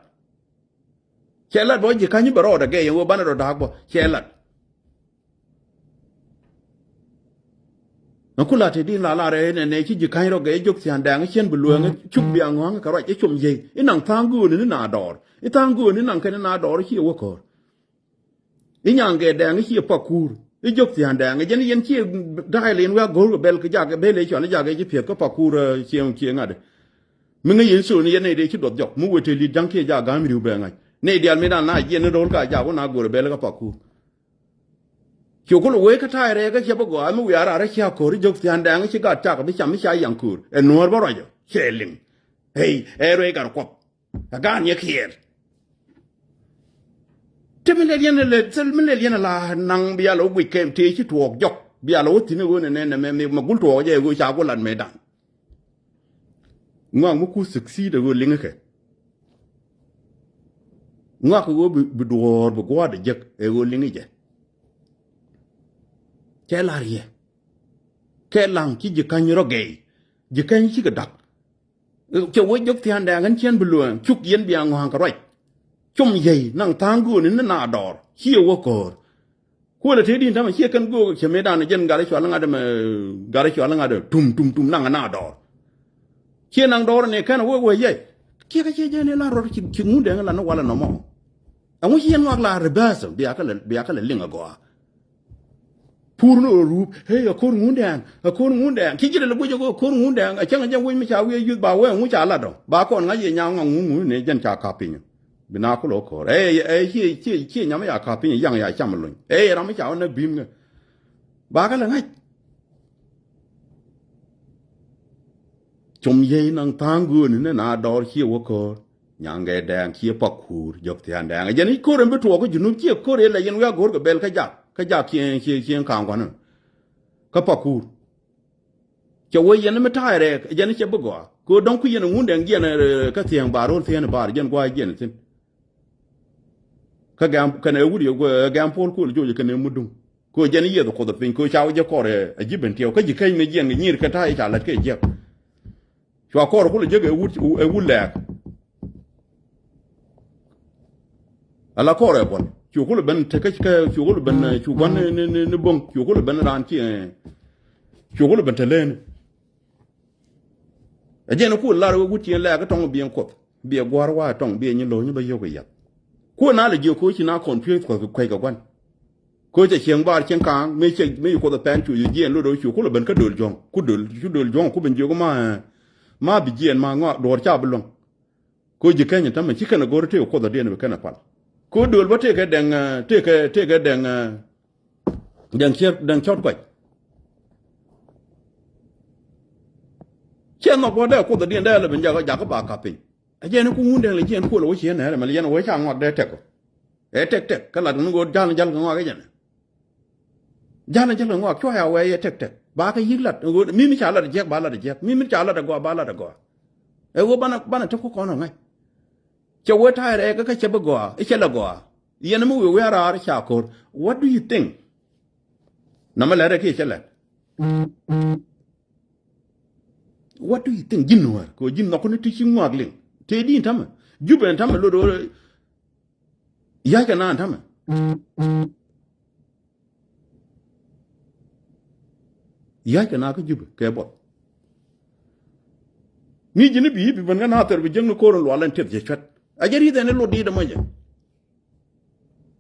Cɛ lat bä ji̱ ka̱ny bɛ rɔɔdɛ gɛy ɛn ɣöö banɛ rɔ da̱a̱k bä cɛ lat. Ɛ ku la te di̱i̱n la lar ɛ nɛ nɛ ci ji̱ ka̱ny rɔ gɛy jok thia̱a̱n dɛ̈ɛ̈ŋ cien bi lueeŋ cuk biaŋ ŋɔ̱a̱ŋ kɛ ruac ɛ com yiey i̱ naŋ tha̱a̱ŋ gööni ni na dɔɔr i̱ tha̱a̱ŋ gööni naŋ kɛn ni na dɔɔr i̱ ci ɛ wä ko̱r. I̱ nyaŋ gɛ dɛ̈ɛ̈ŋ i̱ ci ɛ pak kuur. I̱ jok thia̱a̱ŋ dɛɛŋ ɛ jɛn yɛn ciɛ da̱a̱c lɛ yɛn wiak go̱o̱r kɛ bɛl kɛ jak bɛl ɛ cɔal i̱ jak ɛ ci piɛth kä Pakuur, eh, cieŋ cieŋ ŋa̱t. Mi ŋäc yɛn thon yɛn nɛy dee ci duɔth jɔk mi wëë te li̱t ja̱ŋ kiɛ jak ga̱a̱m ri̱w bɛ ŋa̱c. Nɛy diaal mi da̱a̱n na jiɛn ni ro̱l ka jak wä na go̱o̱r ɛ bɛl kä Pakuur. Ci kulɛ wee kä ta̱a̱ rɛɛk kä ciɛ bä gɔaa mi wiaa raar ɛ cia ko̱r i̱ jok thia̱a̱ŋ dɛɛŋ i̱ ci gaat cak bi cam i̱ ca yaŋ köör ɛ nuɔ̱ɔ̱r bä ruacɔ cɛ liŋ. Ey ɛ ruec gat kuɔth. Ɛ gaat nyɛ kiɛɛr. Ti mi lɛl yɛn lɛ thil mi lɛl yɛn la naŋ bia lɛ wä guic kɛm tëë ci tuɔɔk jɔk bia lɛ wä thi̱n ɛ ɣöö nɛ nɛ nɛ mɛ mi ma gul tuɔɔk jɛ ɛ ɣöö ca gul lat mɛ da̱ŋ. Ŋɔak mi ku succeed ɛ ɣöö liŋi kɛ. Ŋɔak ɛ ɣöö bi, bi duɔ̱ɔ̱r bi gua̱a̱r dɛ jek ɛ ɣöö liŋi jɛ. Cɛ lar yɛ. Kɛ laŋ ci ji̱ ka̱ny rɔ gɛy. Ji̱ ka̱ny cikɛ da̱k. Cɛ wec jɔk thia̱a̱n dɛɛŋ ɣän ciɛn bi luɛɛŋ cuk yɛn bia ŋɔ̱a̱ŋ kɛ ruac. Com yey naŋ tha̱a̱ŋ gööni ni na dɔɔr ciɛ wä köör. Kuɔlɛ tëë di̱i̱n ta̱mɛ ciɛ kɛn göök cɛ mëëdan jɛn gat cual ŋa̱t ɛmɛ gat cual ŋa̱t ɛ tum tum tum naŋ na dɔɔr. Ciɛ naŋ dɔɔr ni kɛn wek wee yey. Kiɛ kɛ ciɛ jɛn ilan rɔt ci ŋun dɛɛŋ ilan ni walɛ nɔmɔ. Ɛŋu ci yɛn ŋɔak la reverse bia kɛ lɛ bia kɛ lɛ liŋ agɔaa. Pur ni ɣöö ruup, hey, a ko̱r ŋundɛɛŋ, a ko̱r ŋundɛɛŋ. Ci ji̱ lɛ lɛ guic a ko̱r ŋundɛɛŋ, a cäŋ a jɛn wec mi ca wi̱i̱ a yuth ba wee ŋu ca lat ɔ. Ba kɔn ŋa̱c yɛ nyaŋ ŋaŋ ŋu ŋu ni jɛn ca ka̱p piny. Bi na kulɛ ko̱r. Ey, ey, ci, ci, ci nyam ya ka̱p piny, yaŋ ya cam luny. Ey, ram mi ca wä näk bi̱i̱m ŋä. Ba kä lɛ ŋa̱c. Com yey naŋ tha̱a̱ŋ gööni ni na dɔɔr ciɛ wä ko̱r. Nyaŋ gɛ dɛɛŋ ciɛ Pakuur, jɔk thia̱a̱n dɛɛŋ. Jɛn i̱ ko̱r ɛn bi tuɔɔk kä Junub ciɛ ko̱r ɛ la yɛn wiak go̱o̱r kɛ bɛl kä jak, kä jak ciɛ, ciɛ, ciɛ ka̱a̱ŋ kua̱n. Kä Pakuur. Cɛ wee yɛn mi ta̱a̱ rɛɛk, jɛn i̱ cɛ bi gɔaa. Kɛ ɣöö dɔ̱ŋ kui̱ yɛn ŋundɛɛŋ jiɛn, eh, kä thiɛɛŋ baar ɣöl thiɛɛn baar, jɛn gua̱a̱c jiɛn thi̱n. Kä gɛ̈m, kɛnɛ wut yɛ, eh, gɛ̈m puɔl kuɔl joc kɛnɛ mudum. Kɛ ɣöö jɛn i̱ yieth kuoth ɛ piny, kɛ ɣöö ca wä jɛ kɔr, eh, ɛ ji̱ ben tiɛw. Kä ji̱ keny mi jiɛn kɛ nyiir kɛ ta̱a̱ i̱ ca la̱t kɛ jiɛk. Cua kɔr kulɛ jek ɛ wut, ɛ wut lɛɛk. Ala kɔr ɛ buɔl. Cu kulɛ ben tekä, cu kulɛ ben, eh, cu gua̱n ni, ni, ni, ni bo̱ŋ. Cu kulɛ ben raan ci, eh, cu kulɛ ben te leen. Ɛ jɛn ku lar wek wut cien lɛɛk tɔŋ biɛn kuɔth. Biɛ gua̱r wa tɔŋ biɛ nyi lo̱ny bä yio̱k i̱ yath. Ku na lɛ jiök koci na confuse kuɔth kuec kɛ gua̱n. Koci cieŋ bar cieŋ ka̱a̱ŋ mi ciɛ mi kuɔth ɛ pɛn cu jiɛn lot ɔ cu kulɛ ben kä döl juɔ̱ŋ. Ku döl cu döl juɔ̱ŋ ku ben jiök ma, eh, ma bi jiɛn ma ŋɔak duɔ̱ɔ̱r ca bi luäŋ. Ko ji̱ keny tämɛ ci kɛn a go̱r tëë kuoth a diɛn bi kɛn a pal. Ko duël bä tëë kɛ dɛŋ, eh, tëë kɛ, tëë kɛ dɛŋ, eh, dɛŋ ciɛr, dɛŋ cɔt kuac. Ciɛ nhɔk bä dee kuoth a diɛn dee lɛ ben jakä, jakä ba kap piny. A jiɛn ku wun dɛŋ lɛ jiɛn kuɔl a wä ciɛ nɛɛrɛ mɛ lɛ yɛn a wee ca ŋɔak dee tɛk kɔ. Ɛ tɛk tɛk kä lat ŋun go̱o̱r jal ni jal kɛ ŋɔak ɛ jɛn. Jalɛ jälɛ ŋɔak cua ya wee yɛ tɛk tɛk ba kɛ yi̱k lat. Mi mi ca lat jiɛk ba lat jiɛk, mi mi ca lat gɔaa ba lat gɔaa. Ɛ wee banɛ, banɛ tek ku kɔn ɛ ŋa̱c. Cɛ wee ta̱a̱ rɛɛk kä cɛ bi gɔaa i̱ cɛ lɛ gɔaa. Yɛn mi wee wee a raar ca ko̱r. What do you think? Namɛ lɛt rɛ kiɛ cɛ lɛt. What do you think? Ji̱n nuäär kɛ ji̱n nhɔk ni ti ci ŋɔak liŋ tëë di̱n tamɛ. Jupɛ ɛn tamɛ lot ɣöö. Ya̱ckɛ naan tamɛ. Ya̱ckɛ naan kä Jupɛ kɛ buɔth. Mi ji̱n i̱ bi i̱ bi ben kä naath thɛr bi jiäkni ko̱r in lual ɛn tiɛth jɛ cuɛt. A jɛ ri̱th ɛn i̱ lot di̱i̱t ɛmɔ jɛ.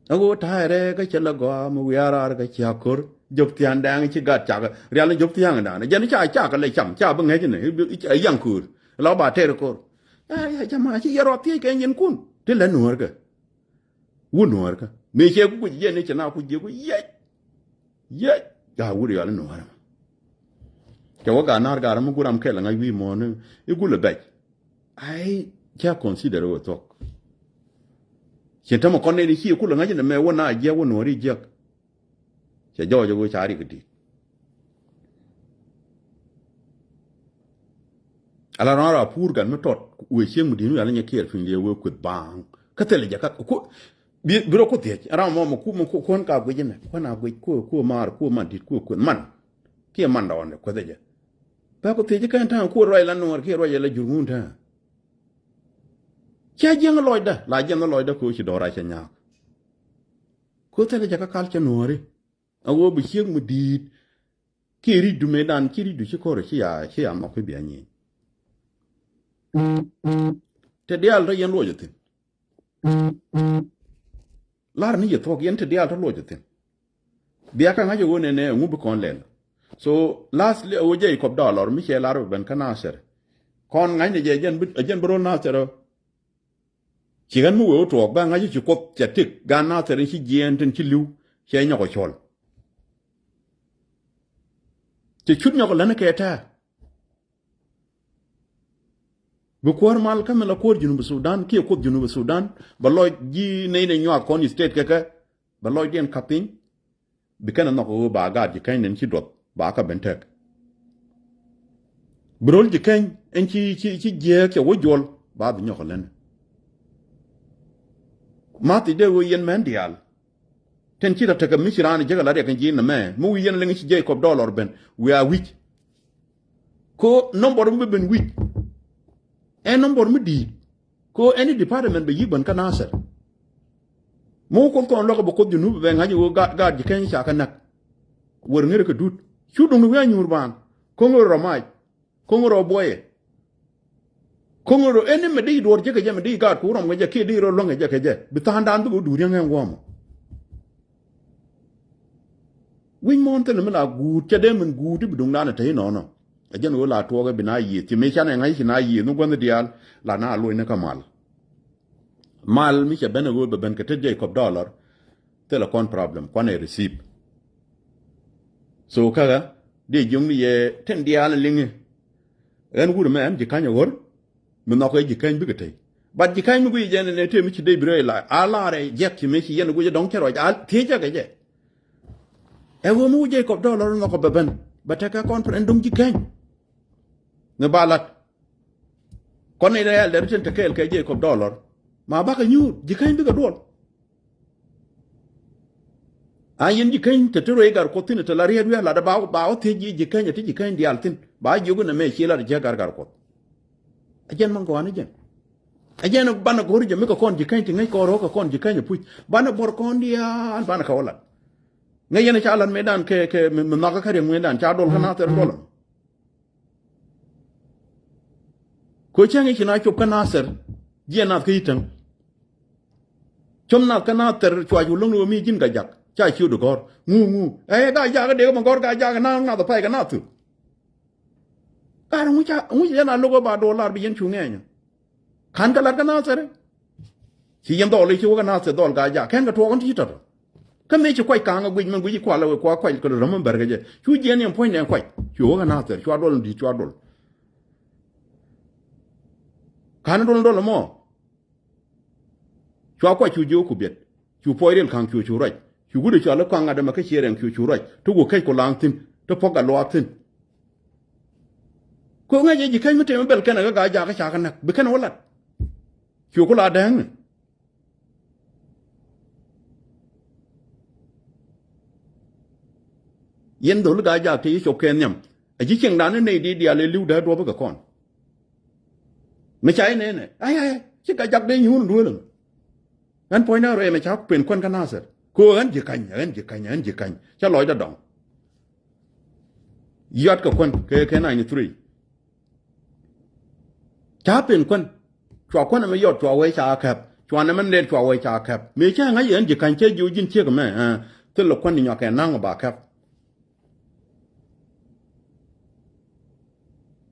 A ɣöö ta̱a̱ rɛɛ kä cɛ lɛ gɔaa mi wiaa raar kä cia ko̱r. Jop thia̱a̱ŋ dɛɛŋ ci gat cakɛ rial ni jop thia̱a̱ŋ daan jɛn ca cakɛ lɛ cam ca bi ŋäc ni. Ɛ yaŋ köör la ba tɛɛr ko̱r. Ɛ ya jama ci yɛ rɔ thiec kɛ nyin kun ti lɛ nuäärkɛ. Wut nuäärkä mëë cɛ ku guic jiɛn ni cɛ na ku jiɛk ku yɛc. Yɛc gaa wut yɔal i̱ nuäärä. Cɛ wä gaa naar gaa ram mi gu ram kɛl ŋa̱c wi̱i̱ muɔ̱ɔ̱n i̱ gulɛ bɛc. Ai cɛ consider wä thuɔ̱k. Cɛ tämɛ kɔn nɛn i̱ ci kulɛ ŋa̱c inɛ mɛ wä na jiɛk wä nuääri jiɛk. Cɛ jɔɔc ɛ wee ca rik i̱ di̱i̱t. Ala rɔ̱ɔ̱ŋ ra puur gat mi tɔt wee cieŋ mi di̱i̱t mi ala nyɛ kiɛɛr piny liee wee kueth baaŋ. Kä thilɛ jɛ kä ku bi rɔ ku thiec ram mɔ mɛ ku mɛ ku kuɔ̱n ka guic inɛ kuɔ̱n a guic kuɔ kuɔ maar kuɔ man di̱i̱t kuɔ kueth man. Kiɛ man dɔɔn dɛ kueth ɛ jɛ. Bɛ ku thiec kɛn ta̱a̱ŋ kuɔ ruac la nuɔɔr kiɛ ruac ɛ la jur ŋun ta̱a̱ŋ. Cia jiɛŋ lɔcdä la jiɛŋ lɔcdä kɛ wee ci dɔɔr a cɛ nyaak. Kɛ wee thilɛ jɛ kä kal cɛ nuɔɔri. A wee bi cieŋ mi di̱i̱t. Kiɛ ri̱cdu mëëdan ci ri̱cdu ci ko̱r ci ya ci ya nhɔk i̱ bia nyieny. Te diaal tɔ yɛn luɔc ɛ thi̱n. Lar ni yɛ thuɔ̱k yɛn te diaal tɔ luɔc ɛ thi̱n. Bia kä ŋa̱c ɛ ɣöö nɛnɛ ɛŋu bi kɔn lɛl. So lastly ɛ ɣöö Jacob Dollar mi cɛ lar bɛ ben kä Nasir. Kɔn ŋa̱cnɛ jɛ ɛ jɛn bi, ɛ jɛn bi ro̱l Nasir ɔ. Ci ɣän mi wee wä tuɔɔk bä ŋa̱c ci Kuoth cɛ tik gan Nasir in ci jiɛɛn tin ci li̱w cɛ nyɔk ɛ cɔl. Cɛ cut nyɔk ɛ län kɛ tɛ̈ɛ̈. Bi kuäär mal kä mi la kuäär Junub Sudan kiɛ Kuoth Junub Sudan bɛ lɔc ji̱ nɛy nɛ nyuak kɔn state kɛ kɛ bɛ lɔcdiɛn ka̱p piny. Bi kɛn ɛ nhɔk ɣöö ba gaat ji̱ keny nɛn ci duɔth ba kä ben tɛk. Bi ro̱l ji̱ keny ɛn ci ci ci jiääk cɛ wä juɔl ba bi nyɔk ɛ län. Mathi dee ɣöö yɛn mɛn diaal. Tɛn ci tɔ tekɛ mi ci raan jek ala riɛk in ji̱ nɛmɛ mi wi̱i̱ yɛn liŋ ci Jacob Dollar ben wiaa wi̱c. Ko nɔmbɔr mi ben wi̱c. Ɛn nɔmbɔr mi di̱i̱t. Ko any department bɛ yi̱k ben kä Nasir. Mi wä Kuoth kɔn luäk bɛ Kuoth Junub bɛ ŋa̱c ɣöö gaat, gaat ji̱ keny ca kä näk. Wër ŋer kɛ dut. Cu duŋ ni wi̱i̱ a nyuur baaŋ. Ko̱ŋ rɔ mac. Ko̱ŋ rɔ buɔyɛ. Ko̱ŋ rɔ ɛn ni mɛ di duɔr jek kɛ jɛ mɛ di gaat ku rɔm kɛ jɛ kiɛ di rɔ luäŋ kɛ jɛ kɛ jɛ bi tha̱a̱ŋdan bikɛ wä duut yäŋ ɛn guɔ̱mɔ. Wi̱c muɔ̱ɔ̱n thilɛ mi la guut cɛ dee min guut i̱ bi duŋdan ɛ te inɔnɔ. Ɛ jɛn ɣöö la tuɔɔk ɛ bi na yiëëth ci mëë canɛ ŋa̱c ci na yiëëth mi guänh diaal la na loc ni kä mal. Mal mi cɛ ben ɛ ɣöö bɛ ben kɛ te Jacob Dollar. Thilɛ kɔn problem kuan ɛ receipt. So käkä dee jiöŋni yɛ tin diaal ɛ liŋi. Ɣän wut ɛmɛ ɣän ji̱ ka̱ny ɛ ɣör. Mi nhɔk ɛ ji̱ keny bikɛ tey. But ji̱ keny mi guic jɛn ɛn ɛ tëë mi ci dee bi rɛy la a lar ɛ jiɛk ci mëë ci yɛn ɛ guic ɛ dɔ̱ŋ cɛ ruac a thiec jɛ kɛ jɛ. Ɛ ɣöö mi wä Jacob Dollar nhɔk ɛ bɛ ben bɛ tekɛ conference duŋ ji̱ keny. Ni ba lat. Kɔn ni rɛɛl dɛr tin te kɛɛl kɛ Jacob Dollar ma bakɛ nyuur ji̱ keny bikɛ duɔl. A yɛn ji̱ keny te te ruec gar Kuɔth thi̱n te la riɛt wi̱i̱ a lat ba ba wä thiec ji̱ ji̱ keny a ti ji̱ keny diaal thi̱n ba jiök in ɛmɛ ci lat jiäk gar gar Kuɔth. A jɛn ma gɔaa ni jɛn. A jɛn banɛ go̱r jɛ mi kɛ kɔn ji̱ keny ti ŋäc kɔn ro̱o̱k kɛ kɔn ji̱ keny a puc banɛ buɔr kɔn diaal banɛ kɛ wä lat. Ŋäc yɛn ca lat mëëdan kɛ kɛ mi nhɔakä kä riɛk mëëdan ca duɔl kä Nathir duɔl. Ko cäŋ i̱ ci na cop kä Nathir jiɛ nath kä i̱täŋ. Cop nath kä Nathir cua cu lo̱ŋ ni wä mi ji̱n Gajak ca ciöt ɛ gɔ̱r ŋu ŋu. Ɛ Gajak kä dee kä bä gɔ̱r Gajak na nath ɛ pay kɛ Nathir. Gat ŋu ca ŋu ci jɛ na lo̱k ɛ ba dolar bi yɛn cu ŋɛɛnyä. Ka̱n kɛ lat kä Nathir. Ci yɛn dhɔl i̱ ci wä kä Nathir dhɔl Gajak kɛn kɛ tuɔɔk in ti ci tɔ̱tɔ̱. Kä mëë ci kuac ka̱a̱ŋ ɛ guic mɛn guic i̱ kual ɛ wek kua kuac kɛ röm in bärkɛ jɛ cu jiɛn yɛn puɔ̱nydɛ kuac cu wä kä Nathir cua duɔl in di̱t cua duɔl. Ka̱n duɔl in duɔl ɛmɔ. Cua kuac cu jiök ku biɛt cu puɔc riɛl ka̱ŋ cu cu ruac cu wut ɛ cɔal i̱ kɔaŋ ŋa̱t ɛmɛ kä ciɛ rɛŋ cu cu ruac ti wä kec ku la̱a̱ŋ thi̱n ti puɔ̱k gat luaak thi̱n. Ku ŋäc ɛ ji̱ keny mi tëë mi bɛl kɛn ɛ kä Gajak kä ca kä näk bi kɛn wä lat. Cu ku la dääŋni. Yɛn dhol Gajak te yi cop kɛ nhiam. A ji̱ cieŋdan ni nɛy di diaal ɛ li̱w dee duɔ̱p kɛ kɔn. Mi ca yi nɛnɛ ay ay ci Gajak dee nyuun duel. Ɣän puɔ̱nydan ruɛy mɛ ca pen kuän kä Nathir. Ko ɣän ji̱ kany ɣän ji̱ kany ɣän ji̱ kany ca lɔcdä dɔŋ. Yɔt kɛ kuän kɛ kɛ ninety three. Ca pen kuän. Cua kuän ɛmɛ yɔt cua wee ca kɛp cua nɛmɛ nɛt cua wee ca kɛp mëë ca ŋa̱c yɛn ji̱ ka̱ny cɛ jiök ji̱n ciek ɛmɛ. Thil lɛ kuän ni nyɔakɛ na̱ŋ ba kɛp.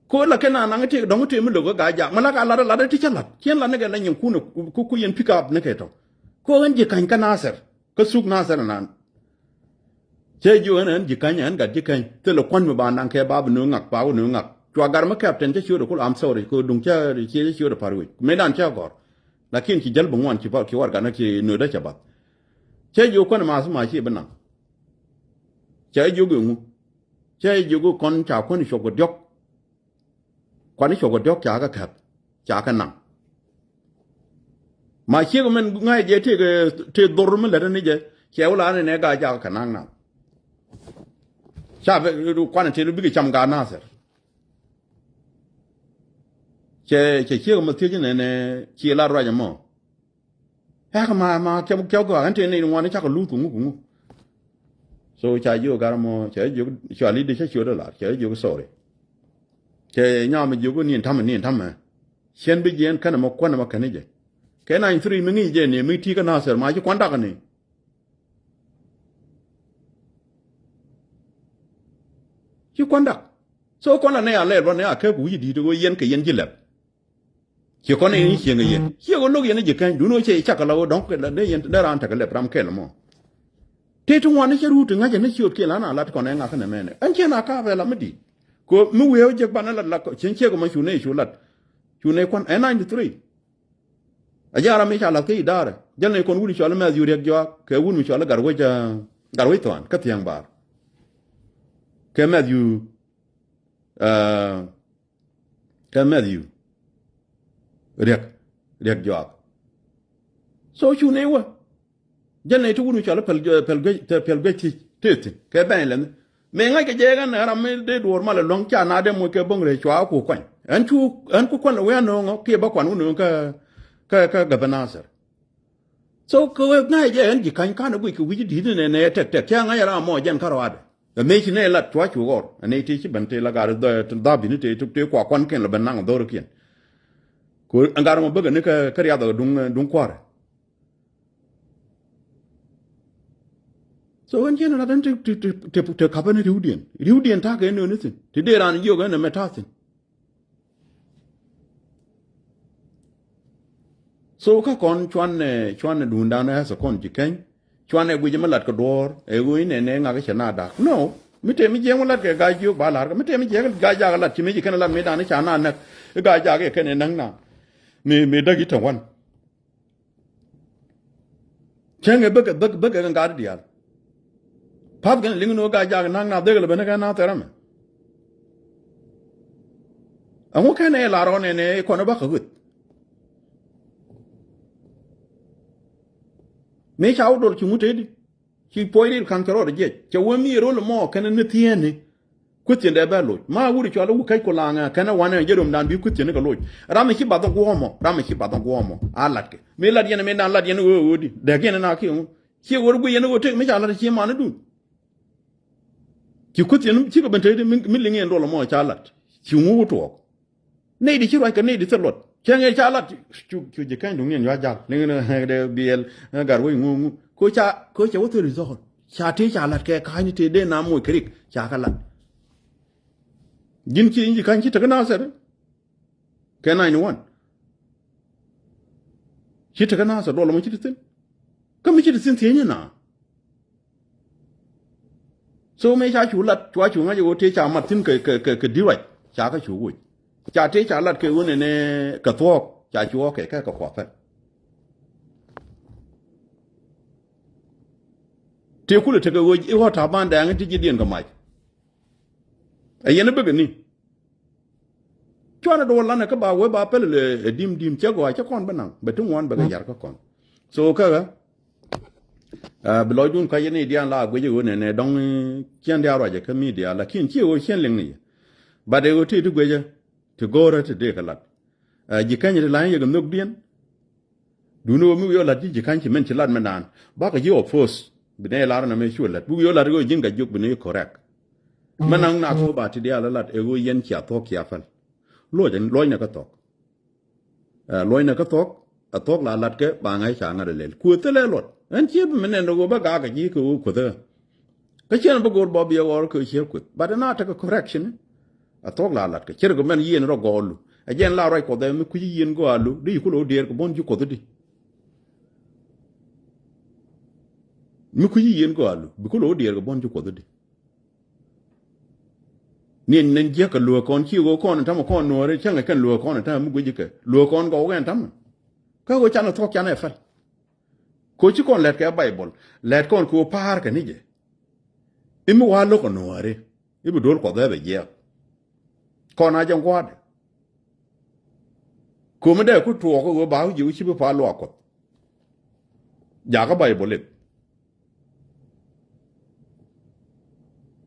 Ko la kɛ na naŋ ti dɔŋ ti mi lo̱k kä Gajak mi la ka lat lat ti cä lat cien lat ni kɛ la nyin kun ku ku yɛn pick up ni kɛ tɔ. Ko ɣän ji̱ ka̱ny kä Nathir. Kä thuk Nathir ɛnan. Cɛ jiök ɛn ɛn ji̱ käny ɛn gat ji̱ käny thilɛ kua̱n mi ba naŋ kɛ ba bi nööŋ ŋak ba wä nööŋ ŋak. Cua gar mi captain cä ciöt ɛ kul, I'm sorry, kɛ duŋ cä ciɛ cä ciöt ɛ pa̱r wec mëëdan cä gɔ̱r. Lakin ci jäl bi ŋuan ci war gat näk ci nöödä cɛ bath. Cɛ jiök kua̱n ma ma ci bi naŋ. Cɛ jiök iŋu. Cɛ jiök kɔn ca kua̱n cuɔp kɛ diɔ̱k. Kuani cuɔk kɛ diɔ̱k ca kɛ käp ca kɛ naŋ. Ma ciek mɛn ŋa̱c jɛ tëëk tëë dhor mi lät ni jɛ cɛ wä la ni nɛ Gajak kɛ naŋ naŋ. Ca bɛ kuani tëë bikɛ cam Gaa Nathir. Cɛ cɛ ciek mɛ thiec nɛ nɛ ci la ruac ɛmɔ. Ɛk ma ma kiɛ kiɛ gɔaa ɛn tëë nɛy ŋuan cakɛ luth kuŋu kuŋu. So ca jiök gar mɔ cɛ jiök cua li̱t di cä ciöt ɛ lar cɛ jiök sorry. Cɛ nyam jiök ni ta̱mɛ ni ta̱mɛ. Cien bi jiɛn kɛn ɛmɔ kuän ɛmɔ kɛn jɛ. Kɛ nine three mi ŋi̱i̱c jɛ ni mi ti kä Nathir ma ci kuan dak ni. Ci kuan dak. So kɔn la nɛ a lɛl bä nɛ a kɛ ku wi̱c di̱i̱t ɣöö yɛn kɛ yɛn ji̱ lɛp. Ci kɔn in cieŋ yɛn. Ciɛ ɣöö lo̱k yɛn ji̱ kɛny duun ɣöö cɛ cak la ɣöö dɔ̱ŋ kɛ la dee yɛn dee raan tekɛ lɛp ram kɛl mɔ. Tëë ti ŋuan ni cɛ ruut ti ŋa̱cä ni ciöt kiɛ la na lat kɔn ɛ ŋakä nɛ mɛnɛ. Ɛn ciɛ na ka̱a̱p ɛ la mi di̱i̱t. Kɛ mi wee ɣöö jek banɛ lat la cieŋ ciɛ kɛ mɔ cu nɛ cu lat. Cu nɛ kuan ɛ ninety three. A jɛ ram mi ca lath kä idarɛ. Jäl ni kɔn wut cɔal i̱ Matthew Riɛk Jɔak kɛ wut mi cɔal i̱ Gatwec, ah, Gatwec Thuan kä Thiaŋ Bar. Kɛ Matthew, ah, kɛ Matthew Riɛk, Riɛk Jɔak. So cu ni wä. Jäl ni ti wut mi cɔal i̱ Pɛl, Pɛl Guec, Pɛl Guec Thiec tëë thi̱n kɛ bɛny lɛnh. Mëë ŋa̱ckɛ jɛ ɣän ɛ ram mi dee duɔ̱ɔ̱r mal ɛlɔ̱ŋ ca na dee moc kɛ bo̱ŋ rɛy cua ku kuany. Ɛn cu, ɛn ku kuän lɛ wee anööŋɔ kiɛ bä kuan wä nööŋ kä, kä, kä Gabɛ Nasir. So kɛ wee ŋa̱c jɛ ɛn ji̱ ka̱ny ka̱n ɛ guic kɛ wi̱c di̱t nɛ nɛ tɛk tɛk cä ŋa̱c ɛ ram mɔ jɛn kä ruaadɛ. Ɛ mëë ci nɛ lat cua cu ɣɔr. Ɛ nɛy tëë ci ben tëë la gar dhɔ-, dhɔ-, dhabi ni tëë, tëë kua kuan kɛn lɛ ben naŋ dhɔrikiɛn. Ku ɛn gar mɔ bäkɛ ni kä, kä riath ɛ duŋ, duŋ kua̱rɛ. So ɣän ciɛn rat ɣän ti, ti, ti, ti, ti kapä ni ri̱wdiɛn. Ri̱wdiɛn ta̱a̱ kɛ ni ɣän ni thi̱n. Ti dee raan jiök ɣän ɛmɛ ta̱a̱ thi̱n. So kä kɔn cuan, eh, cuan duundan ɛ häth ɛ kɔn ji̱ keny. Cuan ɛ guic mi lat kɛ duɔ̱ɔ̱r. Ɛ ɣöö inɛ nɛ ŋak cɛ na dak. No. Mi tëë mi jiɛŋ mi lat kɛ ga̱a̱c jiök ba la̱r kɛ. Mi tëë mi jiɛŋ ga̱a̱c jak lat ci mi ji̱ kɛn lat mi dan i̱ ca na näk. I̱ ga̱a̱c jak i̱ kɛn i̱ näk na. Mi, mi däk i̱ te wan. Cäŋɛ bäkɛ, bäkɛ, bäkɛ kɛ gat diaal. Path kɛn liŋ ni wä gat jak na̱k na dhek lɛ ben kɛ na thɛr ɛmɛ. Ɛŋu kɛn ɛ lar ɣɔn ɛn ɛ kɔn ɛ bakɛ ɣöth. Mëë ca wä dol ci ŋut tëëdi. Ci puɔc ril ka̱n kɛ rɔɔdɛ jiɛc. Cɛ wee mi rol mɔ kɛn ni thieenni. Kuethiɛn dee bɛ loc. Ma wut cɔal i̱ wut kɛc ku laŋɛ kɛn ɛ wanɛ jɛ romdan bi kuethiɛn ni kɛ loc. Ram i̱ ci bath ɛ guɔ̱ɔ̱mɔ. Ram i̱ ci bath ɛ guɔ̱ɔ̱mɔ. A latkɛ. Mi lat yɛn ɛ mi dan lat yɛn ɛ ɣöö ɣöödi. Dɛk yɛn ɛ na kiɛ ŋu. Ciɛ ɣöö guic yɛn ɛ ɣöö tëk mi ca lat ɛ ci man idun. Ci kuethiɛn cikɛ ben tëëdi mi, mi liŋ yɛn duɔl ɛmɔ ca lat. Ci ŋu wä tuɔɔk. Nɛy di ci ruac kɛ nɛy di thil luɔt. Cɛ ŋɛ ca lat cu, cu ji̱ kɛny duŋ niɛn yua jal. Ni ŋɛ dee biɛl ŋɛ gar wec ŋu ŋu. Ko ca, ko ca wä thil result. Ca tëë ca lat kɛ ka̱ny tëë dee na moc kɛ rik. Ca kɛ lat. Ji̱n ci ji̱ ka̱ny ci tekɛ na thɛr. Kɛ ninety one. Ci tekɛ na thɛr duɔl mɔ ci ti thin. Kä mi ci ti thin thiee nyi na. So mëë ca cu lat, cua cu ŋa̱c ɣöö tëë ca mat thi̱n kɛ, kɛ, kɛ, kɛ di̱t ruac, ca kä cu woc. Ca tëë ca lat kɛ ɣöö nɛnɛ kɛ thuɔ̱ɔ̱k, ca cu ɣɔ̱k kɛ kɛ kɛ kua̱ pɛl. Tëë kulɛ tekɛ ɣöö i̱ ɣɔ̱ ta̱a̱ ban dɛɛŋ ti ji̱ diɛn kɛ mac. Ɛ yɛn i̱ bikɛ ni. Cuanɛ duɔl lanɛ kä ba wee ba pɛl ɛ dim dim cɛ gɔaa cɛ kɔn bä naŋ bɛ ti ŋuan bɛ kɛ yar kä kɔn. So kä ɣä bi lɔcdun kä yɛn i̱ diaal la guecä ɣöö nɛnɛ dɔ̱ŋ ciɛn diaal ruacɛ kä mi diaal lakin ciɛ ɣöö ciɛn liŋ ni yɛ. Bat ɛ ɣöö ti ti guecä ti go̱o̱rä ti dee kɛ lat. Ji̱ kɛnyɛ ti la̱ny yɛ kɛ nhökdiɛn. Duundɛ ɣöö mi wi̱i̱ ɣöö la̱t ji̱ ji̱ ka̱ny ci mɛn ci la̱t mɛ naan bakɛ ji̱ oppose. Bi nɛy lar ɛn ɛmɛ cu la̱t bi wi̱i̱ ɣöö la̱t ɣöö ji̱n ka jiök bi nɛy correct. Mɛ naŋ nak ɣöö ba ti diaal ɛ la̱t ɛ ɣöö yɛn cia thuɔ̱k cia päl. Luɔc ɛn luɔcnɛ kä thuɔ̱k. Ɛ luɔcnɛ kä thuɔ̱k ɛ thuɔ̱k la la̱t kɛ ba ŋa̱c ca ŋa̱t ɛ lɛl kuëth thilɛ luɔt ɛn ciep mi nɛn ɛ ɣöö bä gaakɛ ji̱ kɛ ɣöö kuëth ɛ. Kä ciɛn bä go̱o̱r bä biɛ ɣɔr kɛ ciek kueth. But na tekɛ correction. A thuɔ̱k la lat kɛ cier kɛ mɛn yieen rɔ gɔɔlu. A jɛn la ruac kuɔth ɛ mi kui̱c yieen gɔalu di yi kulo diɛɛr kɛ buɔ̱n ji̱ kuɔth di. Mi kui̱c yieen gɔalu bi kulo diɛɛr kɛ buɔ̱n ji̱ kuɔth di. Ni nin jiäk kɛ lueek kɔn ci ɣöö kɔn tamɛ kɔn nuɔɔri cäŋɛ kɛn lueek kɔn tamɛ mi guic kɛ lueek kɔn gɔw kɛn tamɛ. Kä ɣöö canɛ thuɔ̱k canɛ fɛl. Ko ci kɔn lɛt kɛ Baibol lɛt kɔn ko pa̱a̱r kɛ ni jɛ. I̱ mi wa lo̱k ɛ nuɔ̱ɔ̱ri i̱ bi do̱l kuɔth ɛ bɛ jiɛɛk. Kɔn a jɛ ŋua̱a̱dɛ. Ko mi dee ku tuɔɔk ɛ ɣöö ba wi̱c ɛ wi̱c ci bi pa̱a̱r luaak kuɔth. Jakä Baibol ip.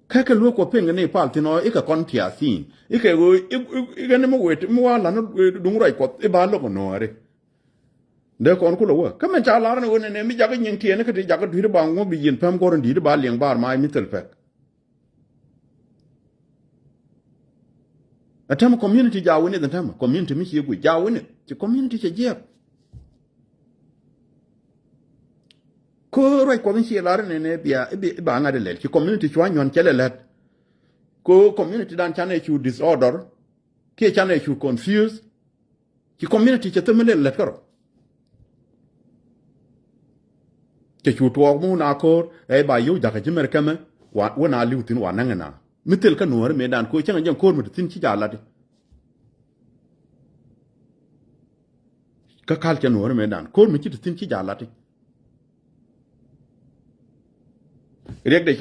Kä kɛ lueek kuɔth piɛn kɛ ni pal thin ɔ i̱ kɛ kɔn piath thi̱n i̱ kɛ ɣöö i̱ kɛ ni mi wet mi wa la̱n duŋ ruac kuɔth i̱ ba lo̱k ɛ nuɔ̱ɔ̱ri. Dee kɔn kulɛ wä kä mɛn ca lar ni ɣöö nɛnɛ mi jakä nyiŋ tiɛɛni kä ti jakä dui̱ri ba ŋuɔ̱p bi yieen päm gɔ̱r in di̱i̱t ba liɛŋ bar mac mi thil pɛk. Ɛ tɛmɛ community ja wi̱nith ɛ tɛmɛ community mi ci guic ja wi̱nith ci community cɛ jiɛk. Kä ruac kuɔth in ci lar ni nɛ bia i̱ ba ŋa̱t ilɛl ci community cua nyuan cɛ lɛ lät. Ko community dan canɛ cu disorder kiɛ canɛ cu confuse. Ci community cɛ thämi lɛl lät kärɔ. Cɛ cu tuɔɔk mi wun a ko̱o̱r ɛ ba yio̱w jakä ji̱ mɛr kɛmɛ. Wa wun a li̱w thi̱n wa näŋɛ na mi thil kä nuɔ̱ɔ̱ri mëëdan ko cäŋɛ jɛn ko̱o̱r mi ti thi̱n ci ja̱ la̱t i̱. Kä ka̱l cɛ nuɔ̱ɔ̱ri mëëdan ko̱o̱r mi ci ti thi̱n ci ja̱ la̱t i̱. Riɛkdɛ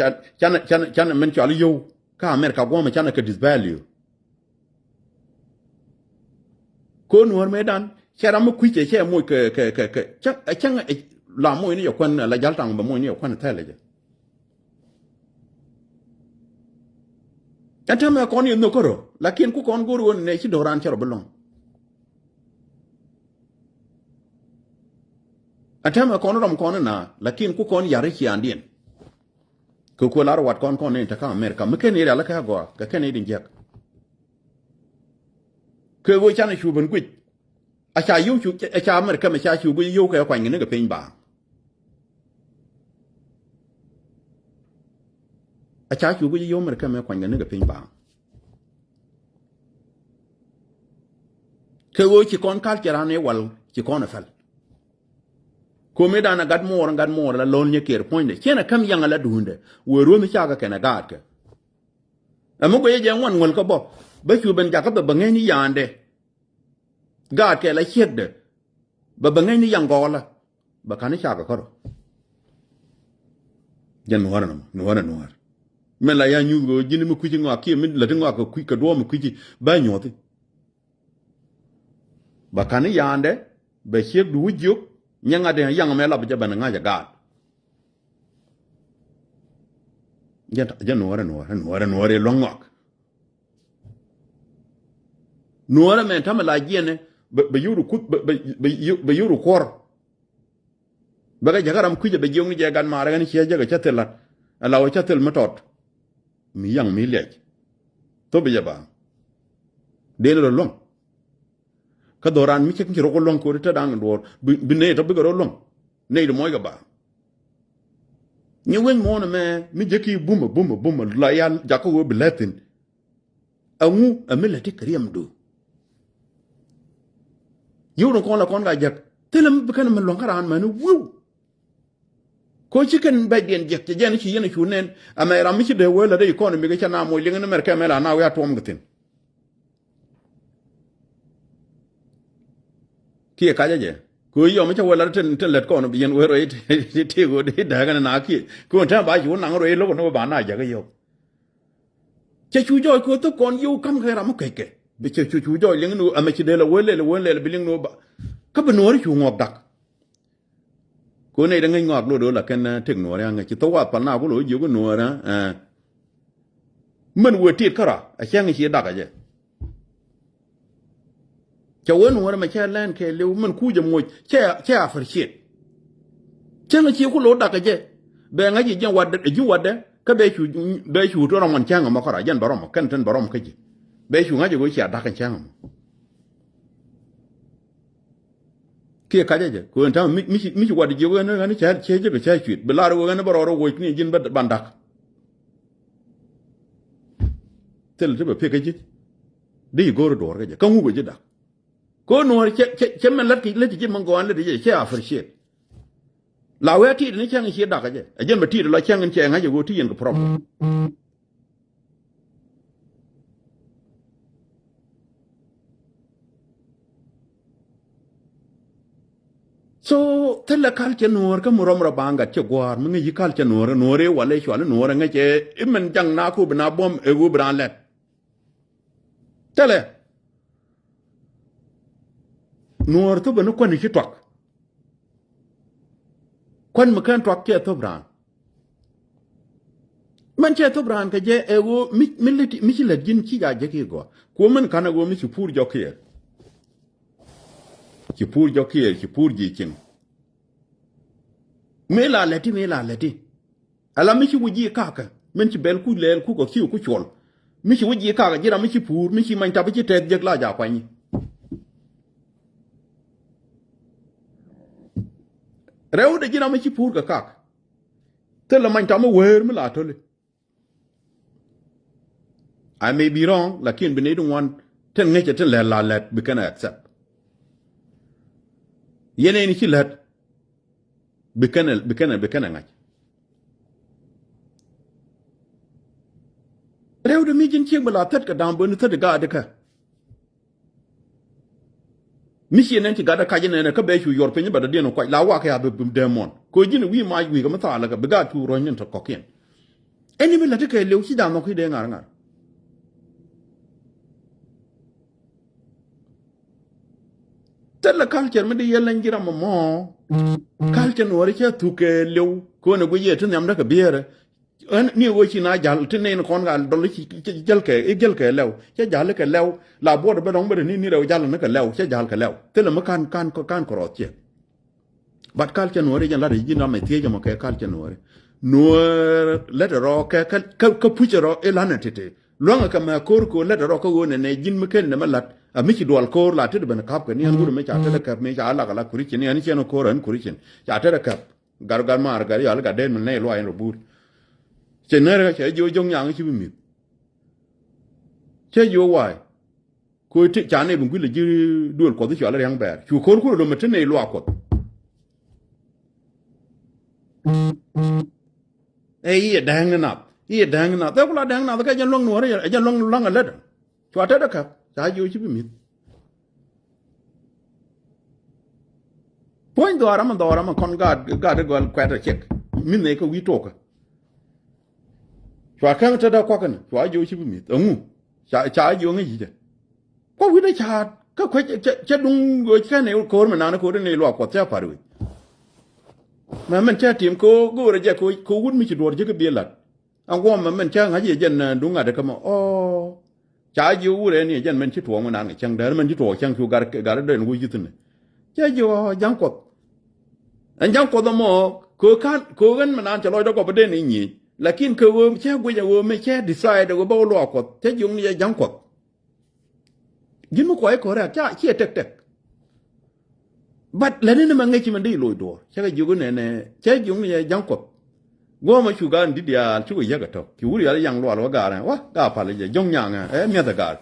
canɛ canɛ canɛ min cɔal i̱ yio̱w kä America guɔ̱mɛ canɛ kɛ disvalue. Ko nuɔ̱ɔ̱r mëëdan cɛ ram mi kui̱c cɛ cɛ moc kɛ kɛ kɛ kɛ cäŋ cäŋ la moc ni yɛ kuän la jal taŋ bɛ moc ni yɛ kuän thɛlɛ jɛ. Ɛn täämɛ kɔn yɛ nhök kärö lakin ku kɔn go̱o̱r ɣöö nɛ ci do̱ran cɛ rɔ bi lɔ̱ŋ. Ɛn täämɛ kɔn rɔm kɔn na lakin ku kɔn yar i̱ ciaandiɛn. Kɛ kuɛ lar wat kɔn kɔn ni te kä America mi ken i̱ rial kä gɔaa kɛ ken i̱ di jiäk. Kɛ ɣöö canɛ cu ben guic. A ca yio̱w cu a ca America mɛ ca cu guic yio̱w kɛ kuany kɛ ni kɛ piny baaŋ. A ca cu guic yio̱w America mɛ kuany kɛ ni kɛ piny baaŋ. Kɛ ɣöö ci kɔn kal cɛ ran i̱ wal ci kɔn ɛ pɛl. Ko̱mi dan a gat muɔɔr gat muɔɔr la lo̱l nyɛ kiɛɛr puɔ̱nydɛ ciɛn a käm yaŋ a la duundɛ wëë ruɔ̱n mi cakɛ kɛn a gaatkɛ. Ɛmɛ guɛcɛ jɛ ŋuan ŋuäl kä bä bä cu ben jakä bɛ bä ŋäcni ya̱a̱ndɛ. Gaatkɛ la ciekdɛ bɛ bɛ ŋäcni yaŋ gɔɔlä. Bɛ ka̱n i̱ cakɛ kärɔ. Jɛ nuäärä nɔmɔ nuäärä nuäär. Min la ya nyuth kɛ ɣöö ji̱n mi kui̱ci ŋɔak kiɛ mi läti ŋɔak kɛ kui̱ kɛ duɔ̱ɔ̱p mi kui̱ci bä nyuɔthi. Bɛ ka̱n i̱ ya̱a̱ndɛ bɛ ciek duuc jiök nyɛ ŋa̱t in yaŋ mɛ lap jɛ bɛn ŋa̱c ɛ gaat. Jɛ nuɔ̱ɔ̱rɛ nuɔ̱ɔ̱rɛ nuɔ̱ɔ̱rɛ nuɔ̱ɔ̱rɛ luäŋ ŋɔak. Nuɔ̱ɔ̱rɛ mɛ ta̱mɛ la jiɛnɛ bɛ yio̱w kuth bɛ yio̱w kuɔr. Bɛ kɛ jakä ram kui̱c ɛ bɛ jiök ni jɛ gat maarɛ ɣän ciɛ jɛ kɛ cä thil la̱t. Ɛ la wä cä thil mi tɔt. Mi yaŋ mi liɛc. Thop i̱ jɛ ba. Den rɔ luäŋ. Kä dhɔran mi cik ci rok luäŋ kori te daŋ duɔr bi ney tɔ bikɛ rok luäŋ. Ney di muɔc kɛ ba. Nyi wec muɔn mɛ mi jeki bumä bumä bumä la ya jakä wee bi lɛthin. Aŋu ɛ mi lɛti kɛ riɛm du. Yio̱w ni kɔn la kɔn ka jek thilɛ mi bi kɛn mi luäŋ kä raan mɛni wi̱w. Ko ci kɛn bɛcdiɛn jiɛk cɛ jɛn ci yɛn cu nɛn. Amɛ ram mi ci dee wee lät i̱ kɔn mi kɛ cɛ na moc liŋ ni mɛr kɛ mɛ la na wi̱i̱ a tuɔm kɛ thi̱n. Kiɛ kacä jɛ ko yɔm cä wee lät tin tin lät kɔn bi yɛn wee rɔy ti ti ko di dee kɛn na kiɛ ko tɛm ba ci wä naŋ rɔy lo̱k ni wä ba na jɛ kɛ yɔk. Cɛ cu jɔɔc ko thop kɔn yio̱w kam kɛ ram mi kɛckɛ bi cɛ cu cu jɔɔc liŋ ni wä amɛ ci dee la wee lɛl wee lɛl bi liŋ ni wä ba. Kä bi nuɔ̱ɔ̱ri cu ŋuɔk dak. Ko nɛy dee ŋäc ŋɔak lotdɛ ɣöö la kɛn tek nuɔɔrɛ aŋäc ci thok wath pal na ku lo̱ jiök i̱ nuɔɔrɛ. Män wëë tiet kärɔa a cäŋ ci dak a jɛ. Cɛ wee nuɔɔrɛ mɛ cɛ lɛn kɛ liw män kuuc a moc cɛ a fär ciet. Cäŋ ci ku lo̱ dak a jɛ bɛ ŋäc i̱ ji̱n watdɛ ji̱ watdɛ kä bɛ cu bɛ cu tɔrɔ ŋuɔn cäŋ ɛmɔ kärɔa jɛn bɛ rɔm kɛn tin bɛ rɔm kä ji̱. Bɛ cu ŋäc i̱ ɣöö cia dak in cäŋ ɛmɔ. Kiɛ kacä jɛ kɛ ɣän ta̱a̱ mi mi ci mi ci wat jiök ɣän ɣän cä cä jek cä cuit bi lar ɣöö ɣän bä rɔɔr ɣöö ni ji̱n bä ban dak. Thil ti bɛ pek kä ji̱ di go̱o̱r duɔ̱ɔ̱r kä jɛ kä ŋuk ɛ ji̱ dak. Kä nuɔ̱ɔ̱r cɛ cɛ cɛ mɛn lät ki lät ki ji̱ mɛ gɔɔn lät jɛ cɛ appreciate. La wee a ti̱i̱t ni cäŋ in ci dak kä jɛ ɛ jɛn bɛ ti̱i̱t lɔ cäŋ in cɛ ŋa̱c ɛ ɣöö ti yɛn kɛ problem. So thilɛ kal cɛ nuɔɔr kä mi rɔm rɔ baŋ gat cɛ gua̱a̱r mi ŋäc yi kal cɛ nuɔɔr nuɔɔr i̱ walɛ cual i̱ nuɔɔr ɛ ŋäc ɛ i̱ min jaŋ na ku bi na buɔ̱m ɛ ɣöö bi raan lɛt. Thilɛ nuɔɔr thop ɛn i̱ kuän i̱ ci tuak. Kuän mi kɛn tuak cɛ thop raan. Mɛn cɛ thop raan kɛ jɛ ɛ ɣöö mi mi lät mi ci lät ji̱n ci ja jek i̱ gɔaa kuɔ mɛn ka̱n ɛ ɣöö mi ci puur jɔk kiɛɛr. Ci puur jɔk kiɛɛr ci puur ji̱ cieŋ. Mi la lɛti mi la lɛti. Ala mi ci wi̱c ji̱ kakä min ci bɛl ku lɛɛl ku kɔ kiw ku cuɔl. Mi ci wi̱c ji̱ kakä ji̱ ram mi ci puur mi ci many tap ci tɛth jek la ja kuanyi. Rɛw de ji̱ ram mi ci puur kɛ kak. Thilɛ many tap mi wëër mi la töli. I may be wrong, lakin bi nɛy ti ŋuan tin ŋäcɛ tin lɛt la lɛt bi kɛn accept. Yɛn ɛn ci lɛt bi kɛn, bi kɛn, bi kɛn ŋa̱c. Rɛw de mi ji̱n ciek mi la thät kɛ da̱ŋ bäni thät gaat kä. Mi ciɛ nɛn ci gat ɛ kac inɛnɛ kä bɛ cu yuɔr piny bɛ dɔ̱diɛn kuac la wakɛ a bi dee muɔn. Kɛ ji̱n wi̱i̱ mac wi̱i̱ kɛ mi thaal kɛ bi gaat cu ruɔ̱ny ni tɔ kɔkiɛn. Ɛn ni mi lät ti kɛ liw ci da̱ŋ nhɔk ki dee ŋa̱r ŋa̱r. Thilɛ culture mi di yɛl nɛn ji̱ ram mɔ. Culture nuɔri cɛ thuk kɛ liw kɛ ɣöö ni guic yɛ ti nhiam däkɛ biɛɛrɛ. Ɛn ni ɣöö ci na jal ti nɛn kɔn ka dɔl ci jäl kɛ i̱ jäl kɛ lɛw cɛ jal kɛ lɛw la buɔt bɛ dɔŋ bɛ ni ni rɛw jal ni kɛ lɛw cɛ jal kɛ lɛw thilɛ mi kan kan kan kɔrɔth ciɛ. But culture nuɔri jɛn lat ji̱ nam ɛ thiec ɛmɔ kɛ culture nuɔri. Nuɔr lɛt rɔ kɛ kɛ kɛ puc rɔ ilan ɛ tete luaŋ kɛ mɛ ko̱r ko̱r lɛt rɔ kɛ ɣöö nɛ nɛ ji̱n mi kel nɛ mɛ lat a mi ci dual ko̱r la tet ben kap kɛ ni ɛn wut mi ca tet kap mi ca lak la kurici ni ɛn ciɛn ko̱r ɛn kurici ca tet kap. Gar gar maar gar yɔal gar den mi nɛy luay in rɔ buur. Cɛ nɛr cɛ jiɔ jo̱ŋ nyaŋ ci bi mi̱th. Cɛ jiɔ waay. Ku ti ca nɛy bi guil ji̱ duël kuɔth cual ria̱ŋ bɛɛr cu ko̱r kur lomɛ ti nɛy luak kuɔth. Ɛ i̱ ɛ dɛŋ ni nath i̱ ɛ dɛŋ ni nath ɛ ku la dɛŋ nath kɛ jɛn luäŋ nuɔ̱ɔ̱rä ɛ jɛn luäŋ luaŋ ɛ lätdä. Cua tetdä käp ca jiɔ ci bi mi̱th. Puɔ̱ny dhɔaara mi dhɔaara mi kɔn gaat gaat i̱ gɔl kuɛt ɛ ciɛk. Mi̱th nɛy kä wi̱i̱ tokä. Cua kɛŋ tetdä kuakä ni cua jiɔ ci bi mi̱th ɛŋu. Ca ca jiɔ ŋäc yi̱cä. Kuak wi̱cdä ca̱a̱t kä kuec cɛ duŋ ɣöö cɛ nɛy ko̱r mi naan ko̱r i̱ nɛy luak kuɔth cɛ pa̱r wec. Mɛ min cä tim kɛ ɣöö go̱o̱rä jɛ kɛ ɣöö wut mi ci duɔ̱ɔ̱r ji̱ kä biɛ la̱t. Aŋ guɔ̱ɔ̱m mɛ min cä ŋa̱c yɛ jɛn duŋ ŋa̱t kä mɔ ɔɔ. Ca ji̱ wurɛ ni jɛn min ci tuɔɔk mi naan kɛ cäŋ däär min ci tuɔɔk cäŋ cu gar gar dɔn wec ji̱ thi̱n. Cä ji̱ ɣɔɔ ja̱ŋ kuɔth. Ɛn ja̱ŋ kuɔth ɛmɔ kɛ ɣöö ka̱n kɛ ɣöö ɣän mi naan cɛ lɔcdä gɔp dee ni nyiec lakin kɛ ɣöö cä guic ɛ ɣöö mi cä decide ɛ ɣöö bä wä luaak kuɔth cä jiök ni jɛ ja̱ŋ kuɔth. Ji̱n mi kuɔy kɔrɛk ca ciɛ tɛk tɛk. But lɛni ni mɛ ŋäc ci mɛ di loc duɔɔr cɛ kɛ jiök inɛnɛ cɛ jiök ni yɛ ja̱ŋ kuɔth. Guɔmɛ cu gan di diaal cukɛ yäk ɛ tɔ̱ ci wur yal yaŋ lual wä gaarɛ wä gaa pal jɛ jo̱ŋ nyaŋɛ ɛ miɛth ɛ gaar.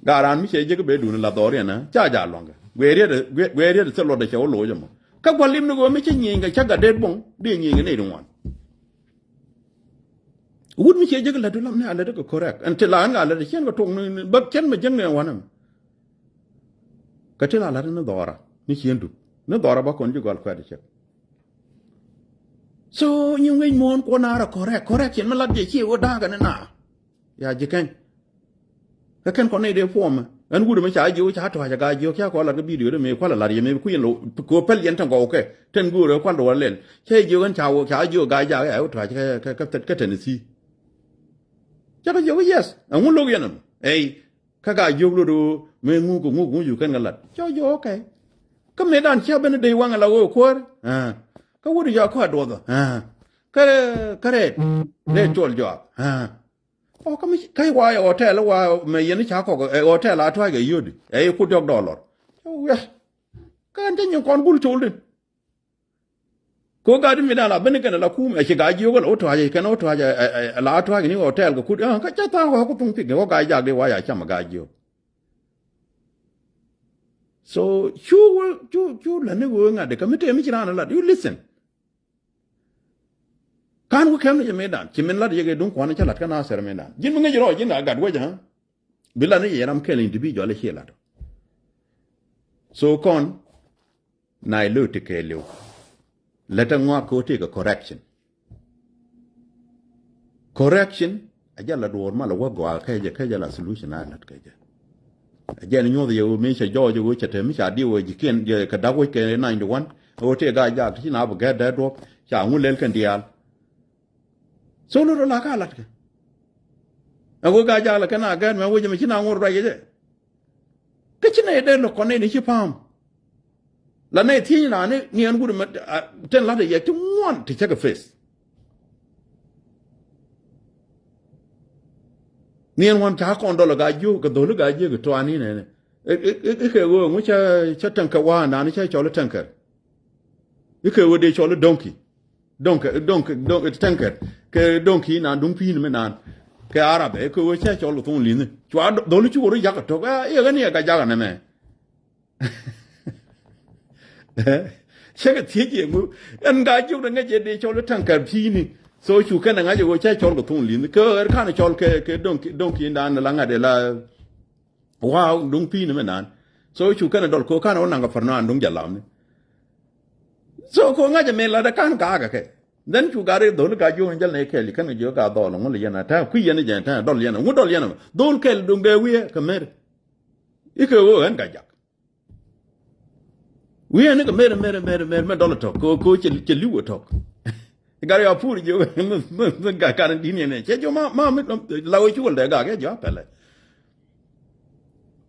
Gaaraan mi cɛ jek bee duuni la dhɔriɛn ɛ ca ja luaŋkɛ guɛ riet guɛ riet thil luɔt ɛ cɛ wä loc ɛmɔ. Kä gua̱l lim ni ɣöö mi cä nyieny kɛ cä gat det buɔ̱ŋ di nyieny kɛ nɛy di ŋuan. Wut mi cie jek lät lam ni a lät kɛ correct ɛn ti la ɛn ka lät ciɛn kɛ tok ni bä ciɛn mɛ jek ni ɛ wanɛ. Kɛ ti la lät ni dhɔra ni ciɛn duk ni dhɔra ba kɔn ji̱ gɔl kuɛt cek. So nyi wec muɔ̱ɔ̱n kuɔn a rɛ correct correct ciɛn mi lat jɛ cie wä da̱a̱kɛ ni na. Ya ji̱ kɛny. Kä kɛn kɔn nɛy dee puɔmɛ ɛn wut ɛmɛ ca jiök ca tua̱c ɛ gaa jiök ca kɔn lat kä bidio dee mëë kual ɛ lat yɛ mëë kui̱n lo kɛ päl yɛn tɛn gɔw kɛ tɛn go̱o̱rɛ kual dee wä lɛl cɛ jiök ɛn ca wä ca jiök gaa jaak ɛ wä tua̱c kɛ kɛ kɛ Tennessee. Cä kɛ jiök yes ɛŋu lo̱k yɛn ɛmɛ ɛy kä gaa jiök lot ɣöö mëë ŋuk kɛ ŋuk ŋuk jiök kɛn kɛ lat cɔ jiök okay. Kä mëë dan cia ben dee waŋ ɛ la ɣöö kuäär kä wut ɛ jɔak kua̱r duɔthä kä kä rɛɛt rɛɛt cɔl jɔak. Ɔ kä mi kä wa hotel wa mɛ yɛn ca kɔk hotel a tuac kɛ yodi ɛ ku diɔk dɔlɔr. Kä ɛn cä nyin kɔn gul col din. Ko gat mi dan la ben kɛn la kum ɛ ci gaa jiök la o tuac kɛn o tuac la tuac ni hotel kɛ kut kä ca thaŋ wa ku thuŋ pik ni wä gaa jak di wa ya cam gaa jiök. So cu cu cu la ni wee ŋa̱t di kä mi te mi ci raan lat you listen. Ka̱n wä kɛm ni jɛ mëëdan ci min lat yek ɛ duŋ kua̱n cä lat kä na sɛr mëëdan ji̱n mi ŋäc rɔ ji̱n a gat wec ɛ. Bi lat ni jɛ ram kɛl individual ɛ ciɛ lat. So kɔn na ilö ti kɛɛliw. Lät ɛ ŋɔak kɛ wä tëëkɛ correction. Correction a jɛ la duɔɔr mal a wä gɔaa kɛ jɛ kɛ jɛ la solution a lat kɛ jɛ. A jɛ ni nyuɔth yɛ wä mi cɛ jɔɔc wä cɛ te mi ca diw wä ji̱ kiɛn jɛ kɛ dak wä kɛ ninety one. A wä tëë gaa jaak ti ci na bi gɛt dee duɔp ca ŋu lel kɛn diaal. So lot ɔ la ka lat kɛ. Ɛ wee gaa jaak la kɛn a gɛt mɛ wec mɛ ci na ŋur ruac kɛ jɛ. Kä ci nɛy dee lɔ kɔn nɛy ni ci pa̱a̱m. La nɛy thiec nani ni ɛn wut mɛ tɛn la̱t ɛ yɛ ti ŋuan ti cäkɛ face. Ni ɛn wan ca kɔn dɔl ɛ gaa jiök kɛ dho̱l ɛ gaa jiök kɛ tuani nɛnɛ. Ikɛ ɣöö ŋu cä cä tɛŋkɛ wa̱a̱ nani cä cɔl ɛ tɛŋkɛ. Ikɛ ɣöö dee cɔl ɛ doŋki. Doŋkɛ doŋkɛ doŋkɛ tɛŋkɛ kɛ doŋki naan duŋ pi̱i̱n mi naan. kɛ Arab ɛ kɛ ɣöö cä cɔl kɛ thoŋ li̱nhi. Cua dholi cuk rɔ yak ɛ tɔk, ɛ, iɛ ɣän iɛ ka jak ɛ nɛmɛ. Cä kɛ thiec iɛ ŋu, ɛn ka jiök dɛ ŋäc ɛ dee cɔl i̱ taŋ kär pi̱i̱ni. So cu kɛn ɛ ŋa̱c ɛ ɣöö cä cɔl kɛ thoŋ li̱nhi. Kɛ ɣöö ɣɛr ka̱n ɛ cɔl kɛ, kɛ do̱ŋ, do̱ŋ ki̱n dan la ŋa̱t ɛ la. Wow, duŋ pi̱i̱ni mɛ naan. So cu kɛn a dɔl ko ka̱n a wä naŋ kɛ pär naan duŋ jɛ lamni. So ko ŋa̱c a mɛ lat a ka̱n ka̱a̱k a kɛ. Then cu gat ri dhol ka jiö in jäl nɛ kɛɛli kɛn kɛ jiö ka dhɔl ŋul yɛn a ta̱a̱ kui̱ yɛn jɛ ta̱a̱ dɔl yɛn a ŋu dɔl yɛn a ma dhol kɛɛli duŋ dee wi̱i̱ kɛ mer. Ikɛ ɣöö ɣän ka jak. Wi̱i̱ ɛn kɛ mer mer mer mer mɛ dɔl tɔk ko ko cɛ li̱w tɔk. Gat ya pur jiö mi mi mi gat kan di̱n yɛn cɛ jiö ma ma mi la wä cukul dɛ gak yɛ jiö a pɛlɛ.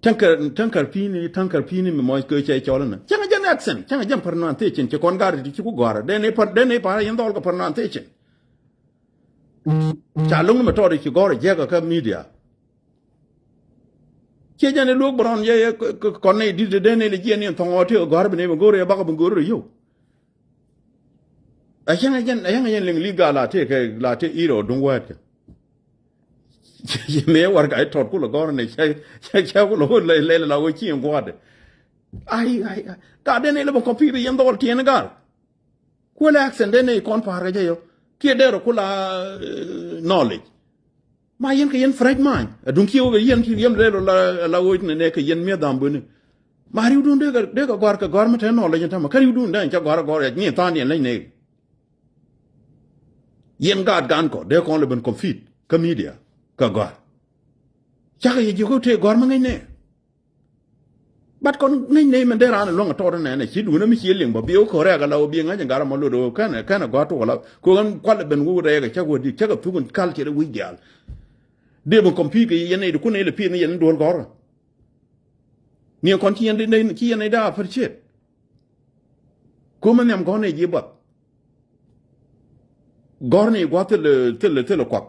Taŋ kär, taŋ kär pi̱i̱ni, taŋ kär pi̱i̱ni mi mɔc kɛ cɛ cɔl inɛ. Cäŋ jɛn accent, cäŋ jɛn pronunciation, ci kɔn gar ti ci ku gɔ̱a̱r. Den i̱ par, den i̱ par yɛn dhɔl kɛ pronunciation. Ca lo̱ŋ ni mi tɔɔt ci gɔ̱a̱r jiɛk kä media. Ciɛ jɛn i̱ luɔk bɛ rɔn yɛ, yɛ, kɛ, kɛ, kɔn ni dit den i̱ lɛ jiɛn ni thɔŋ ɔ ti gɔ̱a̱r bi ni mi go̱o̱r yɛ bakɔ bi go̱o̱r yɛ. A cäŋ jɛn, a cäŋ jɛn liŋ li gaa la ti kɛ, la ti i̱ rɔ duŋ wɛɛt kɛ. Mëë warɛga i̱ tɔt kulɛ gɔ̱rä ni cɛ, cɛ, cɛ kulɛ wä lɛ, lɛ, lɛ la wä ci in gua̱a̱dɛ. Ai, ai, ai. Gat den ilɛ bä kɔmpiuta yɛn dhɔl tiɛn gar. Kuël accent den i̱ kɔn pa̱a̱r kɛ jɛ yɔ. Kiɛ derɛ kula, eh, knowledge. Ma yɛn kɛ yɛn fresh mind. Aduŋ kiɛ wä kɛ yɛn ci yɛn lɛ la, la wä ni nɛ kɛ yɛn miɛ dham bäni. Ma riwdun dee kɛ, dee kɛ gɔ̱a̱r kɛ gɔ̱a̱r mi te knowledge in tämɛ. Kä riwdun den cɛ gɔ̱a̱r gɔ̱a̱r yɛ ni than yɛn leny nɛ. Yɛn gaat gan kɔ dee kɔn lɛ ben compete kä media kä gɔ̱a̱r. Cakɛ yɛ jiök kä tëë gɔ̱a̱r mi ŋäc nɛ. But kɔn ŋäc nɛ mɛn dee raan luäŋ a tɔɔt nɛ nɛ ci duunä mi ci liŋ bä bi wä kɔ rɛɛk a la wä bi ŋäc in gat a ma lot wä kɛn kɛn a gɔ̱a̱r tuk a la kɔ ɣän kual ben wä rɛɛk a cäk wä di cäk a thuk in culture wi̱c diaal. Dee ben compete kɛ yɛn nɛ di kun nɛ lɛ pi̱i̱th ni yɛn duɔl gɔ̱a̱r. Ni kɔn ci yɛn di nɛ ci yɛn nɛ daa appreciate. Kumɛ nhiam gɔ̱r nɛ ji̱ buɔth. Gɔ̱r nɛ gua̱th thilɛ thilɛ thilɛ kuak.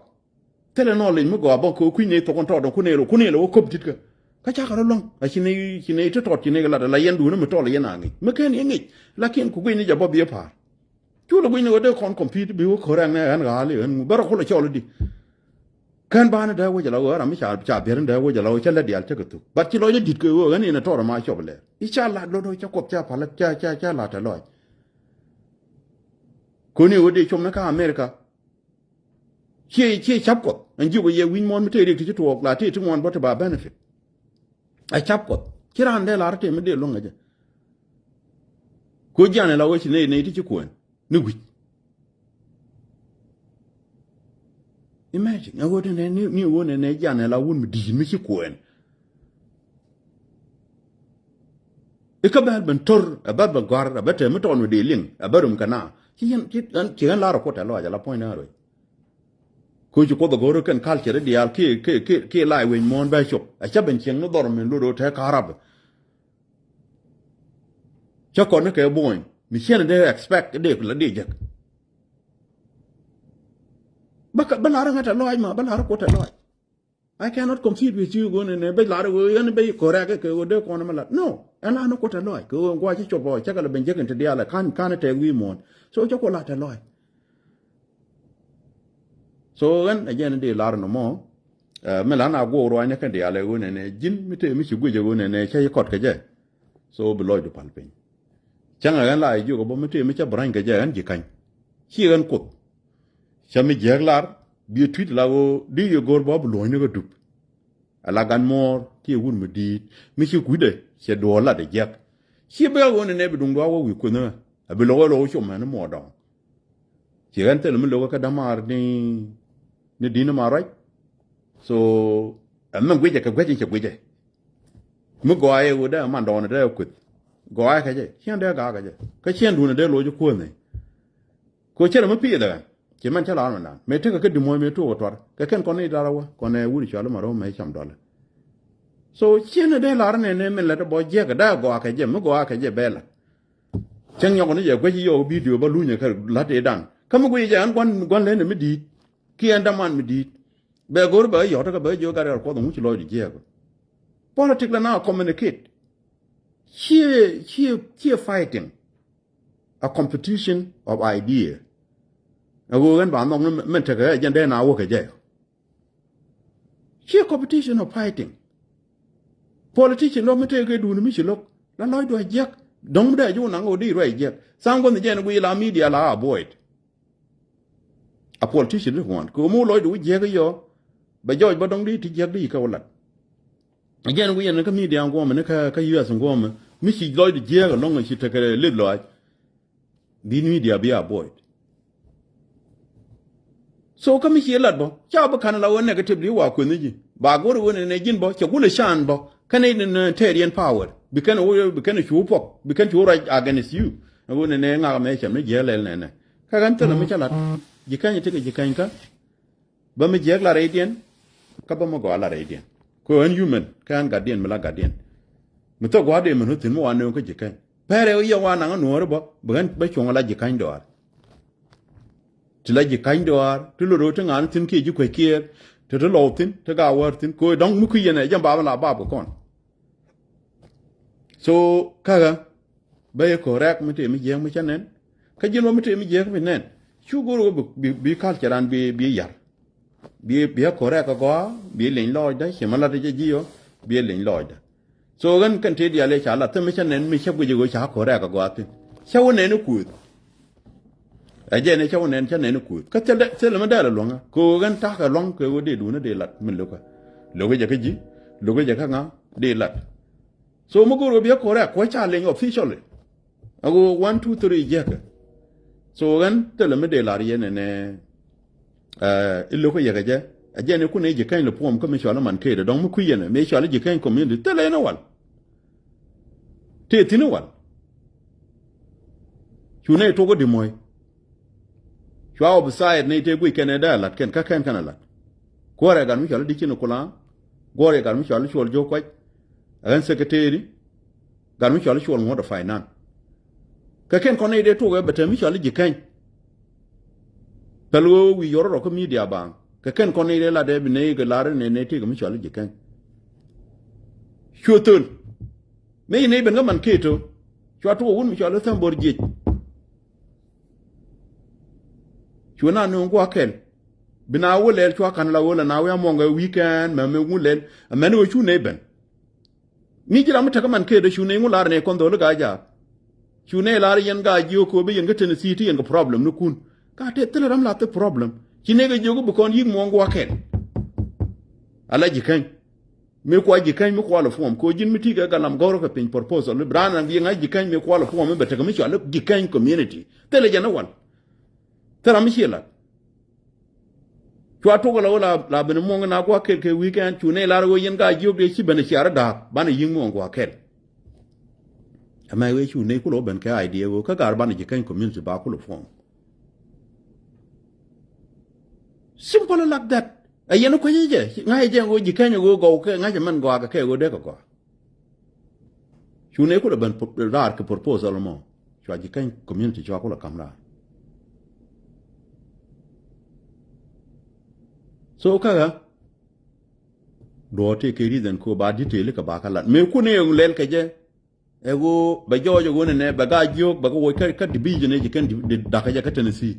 Thilɛ nɔ leny mi gɔaa bä kɛ kui̱ nɛ thok in tɔɔt in kun nɛ lɛ kun nɛ lɛ wä köp ti̱tkä. Kä cakɛ rɔ luäŋ a ci nɛ ci nɛ ti tɔɔt ci nɛ kɛ lat ala yɛn duunä mi tɔɔl yɛn a ŋic mi ken yɛ ŋic. Lakin ku guic ni jɛ bä bi pa̱a̱r. Cu lɛ guic ni wä dee kɔn compete bi wä ko̱r ɛn nɛ ɛn ɣa̱a̱l i̱ ɛn ŋu bä rɔ kulɛ cɔl i̱di. Kän banɛ dee wec ala ɣöö ram mi ca ca biɛr in dee wec ala ɣöö cä lät diaal cä kɛ thuk. But ci lɔcdä di̱t kɛ ɣöö ɣän in ɛ tɔɔr ma cɔp lɛɛr i̱ ca lat lo̱t ɣöö cä kuɔth ca pa̱l ca ca ca lat tɛ lɔc. Koni ɣöö dee com ni kä America. Ciɛ ciɛ cap kuɔth ɛn jiök ɣöö yɛ wi̱ny muɔ̱ɔ̱n mi tëë riɛk ti ci tuɔɔk la tëë ti ŋuɔ̱ɔ̱n bä ti ba benefit. Ɛ cap kuɔth ci raan dee lar tëë mi dee luäŋ ɛ jɛ. Ko jianɛ la ɣöö ci nɛy nɛy ti ci kuɛn ni wi̱c. Imagine ɛ ɣöö ti nɛ ni ni ɣöö nɛ nɛ jianɛ la wun mi di̱i̱t mi ci kuɛn. Ikä bɛ ben to̱r ɛ bä ben gɔ̱a̱r ɛ bä te mi tɔɔn mi dee liŋ ɛ bä rum kɛ na ci yɛn ci ɣän ci ɣän lar ɛ kuɔt ɛ lɔac ɛ la puɔ̱ny na ruec. Koci kuoth a go̱o̱r kɛn culture diaal kiɛ kiɛ kiɛ kiɛ lai wec muɔ̱ɔ̱n bɛ cop. A cä ben cieŋ ni dhɔr min luɔt ɣöö te ka̱rap. Cä kɔn ni kɛ buɔ̱ny mi ciɛn dee expect dee la dee jek. Bä ka bä la̱r ŋa̱t a lɔac ma bä la̱r kuoth a lɔac. I cannot compete with you ɣöö nɛnɛ bä la̱r ɣöö yɛn bä yi correct kɛ ɣöö dee kɔn mi la̱r. No, ɛn la̱r ni kuoth a lɔac kɛ ɣöö gua̱c ci cop ɔ cä kɛ la ben jek in ti diaal ɛ ka̱n ka̱n tɛk wi̱i̱ muɔ̱ɔ̱n. So cä kuoth la̱r tɛ lɔac. So ɣän ɛ jɛn in dee lar nɔmɔ. Ɛ mi lan a guɔk ruanyni kɛn diaal ɛ ɣöö nɛnɛ ji̱n mi tëë mi ci guic ɛ ɣöö nɛnɛ cä yi kɔt kɛ jɛ. So bi lɔcdu pal piny. Cäŋ ɛ ɣän la yi jiök ɛ bä mi tëë mi cä bi ra̱ny kɛ jɛ ɣän ji̱ ka̱ny. Ci ɣän kuoth. Cä mi jiääk lar bi ɛ tui̱t la ɣöö di yi go̱r bä bi luɔ̱nyni kɛ dup. Ala gan muɔɔr kiɛ wut mi di̱i̱t mi ci kui̱dɛ cɛ duɔɔr lat ɛ jiäk. Ci bɛ ɣöö nɛnɛ bi duŋdu a wä wi̱i̱ kueth ni ɣä a bi lo̱k ɣä lo̱k com ɛn muɔɔr dɔ̱ŋ. Ci ɣän thilɛ mi lo̱k kä dämaar ni ni di̱t ni ma ruac. So ɛmɛ guicɛ kɛ guic in cɛ guicɛ. Mi gɔaa yɛ ɣöö dee man dɔɔn dee kueth. Gɔaa yɛ kɛ jɛ ciɛn dee gaak kɛ jɛ kä ciɛn duun dee loc kuäth ni. Kɛ cɛ rɛ mi pi̱i̱th ɛ ɣän ci mɛn cä la̱r mɛ naan mëë tekɛ kä di̱ muɔ̱ɔ̱c mëë tuɔɔk ɛ tuar kɛ kɛn kɔn ni da̱r ɛ wä kɔn ɛ wut cual mɛ rɔ̱ mɛ cam dɔlɛ. So ciɛn ɛ dee la̱r nɛn ɛ min lät ɛ bɔ jiɛk ɛ da̱a̱ gɔaa kɛ jɛ mi gɔaa kɛ jɛ bɛ la̱t. Cäŋ nyɔk ni jɛ guäc yɔɔk bidio bä lunyɛ kɛ la̱t ëëdan kä mi guic jɛ ɛn gua̱n gua̱n lɛn ɛ mi di̱i̱t. Kiɛ ɛn däman mi di̱i̱t bɛ go̱r bɛ yɔ̱t kä bɛ jiök gat gat kuɔth ɛŋu ci lɔcdu jiɛɛk. Politic la na communicate. Ciɛ ciɛ ciɛ fighting. A competition of idea. Ɛ ɣöö ɣän ba nhɔk ni mɛn tekɛ ɛ jɛn dee na wäkɛ jɛ. Ci competition of fighting. Politician lɔ mi tëë kɛ duuni mi ci lo̱k la lɔcdu a jiäk. Dɔ̱ŋ mi dee a ji̱ wä naŋ ɣöö di ruac jiäk. Tha̱a̱ŋ guänh jɛn guiy la media la avoid. A politician di kuɔn kɛ ɣöö mi wä lɔcdu wä jiäk i̱ yɔ. Bɛ jɔɔc bä dɔ̱ŋ di ti jiäk di i̱ kɛ wä lat. Jɛn guiy ɛn kä media ŋuɔmɛ ni kä, kä U S ŋuɔmɛ mi ci lɔcdu jiäk ɛlɔ̱ŋ ci tekɛ lith lɔaac. Bi media bi avoid. So kä mi ci lat bä ca bi kan la wä negatively wa kueth ni ji̱ ba go̱r wä nɛnɛ ji̱n bä cɛ gulɛ can bä kɛn in tɛɛr yɛn power bi kɛn wä bi kɛn cu puɔk bi kɛn cu ruac against you. Wä nɛnɛ ŋak mɛ cɛ mi jiɛ lɛl nɛnɛ kä ɣän thilɛ mi ca lat. Ji̱ kɛny tekɛ ji̱ kɛny kä bä mi jiɛk la rɛydiɛn kä bä mi gɔaa la rɛydiɛn. Kɛ ɣän human kä ɣän gatdiɛn mi la gatdiɛn. Mi thok gua̱a̱r dee mi nuth thi̱n mi wa nööŋ kä ji̱ kɛny. Pɛrɛ wä yɛ wa naŋ anuɔ̱ɔ̱ri bä bi ɣän bä cuɔ̱ŋ la ji̱ kany dɔaar. Ti la ji̱ kany dɔaar ti lot ro̱o̱ ti ŋa̱a̱n thi̱n kiɛ ji̱ kuec kiɛɛr. Ti ti lɔw thi̱n ti gaa wäär thi̱n kɛ ɣöö dɔ̱ŋ mi kui̱ yɛn ɛ jɛ bap la bap kɛ kɔn. So ka̱kä bä yɛ ko̱r rɛk mi tëë mi jiäk mi cä nɛn. Kä ji̱n bä mi tëë mi jiäk mi nɛn. Cu go̱r ɣöö bi, bi, bi culture an bi, bi yar. Bi, bi a ko̱r rɛk agɔaa bi leny lɔɔcdä ci ma lat jɛ ji̱ ɔ bi leny lɔɔcdä. So ɣän kɛn tëë diaal ëë ca lat thim mi cä nɛn mi cä guic ɣöö ca ko̱r rɛk agɔaa thi̱n. Cä wä nɛn i̱ kuëth. Ɛ jɛn ɛ cä wä nɛn cä nɛn i̱ kuëth kä thilɛ thilɛ mi dɛɛl ɛ luäŋä kɛ ɣöö ɣän ta̱kɛ lua̱ŋ kɛ ɣöö dee duundä dee lat mi lo̱kä. Lo̱kä jɛ kä ji̱ lo̱kä jɛ kä ŋa dee lat. So mi go̱o̱r kɛ biɛ ko̱rɛ kuɔ ca leny officially. A ɣöö one two three jiäkä. So ɣän thilɛ mi dee lar yɛn ɛnɛ. Ɛ i̱ lo̱kä yɛ kɛ jɛ a jɛn i̱ kun i̱ ji̱ kɛny lɛ puɔm kä mi cɔal i̱ man kee dee dɔ̱ŋ mi kui̱ yɛn ɛ mi cɔal i̱ ji̱ kɛny community thilɛ yɛn ɛ wal. Tëë thi̱n i̱ wal. Cu nɛy tuɔk i̱ di mɔ̱i. Cua opposite nɛy tëë guic kɛn ɛ dee a la̱t kɛn kä kɛn kɛn a la̱t. Kuäärɛ gat mi cɔal i̱ di cin i̱ kulaŋ. Guɔ̱ɔ̱rɛ gat mi cɔal i̱ cuɔl jiök kuac. Ɛ ɣän secretary. Gat mi cɔal i̱ cuɔl ŋuɔ̱t ɛ finance. Kɛ kɛn kɔn nɛy dee tuɔk ɛ bɛ te mi cɔal i̱ ji̱ kɛny. Päl ɣöö wi̱i̱ yɔr rɔ kä media baaŋ kɛ kɛn kɔn nɛy dee lat dee bi nɛy kɛ lar nɛy nɛy tëëk mi cɔal i̱ ji̱ kɛny. Cuɛ thöl. Mëë ci nɛy ben kä man keet ɣöö cua tuɔk wun mi cɔal i̱ thäm bo̱r jiec. Cuɛ na nööŋ gua̱a̱k kɛl. Bi na wä lɛl cua ka̱n la wä la na wi̱i̱ amuɔ̱ŋ ɛ weekend mɛ mëë wun lɛl. Ɛmɛn ɣöö cu nɛy ben. Mi ji̱ ram mi tekɛ man kee dee cu nɛy ŋu lar nɛy kɔn dho̱li gaa jaak. Cu nɛy lar yɛn gaa jiök kɛ ɣöö bi yɛn kä Tennessee ti yɛn kɛ problem ni kun. Ka tëë thilɛ ram la thil problem ci nɛy kɛ jiök bi kɔn yi̱k muɔ̱ɔ̱ŋ gua̱a̱k kɛl. Ala ji̱ käny. Mi kua ji̱ käny mi kua lɛ form kɛ ɣöö ji̱n mi ti̱i̱ kɛ galam gɔ̱rä kɛ piny proposal i̱ bi raan an bi ŋa̱c ji̱ käny mi kua lɛ form i̱ bɛ tekɛ mi cɔal i̱ ji̱ käny community. Thilɛ jɛn i̱ wal. Thil ram mi ciɛ lat. Cua tok la wä la, la ben muɔŋ na gua̱k kɛl kɛ weekend cu nɛy lar ɣöö yɛn ka jiök dee ci ben ciar da̱a̱k banɛ yi̱ŋ muɔŋ gua̱k kɛl. Ɛmɛ wee cu nɛy kulɛ wä ben kɛ idea ɣöö kä gaar banɛ ji̱ käny community ba kulɛ form. Simple like that. Ɛ yɛn kuecä jɛ ŋa̱cä jɛ ɣöö ji̱ käny ɣöö gɔw kɛ ŋa̱cä mɛn gɔaa kɛ kɛ ɣöö dee kɛ gɔaa. Cu nɛy kulɛ ben raar kɛ proposal mɔ cua ji̱ käny community cua kulɛ ka̱m raar. So ka̱kä duɔ̱ɔ̱r tëë kɛ reason kɛ ɣöö ba detail kɛ ba kä lat mëë kun ëë lɛl kɛ jɛ. Ɛ ɣöö bɛ jɔɔc ɛ ɣöö nɛnɛ bɛ gaa jiök bɛ kɛ woc kä, kä division ëë ji̱ kɛn di, di dakä jɛ kä Tennessee.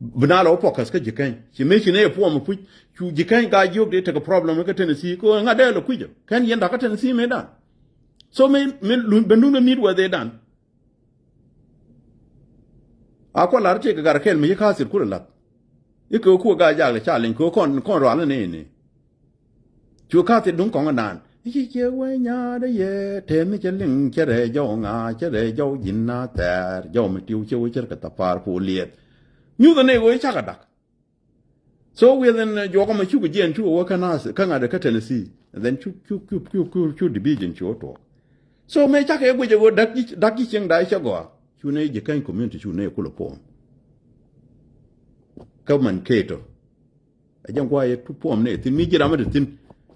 Bi na lɛ wä focus kä ji̱ käny ci mëë ci nɛy ɛ puɔm ɛ puc cu ji̱ käny gaa jiök dee tekɛ problem kä Tennessee kɛ ɣöö ŋa̱t dee lɛ kui̱c ɛ kɛn yɛn dakä Tennessee mëëdan. So mi, mi lun ben duŋdɛ mi̱i̱t wä dhee dan. A kuɔ lar tiek kɛ gat kɛl mi ci ka̱a̱th thil kulɛ la̱th. I̱ kɛ kuɔ gaa jaak lɛ ca leny kɛ kɔn, kɔn rual ni ni. Cu ka̱a̱th thil duŋ kɔŋ naan i̱ ci ciek wee nyaat i̱ yɛ tɛm i̱ cɛ liŋ cɛ rɛɛ jɔw ŋa cɛ rɛɛ jɔw ji̱n na thɛɛr jɔw mi tiw cɛ wee cɛ rɛ kɛ thapar puɔ liɛth. Nyuth ni wee cakɛ dak. So wiɛth in, uh, juɔk ɛmɛ cuk jiɛn cuk wä kä Nath kä ŋa̱t kä Tennessee. And then cuk, cuk, cuk, cuk, cuk, cuk division cuk tuɔɔk. So mëë cakɛ guic ɛ ɣöö dak ji̱, dak ji̱ cieŋ da̱a̱ cɛ gɔaa. Cu nɛy ji̱ käny community cu nɛy kulɛ puɔm. Kä man keetɔ. Ɛ jɛn gua̱a̱ yɛ tu puɔm nɛy thi̱n mi ji̱ ram mi te thi̱n.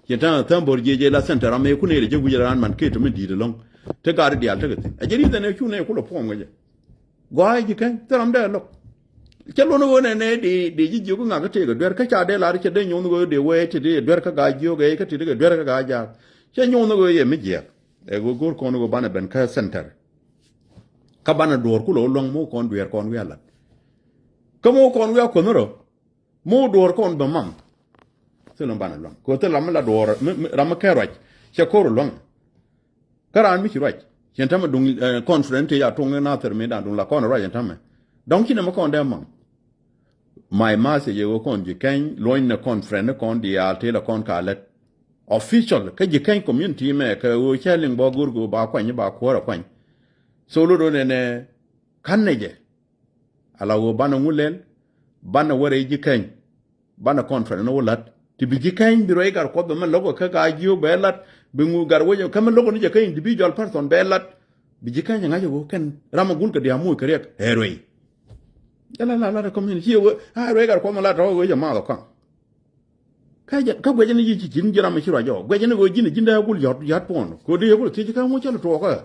Ciɛ ta̱a̱ thäm bo̱r jiɛ jɛ la center ram mëë ku nɛy lɛ jɛ guic raan man keetɔ mi di̱i̱t ɛlɔ̱ŋ. Te gaat diaal tekɛ thi̱n. Ɛ jɛ reason ɛ cu nɛy kulɛ puɔm kɛ jɛ. Gɔaa ji̱ käny thil ram dee lo̱k. Cä luɔ̱n ɣöö nɛnɛ dee, dee ji̱ jiök ŋakä tëëk ɛ duer kä ca dee lar cɛ dee nyoth ɣöö dee wee ti dee duer kä gaa jiök ɛ kä ti dee kɛ duer kä gaa jaak. Cä nyoth ɣöö yɛ mi jiɛk. Ɛ ɣöö go̱r kɔn ɣöö banɛ ben kä center. Kä banɛ duɔ̱ɔ̱r kulɛ wä luäŋ mi wä kɔn dueer kɔn wi̱i̱ a lat. Kä mi wä kɔn wi̱i̱ a kuänh rɔ. Mi wä duɔ̱ɔ̱r kɔn bɛ mam. Thilɛ mi banɛ luäŋ kɛ ɣöö thilɛ ram mi la duɔɔr, mi, mi, ram mi kɛ ruac. Cɛ ko̱r luäŋ. Kä raan mi ci ruac cɛn tämɛ duŋ, eh, conference ti ca tuŋ ni Nathir mi dan duŋ la kɔn ruac cɛn tämɛ. Dɔ̱ŋ ci nɛmɛ kɔn dee maŋ. My message ɛ ɣöö kɔn ji̱ kɛny luɔ̱ny ni conference ni kɔn diaal tëë la kɔn ka lät official kä ji̱ kɛny community mɛ kɛ ɣöö cɛ liŋ bä go̱r go̱o̱r ba kuany ba kuäär a kuany. So lot ɣöö nɛnɛ ka̱n nɛ jɛ. Ala ɣöö banɛ ŋu lɛl, banɛ wä rɛy ji̱ kɛny, banɛ conference ni wä la̱t. Ti bi ji̱ kɛny bi ruɛy gat kuɔth bɛ mɛ lo̱k kä ka jiök bɛ la̱t, bi ŋu gat wec kä mɛ lo̱k ni jɛ kä individual person bɛ la̱t. Bi ji̱ kɛny ŋa̱c ɣöö kɛn ram a gul kɛ dia̱a̱ muc kɛ riɛk ɛ ruɛy. Jɛ la la la̱t ɛ community ci ɣöö a ruɛy gat kuɔth mɛ la̱t tɔ̱ ɣöö jɛ maath ɔ kaŋ. Kä jɛ, kä guɛcɛ ni ji̱ ci ji̱n ji̱ ram mi ci ruac ɔ guɛcɛ ni ɣöö ji̱n ji̱n dee a gul yɔ̱t yɔ̱t puɔ̱n kɛ ɣöö dee yɛ gul thiec kä ŋu cä lɛ tuɔɔkä.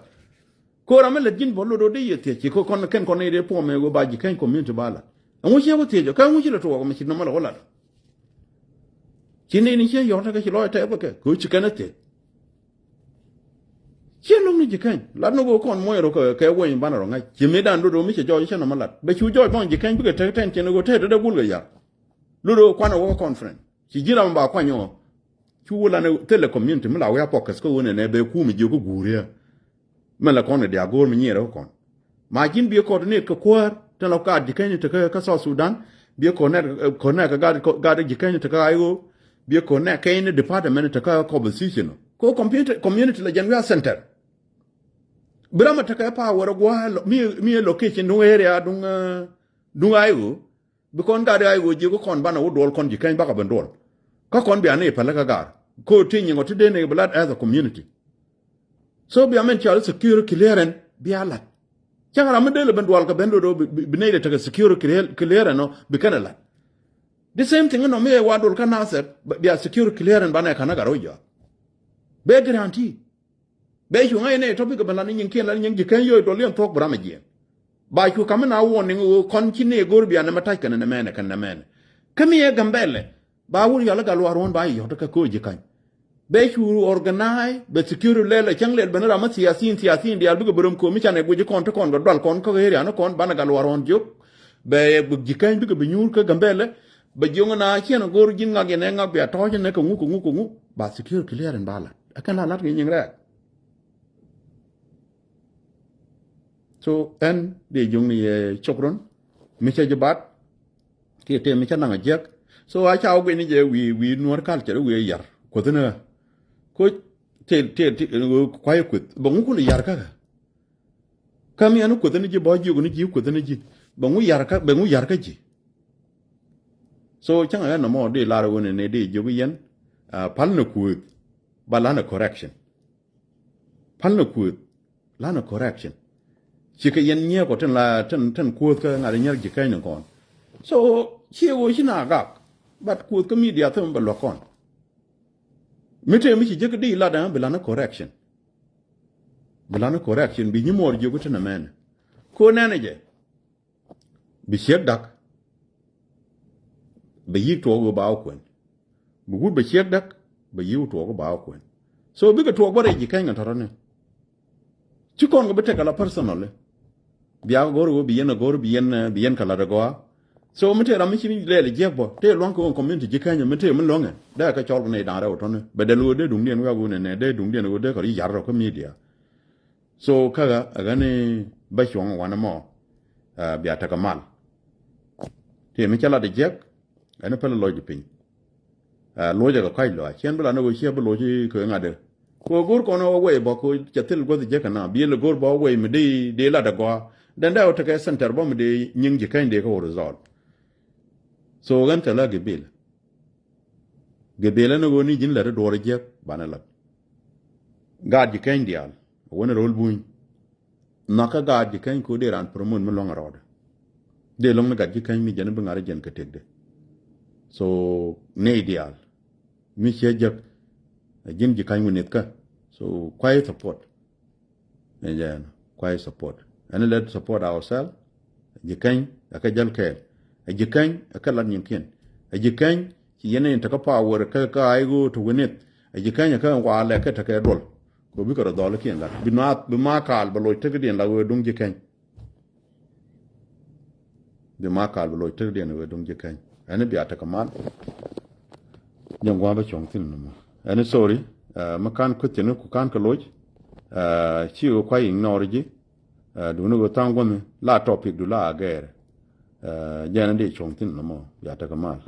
Kɛ ɣöö ram mi lät ji̱n bä lot ɣöö dee yɛ thiec ci kɛ kɔn kɛn kɔn nɛy dee puɔ̱ɔ̱m ɛ ɣöö ba ji̱ kɛny community ba la̱t. Ɛŋu ciɛ wä thiec ɔ kä ɛŋu ci lɛ tuɔɔk mi ci nɔmɔ lɛ wä la̱t. Ci nɛy ni ciɛ yɔ̱t kä ci lɔc tɛth kɛ kɛ ɣöö ci kɛn ɛ thiec. Ciɛ lo̱ŋ ni ji̱ kɛny lat ni ɣöö kɔn muɔ̱c rɔ kɛ, kɛ weny banɛ rɔ ŋa̱c ci mëëdan lot ɣöö mi cɛ jɔɔc cɛ nɔmɔ la̱t bɛ cu jɔɔc bɔŋ ji̱ kɛny bikɛ tek tɛn cin ɣöö tɛt dee gul kɛ yar. Lot ɣöö kuanɛ wä kä conference ci ji̱ ram ba kuany ɔ. Cu wä lan thilɛ community mi la wi̱i̱ a focus kä ɣöö nɛnɛ bɛ kuum jiök kä guuriä. Mɛ la kɔn kɛ diaal go̱o̱r mi nyiɛɛrɛ kä kɔn. Ma ji̱n biɛ coordinate kɛ kuäär tin la gaat ji̱ keny tekä kä South Sudan. Biɛ coordinate, eh, coordinate kɛ gaat, gaat ji̱ keny tekä I O. Biɛ coordinate kɛ in department tekä kä opposition. Kɛ community, community la jɛn wi̱i̱ a center. Bi ram a tekä power gua̱a̱ mi, mi location duŋ area duŋ, eh, duŋ I O. Bi kɔn gat i̱ a i̱ ɣöö jiök kɔn banɛ wä duɔl kɔn ji̱ keny bakɔ ben duɔl. Kä kɔn bia ni päl kä gaar. Ko̱ ti nyiŋɔ ti dee ni bi lat as a community. So bia min cɔal security clearance bia lat. Cäŋ ram mi dee lɛ ben duɔl kɛ ben dodo bi, bi, bi nɛy dee tekɛ security clear-, clearance ɔ bi kɛn ɛ lat. The same thing inɔ mi ɛ wa duɔl kä Nasir bia security clearance banɛ ka̱n ɛ gat rɔ jɔak. Bɛ guarantee. Bɛ cu ŋa̱c nɛ tɔ̱ bikɛ ben lat ni nyiŋkiɛn lat ni nyiŋ ji̱ keny yio̱o̱c duɔl yɛn thuɔ̱k bi ram ɛ jiɛɛn. Ba cu ka̱m mi na warning ɣöö kɔn ci nɛ go̱r bia nɛmɛ ta̱c kɛn nɛmɛnɛ kɛn nɛmɛnɛ. Kä mi ɛ Gambɛlɛ ba wur yɔl i̱ gal waruɔ̱n ba yɔ̱t kä ko̱o̱c ji̱ kany. Bɛ cu organize bɛ security lɛl ɛ cäŋ lɛl ben ram mi thiathin thiathin diaal bikɛ bi röm ko̱o̱m mi canɛ guic kɔn ti kɔn kɛ dual kɔn kä area ni kɔn banɛ gal waruɔ̱n jiök. Bɛ ji̱ kany bikɛ bi nyuur kä Gambɛlɛ. Bɛ jiök na ciɛn go̱r ji̱n ŋak yɛn ɛ ŋak bia tɔ̱ɔ̱c ɛn ɛ kɛ ŋuk kɛ ŋuk kɛ ŋuk ba security clearance ba lat. Ɛ kɛn la lat kɛ nyiŋ rɛɛk. So ɛn dee juŋni yɛ cok run mi cɛ ji̱ bat kiɛ tëë mi cɛ naŋ a jiäk. So a ca wä guic ni jɛ wi̱i̱ wi̱i̱ nuɔ̱ɔ̱r culture wi̱i̱ yar kuoth ni ɣä. Ko tëë tëë tëë kuay kueth bɛ ŋu kun yar kä kä. Kä mi ɛn kueth ni ji̱ bä jiök ni ji̱ kueth ni ji̱ bɛ ŋu yar kä bɛ ŋu yar kä ji̱. So cäŋ ɛ ɛn nɔmɔ dee lar ɣöö ni ni dee jiök yɛn. Pal ni kueth ba lan ɛ correction. Pal ni kueth lan ɛ correction. Cikɛ yɛn nyiɛɛk ɔ tin la tin tin kuoth kä ŋa̱t ɛ nyɛr ji̱ kɛny ni kɔn. So ciɛ ɣöö ci na gak. But kuoth kä media thim bɛ luäk kɔn. Mi tëë mi ci jek di lat ɛn bi lan ɛ correction. Bi lan ɛ correction bi nyi muɔɔr jiök tin ɛmɛn. Ko nɛn ɛ jɛ. Bi ciek dak. Bɛ yi̱k tuɔɔk ɣöö ba wä kuɛn. Bi wut bɛ ciek dak bɛ yi̱k tuɔɔk ɣöö ba wä kuɛn. So bikɛ tuɔɔk bä rɛy ji̱ kɛny kɛ tɔ̱tɔ̱ni. Ci kɔn kɛ bi tekɛ la personally. Bia go̱r ɣöö bi yɛn a go̱r bi yɛn bi yɛn kɛ lat a gɔaa. So mi tëë ram mi ci lɛɛl jiɛk bä tëë luaŋ kɛ ɣöö community ji̱ kɛny mi tëë mi luäŋɛ dee kɛ cɔl kɛ nɛy da̱ŋ rɛw tɔ̱ni bɛ dɛl ɣöö dee duŋdiɛn wiak ɣöö nɛnɛ dee duŋdiɛn ɣöö dee kɛ ri yar rɔ kä media. So kä ɣä ɛ ɣän i̱ bä cuɔ̱ŋ wanɛ mɔ. Bia tekɛ mal. Ti mi cä lat jiɛk ɛn päl lɔc di piny. Locɛ kɛ kɔc lɔac ciɛn bi lat ni ɣöö ciɛ bi loc kɛ ŋa̱t. Kɛ ɣöö go̱r kɔn ɣä wei bä kɛ ɣöö cɛ thil guäth jiɛk kɛ na bi lɛ go̱r bä wei mi di di lat ɛ gɔaa. Dɛn dɛ ɣä tekɛ center bä mi di nyiŋ ji̱ kɛny di kɛ ɣöö result. So ɣän thilä gibil. Gibil ɛn ɣöö ni ji̱n lät i̱ duɔɔr jiɛk banɛ lat. Gaat ji̱ kɛny diaal wen ro̱l buny. Nhɔakä gaat ji̱ kɛny ko̱ dee raan promote mi luäŋ rɔɔdɛ. Dee luäŋ ni gat ji̱ kɛny mi jɛn bi ŋa̱r jɛn kɛ tëkdɛ. So nɛy diaal mi ciɛ jek. Ji̱n ji̱ kany wä nithkä. So kuay support. Ni jɛn kuay support ɛn let support ourselves. Ji̱ kɛny ɛ kɛ jäl kɛɛl. Ɛ ji̱ kɛny ɛ kɛ lat nyinkiɛn. Ɛ ji̱ kɛny ci yɛn in tekä power kä kä ay ɣöö te wä nith. Ɛ ji̱ kɛny ɛ kɛ walɛ kɛ tekɛ duɔl. Kɛ bikɛ rɔ dhɔl kiɛn gat bi ma bi ma kaal bɛ loc tekdiɛn la wee duŋ ji̱ kɛny. Bi ma kaal bɛ loc tekdiɛn wee duŋ ji̱ kɛny ɛn bia tekɛ mal. Jɛn gua̱a̱ bä cuɔ̱ŋ thi̱n nɔmɔ. Ɛn sorry, mi ka̱n kueth thi̱n ku ka̱n kɛ loc. Ci kɛ kuay ignore ji̱. Duuni kɛ tha̱a̱ŋ guämi la topic du la a gɛɛrɛ. Jɛn in dee cuɔ̱ŋ thi̱n nɔmɔ, bia tekɛ mal.